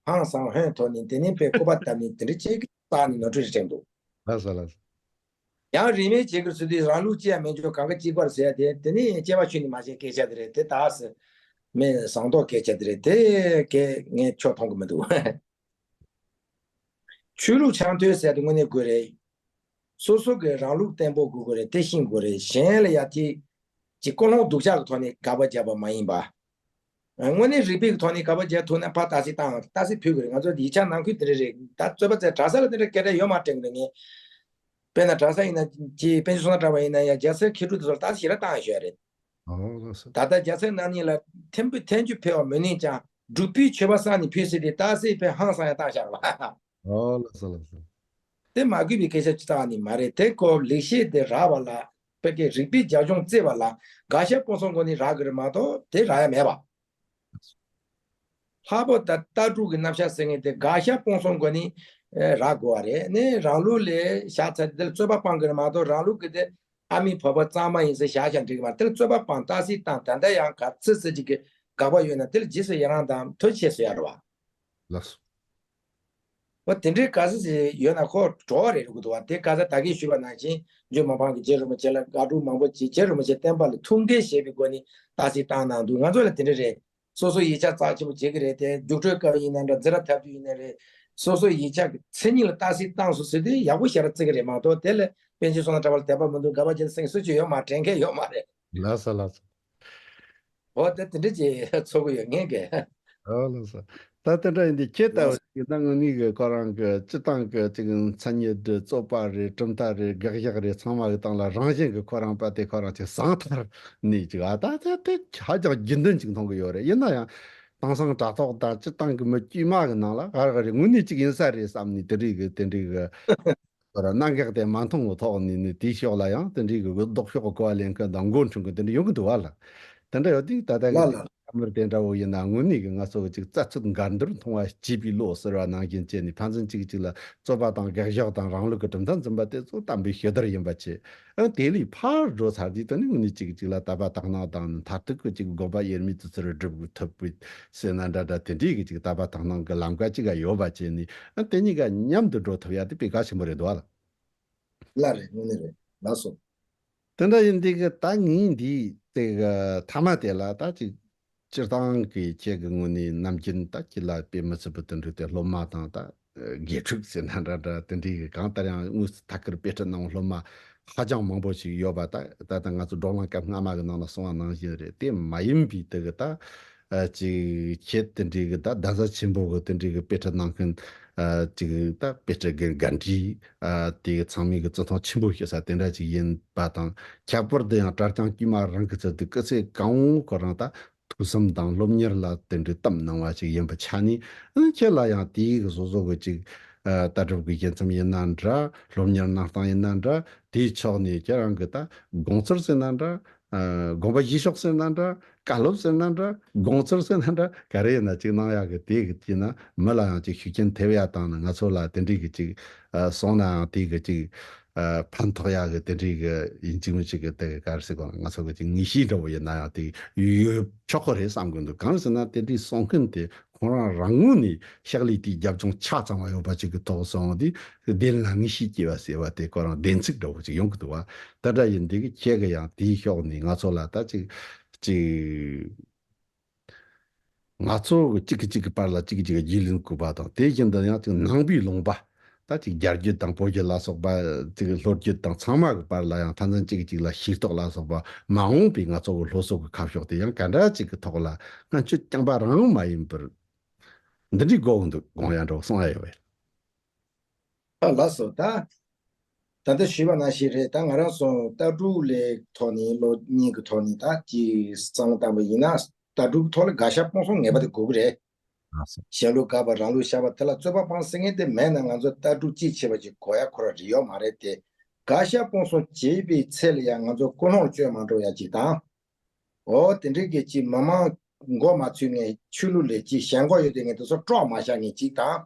ཧང་སང་ཧོན་ཐོག་ནས་དེ་ནས་དཔེ་སྐུར་པ་བཏབ་ནས་དེ་འདྲ་བྱེད་ཀྱི་རྩ་ནས་ནོར་འཁྲུལ་རེད་དྲན་འདུག་ལགས་སོ་ལགས་སོ། ཡང་རིས་མེད་བྱེད་དགོས་ཟེར་དུས་རང་ལུགས་ཅི་ཡང་མེད་འཇོག་གང་ག་གཅིག་པར་ཟེར་ཡ་དེ་དེ་ནི་སྐྱེ་བ་ཕྱི་ནས་མ་བྱས་སྐད་ཆ་དེ་རེད། དེ་དག་སེ་མི་བཟང་རྟོག་སྐད་ཆ་དེ་རེད། དེ་གས་ངས་ཆོ་མཐོང་གི་མི་འདུག་ཆོས་ལུགས་ཆགས་ཐོས་ཟེར་ཡ་དེ་དངོས་གནས་དགོས་རེད། སོ་སོ་གི་རང་ལུགས་བརྟན་པོ་དགོས་དགོས་རེད། དེ་ཤེས་དགོས་རེད། གཞན་ལ་ཡ་ཅིག་ཅིག་ཀུན་སློང་སྡུག་ཅག་གི་ཐོག་ནས་དགག་པ་བརྒྱབ་པ་མ་ཡིན་པ། དངོས་གནས་རིག་པའི་ཐོག་ནས་དགག་པ་རྒྱག་ཐུབ་ན་ཕར་རྟགས་གསལ་བཏང་། རྟགས་གསལ་ཕུལ་དགོས་རེད། ང་ཚོ་ཡིག་ཆ་ནང་ཁུལ་དེ་འདྲ་རེད། ད་རྩོད་པ་རྩེ་གྲྭ་ས་ལ་དེ་འདྲ་སྐད་ཆ་ཡོད་མ་དྲན་གི་ངས། དཔེར་ན་གྲྭ་ས་ཡིན་ན་ཅི་པཎ་ཆེན་བསོད་ནམས་གྲགས་པ་ཡིན་ན་ཡང་རྒྱལ་སྲས་མཁས་གྲུབ་དེ་ཚོར་རྟགས་གསལ་ཞེ་དྲག་བཏང་ཡོད་རེད། ཨོ་ལགས་སོ། ད་ལྟ་རྒྱལ་སྲས་རྣམ་གཉིས་ལ་ཐེམ་བུ་ཐལ་འགྱུར་འཕེལ་བ་མི་ནུས་ཀྱང་སྒྲུབ་པའི་མཆོད་པ་བསགས་ནས་ཕུལ་ཟེར་ཏེ་རྟགས་གསལ་དཔེ་ཧང་སང་ཡང་བཏང་བཞག་ལ། ཨོ་ལགས་སོ་ལགས་སོ། དེ་མ་གུས་པའི་སྐད་ཆ་ཅི་རྩ་བ་ནས་མ་རེད། དེ་ཀོ་ལེགས་བཤད་དེ་རག་པ་ལ་ བོད་ཀྱི་རིག་པའི་རྒྱབ་ལྗོངས་བརྩིས་པ་ལ་དགག་བཞག་སྤོང་གསུམ་སྒོ་ནས་རག་གི་རེད་མ་གཏོགས་དེ་རག་ཡ་མེད་པ། ལྷག་པར་དུ་ལྟ་གྲུབ་ཀྱི་རྣམ་གཞག་ཟེར་མཁན་དེ་དགག་བཞག་སྤོང་གསུམ་སྒོ་ནས་ཨེ་རག་དགོས་པ་རེད། ནས་རང་ལུགས་ལ་བཞག་ཚར་དེ་ལ་རྩོད་པ་སྤང་གི་རེད་མ་གཏོགས་རང་ལུགས་ཀྱི་དེ་ཨ་མའི་བུ་པ་གཙང་མ་ཡིན་ཟེར་བཞག་བཞག་འགྲིག་གི་མ་རེད། དེ་ལ་རྩོད་པ་སྤང་རྟགས་གསལ་བཏང་ད་ལྟ་ཡང་ག་ཚོད་ཚོད་ཅིག་གི་དགག་པ་ཡོད་ན་དེ་ལ་རྗེས་སུ་ཡི་རང་དང་ཐུགས་རྗེ་ཆེ་ཟེར་ཡ་རེད་བ། ལགས་སོ། འོ་དེ་འདྲའི་ག་ཚོད་ཅིག་ཡོད་ན་ཁོ་གྲོགས་རེད་རུ་གི་འདུག་བ། དེ་ག་ཚོད་ད་གིན་ཞུས་པ་ནང་བཞིན་འཇུ་མི་ཕམ་གྱི་རྗེ་རིན་པོ་ཆེ་ལ་དགག་སྒྲུབ་མང་པོ་བྱས། རྗེ་རིན་པོ་ཆེ་བསྟན་པ་ལ་ཐུགས་འགན་བཞེས་པའི་སྒོ་ནས་རྟགས་གསལ་བཏང་གནང་འདུག་ང་ཚོ་ལ་དེ་འདྲ་རེད། སོ་སོ་ཡིག་ཆ་རྩ་ཆེན་པོ་བྱེད་ཀྱི་རེད་དེ། རྒྱུགས་སྤྲོད་སྐབས་ཡིན་ན་འདྲ། འཛིན་གྲྭ་འཐབ་རྒྱུ་ཡིན་ན་རེད། སོ་སོ་ཡིག་ཆ་གི་མཚན་ཉིད་ལ་རྟགས་གསལ་བཏང་སོང་ཟེར་དུས་ཡག་པོ་ཞེ་དྲག་བརྩི་གི་རེད་མ་གཏོགས་དེ་ལ་པཎ་ཆེན་བསོད་ནམས་གྲགས་པ་ལ་དད་པ་མི་འདུག་དགག་པ་བྱེད་ཟེར་མཁན་སུ་གཅིག་ཡོད་མ་རེད། དྲན་མཁན་ཡོད་མ་རེད། ལགས་སོ་ལགས་སོ། འོ་དེ་དེ་འདྲ་ཅིག་ཚོར་གི་ཡོད་ངེས་གི། ཨོ་ལགས་སོ། ད་དེ་འདྲ་ཡིན་དུས་ཁྱེད་ལྟ་བུ་ཞིག་ན་དངོས་གནས་གི་ཁོ་རང་གི་སྤྱི་བཏང་གི་ཅིག་མཚན་ཉིད་རེད། རྩོད་པ་རེད། གྲུབ་མཐའ་རེད། དགག་བཞག་རེད། ཚང་མ་གི་སྟེང་ལ་རང་བཞིན་གི་ཁོ་རང་པ་དེ་ཁོ་རང་ཅིག་ཟང་ཐལ་ནས་ཅིག་ཨ་ད་ད་དེ་ཧ་ཅང་རྒྱུན་ལྡན་ཅིག་མཐོང་གི་ཡོད་རེད། ཡིན་ན་ཡང་དེང་སང་དྲ་ཐོག་དང་སྤྱི་བཏང་གི་མི་དཀྱུས་མ་གི་ནང་ལ་ག་རེ་ག་རེ་དངོས་གནས་ཅིག་ཡིན་ས་རེད་བསམ་ནས་དེ་འདྲའི་གི་དེ་འདྲའི་གི་ཁོ་རང་གནད་འགག་དེ་མ་མཐོང་བའི་ཐོག་ནས་ནི་དེའི་ཕྱོགས་ལ་ཡང་དེ་འདྲའི་གི་ལྡོག་ཕྱོགས་གི་གོ་བ་ལེན་མཁན་དང་མགོ་འཁྲུན་མཁན་དེ་འདྲ་ཡོང་གི་འདུག་བ་ལ། དེ་འདྲ་ཡོད་དུས་ད་ལྟ་གི་ལ་ལ། ཨ་མར་དེ་འདྲ་བོ་ཡིན་ན་དངོས་གནས་ཀྱི་ང་ཚོ་གི་ཅིག་རྩ་ཚིག་འགལ་འདུར་མཐོང་བ་སྐྱེས་པའི་བློ་ཟེར་བ་ནང་བཞིན་བྱས་ནས་ཕན་ཚུན་གཅིག་གཅིག་ལ་རྩོད་པ་དང་དགག་བཞག་དང་རང་ལུགས་ཀྱི་གྲུབ་མཐའ་འཛིན་པ་དེ་ཚོ་དམ་པའི་ཞི་བདེར་ཡིན་པ་བྱས། ཨ་དེ་ལས་ཕར་འགྲོ་ཚར་དུས་དེ་ནི་དངོས་གནས་གཅིག་གཅིག་ལ་དད་པ་དག་སྣང་དང་མཐར་ཐུག་གི་ཅིག་དགོངས་པ་དབྱེར་མེད་དུ་ཚུར་སྒྲུབ་ཐུབ་པའི་ཟེར་ན་འདྲ་འདྲ་དེ་འདྲའི་གི་ཅིག་དད་པ་དག་སྣང་གི་ལམ་ཀ་ཅིག་ག་ཡོད་པ་བྱས་ནས། ཨ་དེ་གཉིས་ཀ་མཉམ་དུ་འགྲོ་ཐུབ་ཡ་དེ་དཔེ་གལ་ཆེན་པོ་རེད་འདུག་བ་ལ། ལ་རེད། དངོས་གནས་རེད། ལགས་སོ། དེ་འདྲ་ཡིན་དུས་ཀྱི་ད་ངས་འདིའི་དེ་གི་མཐའ་མ་དེ་ལ་ད་ཅིག་སྤྱིར་བཏང་གི་ཁྱེད་ཀྱི་ངོས་ནས་ནམ་རྒྱུན་ད་ཁྱེད་ལ་དཔེ་མི་སྲིད་པའི་དེ་འདྲ་དེ་སློབ་མ་དང་ད་དགེ་ཕྲུག་ཟེར་ན་འདྲ་འདྲ་དེ་འདྲའི་གི་གང་ལྟར་ཡང་དངོས་སུ་ཐད་ཀར་དཔེ་ཁྲིད་གནང་བའི་སློབ་མ་ཧ་ཅང་མང་པོ་ཞིག་ཡོད་པ་ད་ད་ལྟ་ང་ཚོ་བགྲོ་གླེང་སྐབས་སྔ་མ་གི་ནང་ལ་གསུངས་པ་ནང་བཞིན་རེད། དེ་མ་ཡིན་པའི་དེ་གི་ད་ཨ་ཅིག་ཁྱེད་དེ་འདྲའི་གི་ད་གདན་ས་ཆེན་པོ་གི་དེ་འདྲའི་གི་དཔེ་ཁྲིད་གནང་མཁན་ཨ་ཅིག་ད་དཔེ་ཁྲིད་གི་འགན་འཁྲི་ཨ་དེ་གི་ཚང་མས་གི་བརྩི་མཐོང་ཆེན་པོ་ཞུ་ས་དེ་འདྲ་ཅིག་ཡིན་པ་དང་། ཁྱད་པར་དུ་ཡང་གྲྭ་རྐྱང་དཀྱུས་མ་རང་གི་ཚུལ་དུ་སྐུ་ཚེ་གང་བོ་ཁོ་རང་ད་ཐུགས་བསམ་དང་སློབ་གཉེར་ལ་དེ་འདྲའི་གཏམ་གནང་བ་ཞིག་ཡིན་པའི་ཆ་ནས། ཨ་ཁྱེད་ལ་ཡང་དེའི་གི་སོ་སོ་གི་ཅིག་ཨ་ལྟ་གྲུབ་ཀྱི་དགེ་མཚམས་ཡིན་ན་འདྲ། སློབ་གཉེར་གནང་སྟངས་ཡིན་ན་འདྲ། དེའི་ཕྱོགས་ནས་ཁྱེད་རང་གི་ད་དགོངས་ཚུལ་ཟེར་ན་འདྲ། ཨ་དགོངས་པ་བཞེས་ཕྱོགས་ཟེར་ན་འདྲ། བཀའ་སློབ་ཟེར་ན་འདྲ། དགོངས་ཚུལ་ཟེར་ན་འདྲ། ག་རེ་ཡིན་ན་ཅིག་གནང་ཡག་གི་དེ་གི་དེ་ན་མི་ལ་ཡང་ཅིག་ཤུགས་རྐྱེན་ཐེབས་ཡ་དང་ནི་ང་ཚོ་ལ་དེ་འདྲའི་གི་ཅིག་ཨ་སོང་ན་ཡང་དེ་གི་ཅིག་ཨ་ཕན་ཐོགས་ཡག་གི་དེ་འདྲའི་གི་ཡིན་གཅིག་མིན་གཅིག་གི་དེ་གི་ག་རེ་ཟེར་དགོས་ན། ང་ཚོ་གི་ཅིག་ངེས་ཤེས་འདྲ་བོ་ཡིན་ན་ཡང་དེ་ཡོད་ཆོག་གི་རེད་བསམ་གི་འདུག་གང་ཟེར་ན་དེ་འདྲའི་གསུང་མཁན་དེ་ཁོང་རང་རང་ངོས་ནས་ཕྱག་ལས་དེའི་རྒྱབ་ལྗོངས་ཆ་ཚང་བ་ཡོད་པ་ཅིག་གི་ཐོག་སོང་དུས་བདེན་ལ་ངེས་ཤེས་སྐྱེ་བ་ཟེར་བ་དེ་ཁོ་རང་བདེན་ཚིག་འདྲ་བོ་ཅིག་ཡོང་གི་འདུག་བ། དེ་འདྲ་ཡིན་དུས་ཁྱེད་ཀྱི་ཡང་དེའི་ཕྱོགས་ནས་ང་ཚོ་ལ་ད་ཅིག་ཅིག་ང་ཚོ་གཅིག་གིས་གཅིག་གི་བར་ལ་གཅིག་གིས་གཅིག་གི་རྒྱུས་ལོན་དགོས་པ་དང་། དེ་བཞིན་དུ་ཡང་ཅིག་ནང་པའི་ལུང་པ། ད་ཅིག་རྒྱ་རྒྱུད་དང་བོད་རྒྱུད་ལ་སོགས་པ་ཅིག་ལྷོ་རྒྱུད་དང་ཚང་མ་གི་བར་ལ་ཡང་ཕན་ཚུན་གཅིག་གིས་གཅིག་ལ་ཤེས་རྟོགས་ལ་སོགས་པ་མ་འོངས་པའི་ང་ཚོ་གི་སློབ་གསོ་གི་ཁ་ཕྱོགས་དེ་ཡང་ག་འདྲ་ཅིག་གི་ཐོག་ལ་སྔོན་ཆད་རྐྱང་པ་རང་མ་ཡིན་པར་འདི་འདྲའི་དགོས་འདུག་དགོངས་ཡ་འདྲ་བོ་གསུང་ཡ་ཡོད་པས། ཨ་ལགས་སོ། ད་ད་ལྟ་ཞུས་པ་ནང་བཞིན་རེད། ད་ང་རང་ཚོ་ལྟ་གྲུབ་ལས་ཐོག་ནས་བློ་གཉིས་ཀྱི་ཐོག་ནས་ད་ཅིག་བསམ་བློ་བཏང་པ་ཡིན་ན་ལྟ་གྲུབ་ཐོག་ལ་དགག་བཞག་སྤོང་གསུམ་ངེས་པར་དུ་དགོས་ཀྱི་རེད། ལགས་སོ། གཞན་ལུགས་དགག་པ་རང་ལུགས་བཞག་པ་དེ་ལ་རྩོད་པ་སྤང་ཟེར་མཁན་དེ་མེད་ན་ང་ཚོ་ལྟ་གྲུབ་དཔྱིས་ཕྱིན་པ་ཅིག་གོ་ཡ་ཁོ་ར་རེ་ཡོད་མ་རེད་དེ། དགག་བཞག་སྤོང་གསུམ་བྱེད་པའི་ཚེ་ལ་ཡང་ང་ཚོ་ཀུན་སློང་བཅོས་མ་འགྲོ་ཡ་ཅིག་དང་། འོ་དེ་འདྲའི་གི་ཅིག་མི་མང་མགོ་མ་ཚོས་མཁན། ཆོས་ལུགས་ལ་ཅིག་ཞེན་ཁོག་ཡོད་དེ་མཁན་དེ་ཚོ་དཀྲོག་མ་བཞག་མཁན་ཅིག་དང་།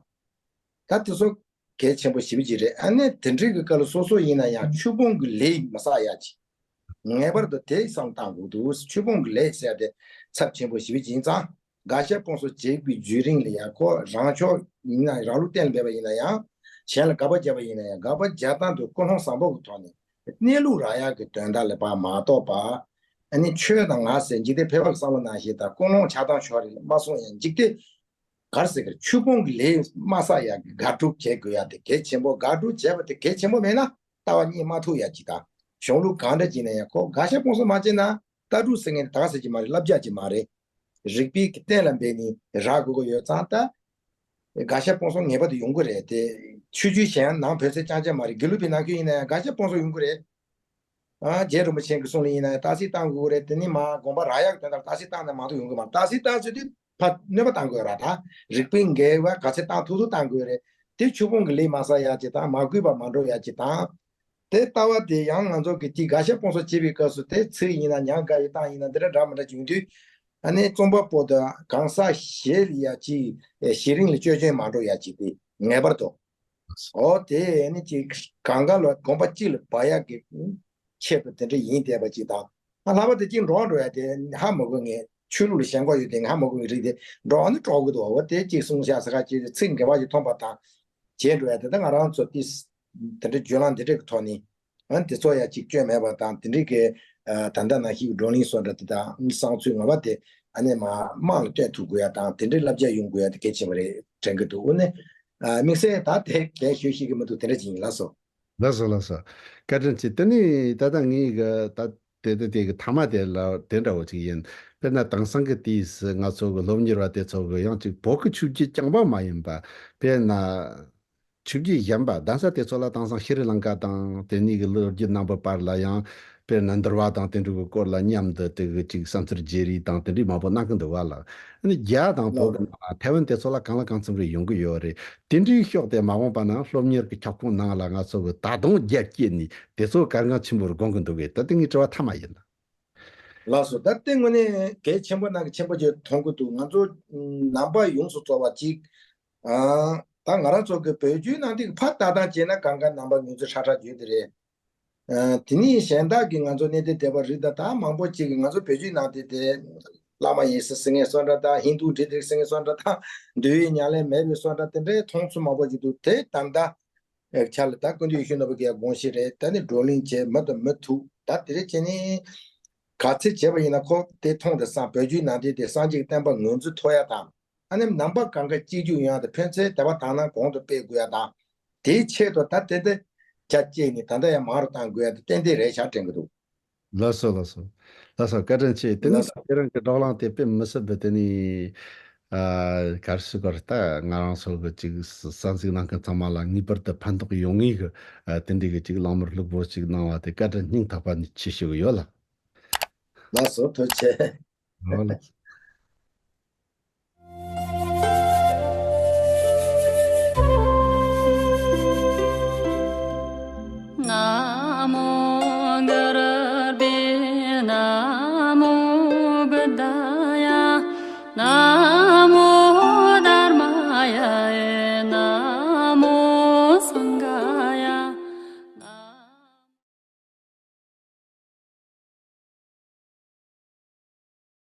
ད་དེ་ཚོ་གལ་ཆེན་པོ་ཞེ་པོ་ཅིག་རེད། ཨ་ནི་དེ་འདྲའི་གི་སྐབས་ལ་སོ་སོ་ཡིན་ན་ཡང་ཆོས་སྤོང་གི་ལས་མི་བསགས་ཡ་ཅིག་ངེས་པར་དུ་དེ་བསམ་བཏང་དགོས་འདུག་ཆོས་སྤོང་གི་ལས་ཟེར་ཡ་དེ་ཚབས་ཆེན་པོ་ཞེ་པོ་ཅིག་ཡིན་ཙང་། དགག་བཞག་སྤོང་གསུམ་བྱེད་པའི་བརྒྱུད་རིམ་ལ་ཡང་ཁོ་རང་ཕྱོགས་ཡིན་ན་རང་ལུགས་གཏན་ལ་འབེབས་པ་ཡིན་ན་ཡང་། གཞན་ལ་དགག་པ་བརྒྱབ་པ་ཡིན་ན་ཡང་དགག་པ་བརྒྱབ་སྟངས་དེ་ཀུན་སློང་བཟང་པོ་གི་ཐོག་ནས་གནས་ལུགས་རག་ཡག་གི་དོན་དག་ལ་ཕར་མ་གཏོགས་པ། ཨ་ནི་ཁྱོད་དང་ང་ཟེར་འཇིག་རྟེན་ཕལ་པ་གི་བསམ་བློ་ནང་བཞིན་དང་ཀུན་སློང་ཆགས་སྡང་ཕྱོགས་རེ་ལ་མ་སོང་ཡང་འཇིག་རྟེན། ག་རེ་ཟེར་གི་རེད། ཆོས་སྤོང་གི་ལས་མ་བསགས་ཡག་གི་དགག་སྒྲུབ་བྱེད་དགོས་ཡག་དེ་གལ་ཆེན་པོ། དགག་སྒྲུབ་བྱས་པ་དེ་གལ་ཆེན་པོ་མེད་ན་ལྟ་བ་རྙེད་མ་ཐུབ་ཡག་ཅིག་དང་། གཞུང་ལུགས་གང་འདྲ་ཅིག་ན་ཡང་ཁོ་དགག་བཞག་སྤོང་གསུམ་མ་བྱས་ན་ལྟ་གྲུབ་ཟེར་མཁན་དེ་ད་ག་ཟེར་གྱི་མ་རེད། བསླབ་བྱ་ཅིག་མ་རེད། རིགས་པའི་གི་གཏན་ལ་འབེབས་ནས་རག་དགོས་ཀྱི་ཡོད་ཙང་། ད་དགག་བཞག་སྤོང་གསུམ་ངེས་པར་དུ་ཡོང་གི་རེད་དེ། ཆོས་བརྒྱུད་གཞན་ནང་བོད་ཚད་རྐྱང་རྐྱང་མ་རེད། དགེ་ལུགས་པའི་ནང་ཁུལ་ཡིན་ན་ཡང་དགག་བཞག་སྤོང་གསུམ་ཡོང་གི་རེད། ཨ་རྗེ་རིན་པོ་ཆེ་གི་གསུང་ལ་ཡིན་ན་ཡང་རྟགས་གསལ་བཏང་དགོས་ཀྱི་རེད། དེ་ནི་མ་དགོངས་པ་རག་ཡག་གི་དོན་དག་རྟགས་གསལ་བཏང་ན་མ་གཏོགས་ཡོང་གི་མ་རེད། རྟགས་གསལ་བཏང་ཚར་དུས་ཕར་གནོད་པ་བཏང་དགོས་ར། ད་རིགས་པའི་འགལ་བ་ག་ཚད་བཏང་ཐུབ་ཐུབ་བཏང་དགོས་རེད། དེ་ཆོས་སྤོང་གི་ལས་མ་བསགས་ཡག་ཅིག་དང་། མ་གུས་པ་མ་འགྲོ་ཡག་ཅིག་དང་། དེ་ལྟ་བ་དེ་ཡང་ང་ཚོ་གི་དེ་དགག་བྱ་སྤོང་གསུམ་བྱེད་པའི་སྐབས་སུ་དེ་ཚིག་ཡིན་ན་ཉག་ག་ཡི་སྟངས་ཡིན་ན་འདི་འདྲ་འདྲ་མི་འདྲ་བྱུང་དུས། ཨ་ནི་རྩོམ་པ་པོ་དང་གང་ཟག་གཞན་ལ་ཡ་ཅིག་གཞི་རིམ་ལ་བཅོས་སྐྱོན་མ་འགྲོ་ཡ་ཅིག་དེ་ངེས་པར་དུ། འོ་དེ་ཨ་ནི་ཅིག་གང་ག་ལ་གོམ་པ་གཅིག་ལ་བབས་ཡ་གི་ཆེད་དུ་དེ་འདྲ་ཡིན་བསྡད་པ་ཅིག་དང་། ཨ་ལྷག་པར་དུ་ཅིག་འགྲོ་འགྲོ་ཡ་དེ་ཧ་མ་གོ་ངེས། ཆོས་ལུགས་ལ་ཞེན་ཁོག་ཡོད་དེ་ཧ་མ་གོ་ངེས་རིགས་དེ་འགྲོ་བ་ནི་འགྲོ་གི་འདུག་འོ་དེ་ཅིག་གསུངས་བཞག་ས་ཁ་ཅིག་ཚིག་འགལ་བ་ཞིག་མཐོང་པ་དང་བྱས་འགྲོ་ཡ་དེ་ད་ང་རང་ཚོ་ཏིས་དེ་འདྲ་བརྒྱུད་ལམ་འདི་འདྲ་གི་ཐོག་ནས་ཨ་དེ་ཚོ་ཡ་ཅིག་བཅོས་མེད་པ་དང་དེ་འདྲའི་གི་ད་ལྟ་ནང་བཞིན་བགྲོ་གླེང་སོགས་འདྲ་དེ་དང་གསང་ཚུལ་ངོ་མ་དེ་ཨ་ནི་མ་དམངས་ལ་སྟོན་ཐུབ་དགོས་ཡ་དང་དེ་འདྲའི་བསླབ་བྱ་ཡོང་དགོས་ཡ་དེ་གལ་ཆེན་པོ་རེད་དྲན་གི་འདུག་འོ་ནི་དམིགས་བསལ་ད་དེ་གལ་ཤོས་ཤིག་གི་མི་འདུག་དེ་འདྲ་ཅིག་ཡིན། ལགས་སོ། ལགས་སོ་ལགས་སོ། བཀའ་དྲིན་ཆེ། དེ་ནི་ད་ལྟ་ངའི་གི་ད་དེ་དེ་དེ་གི་ཐ་མ་དེ་ལ་དེ་འདྲ་བོ་ཅིག་ཡིན། དཔེར་ན་དེང་སང་གི་དུས་སུ་ང་ཚོ་གི་སློབ་གཉེར་བ་དེ་ཚོ་གི་ཡང་ཅིག་བོད་ཀྱི་ཆོས་བརྒྱུད་རྐྱང་པ་མ་ཡིན་པ། དཔེར་ན་ཆོས་བརྒྱུད་གཞན་པ་གདན་ས་དེ་ཚོ་ལ་དེང་སང་ཤྲི་ལངྐ་དང་དེ་གཉིས་ཀྱི་ལོ་རྒྱུས་རྣམ་པ་བར་ལ་ཡང་དཔེར་ན་འདུལ་བ་དང་དེ་འདྲ་གི་སྐོར་ལ་མཉམ་དུ་དེ་གི་ཅིག་བསམ་ཚུལ་བརྗེ་རེས་དང་དེ་འདྲའི་མང་པོ་གནང་གི་འདུག་བ་ལ། ཨ་ནི་རྒྱ་དང་བོད་ཀྱི་ནང་ལ་ཐའེ་ཝན་དེ་ཚོ་ལ་གང་ལ་གང་འཚམ་རེ་ཡོང་གི་ཡོད་རེད། དེ་འདྲའི་ཕྱོགས་དེ་མ་འོངས་པ་ན་སློབ་གཉེར་གྱི་ཁྱབ་ཁོངས་ནང་ལ་ང་ཚོ་གི་ད་དུང་རྒྱ་སྐྱེད་ནས་དེ་ཚོ་གལ་འགངས་ཆེན་པོར་དགོངས་ཀྱི་འདུག་གས། ད་ལྟ་ངའི་དྲི་བ་མཐའ་མ་ཡིན། ལགས་སོ། ད་ལྟའི་ངོས་ནས་གལ་ཆེན་པོ་ནང་གི་ཆེན་པོ་ཅིག་མཐོང་གི་འདུག་ང་ཚོ་ནང་པ་ཡོངས་སུ་རྫོགས་པ་ཅིག་ཨ་ད་ང་རང་ཚོ་གི་བོད་བརྒྱུད་ནང་བསྟན་གྱི་ཕར་ལྟ་སྟངས་བྱས་ན་གང་ག་ནང་པ་ངོས་འཛིན་ཧྲ་ཧྲ་བརྗོད་དེ་རེད། ཨ་དེ་ནས་གཞན་དག་གི་ང་ཚོ་གནས་བརྟན་སྡེ་པ་རིགས་དང་ད་མང་པོ་ཅིག་གིས་ང་ཚོ་བོད་བརྒྱུད་ནང་བསྟན་དེ་བླ་མ་ཡིན་ཟེར་ཟེར་མཁན་སོགས་འདྲ་དང་ཧིན་དུ་འདྲེ་དེ་ཟེར་མཁན་སོགས་འདྲ་དང་འདུལ་བའི་ཉམས་ལེན་མེད་པའི་སོགས་འདྲ་དེ་འདྲའི་མཐོང་ཚུལ་མང་པོ་ཅིག་འདུག་དེ་ད་ལྟ་ཆ་ལ་ད་ཀུན་མཁྱེན་ཡེ་ཤེས་ནོར་བུ་གིས་དགོངས་བཞེས་རེད། ད་ནི་བགྲོ་གླེང་བྱས་མི་དང་མི་ཐུག་ད་དེ་རེད་བྱས་ནས་ག་ཚོད་བྱས་པ་ཡིན་ན་ཁོ་དེ་མཐོང་དེ་སང་བོད་བརྒྱུད་ནང་བསྟན་དེ་སངས་རྒྱས་ཀྱི་བསྟན་པ་ངོས་འཛིན་ཐོབ་ཡ་དང་། ཨ་ནེམ་ནང་པ་གང་ག་གཅིག་གྱུར་ཡོང་ཡ་དང་ཕན་ཚུན་དད་པ་དག་སྣང་གོང་དུ་སྤེལ་དགོས་ཡ་དང་། དེའི་ཆེད་དུ་ད་དེ་འདི་རྒྱ་བསྐྱེད་ནས་ད་ལྟ་ཡང་མང་རུ་གཏང་དགོས་ཡ་དེ་ཏན་ཏན་རེད་ཤག་དྲན་གྱི་འདུག་ལགས་སོ་ལགས་སོ། ལགས་སོ། བཀའ་དྲིན་ཆེ། དེ་ནི་ལགས་སོ། ཁྱེད་རང་གི་བགྲོ་གླེང་དེ་དཔེ་མི་སྲིད་པའི་དེ་ནི་ཨ་ག་རེ་ཟེར་དགོས་རེད། ད་ང་རང་ཚོ་གི་ཅིག་གསན་གཟིགས་གནང་མཁན་ཚང་མ་ལ་ངེས་པར་དུ་ཕན་ཐོགས་ཡོང་ངེས་ཀྱི་ཨ་དེ་འདྲའི་གི་ཅིག་གླེང་མོལ་ལྷུག་པོ་ཅིག་གནང་བ་དེ་བཀའ་དྲིན་སྙིང་ཐག་པ་ནས་ཆེ་ཞུ་གི་ཡོད་ལགས། ལགས་སོ། ཐུགས་རྗེ་ཆེ། ཨོ་ལགས།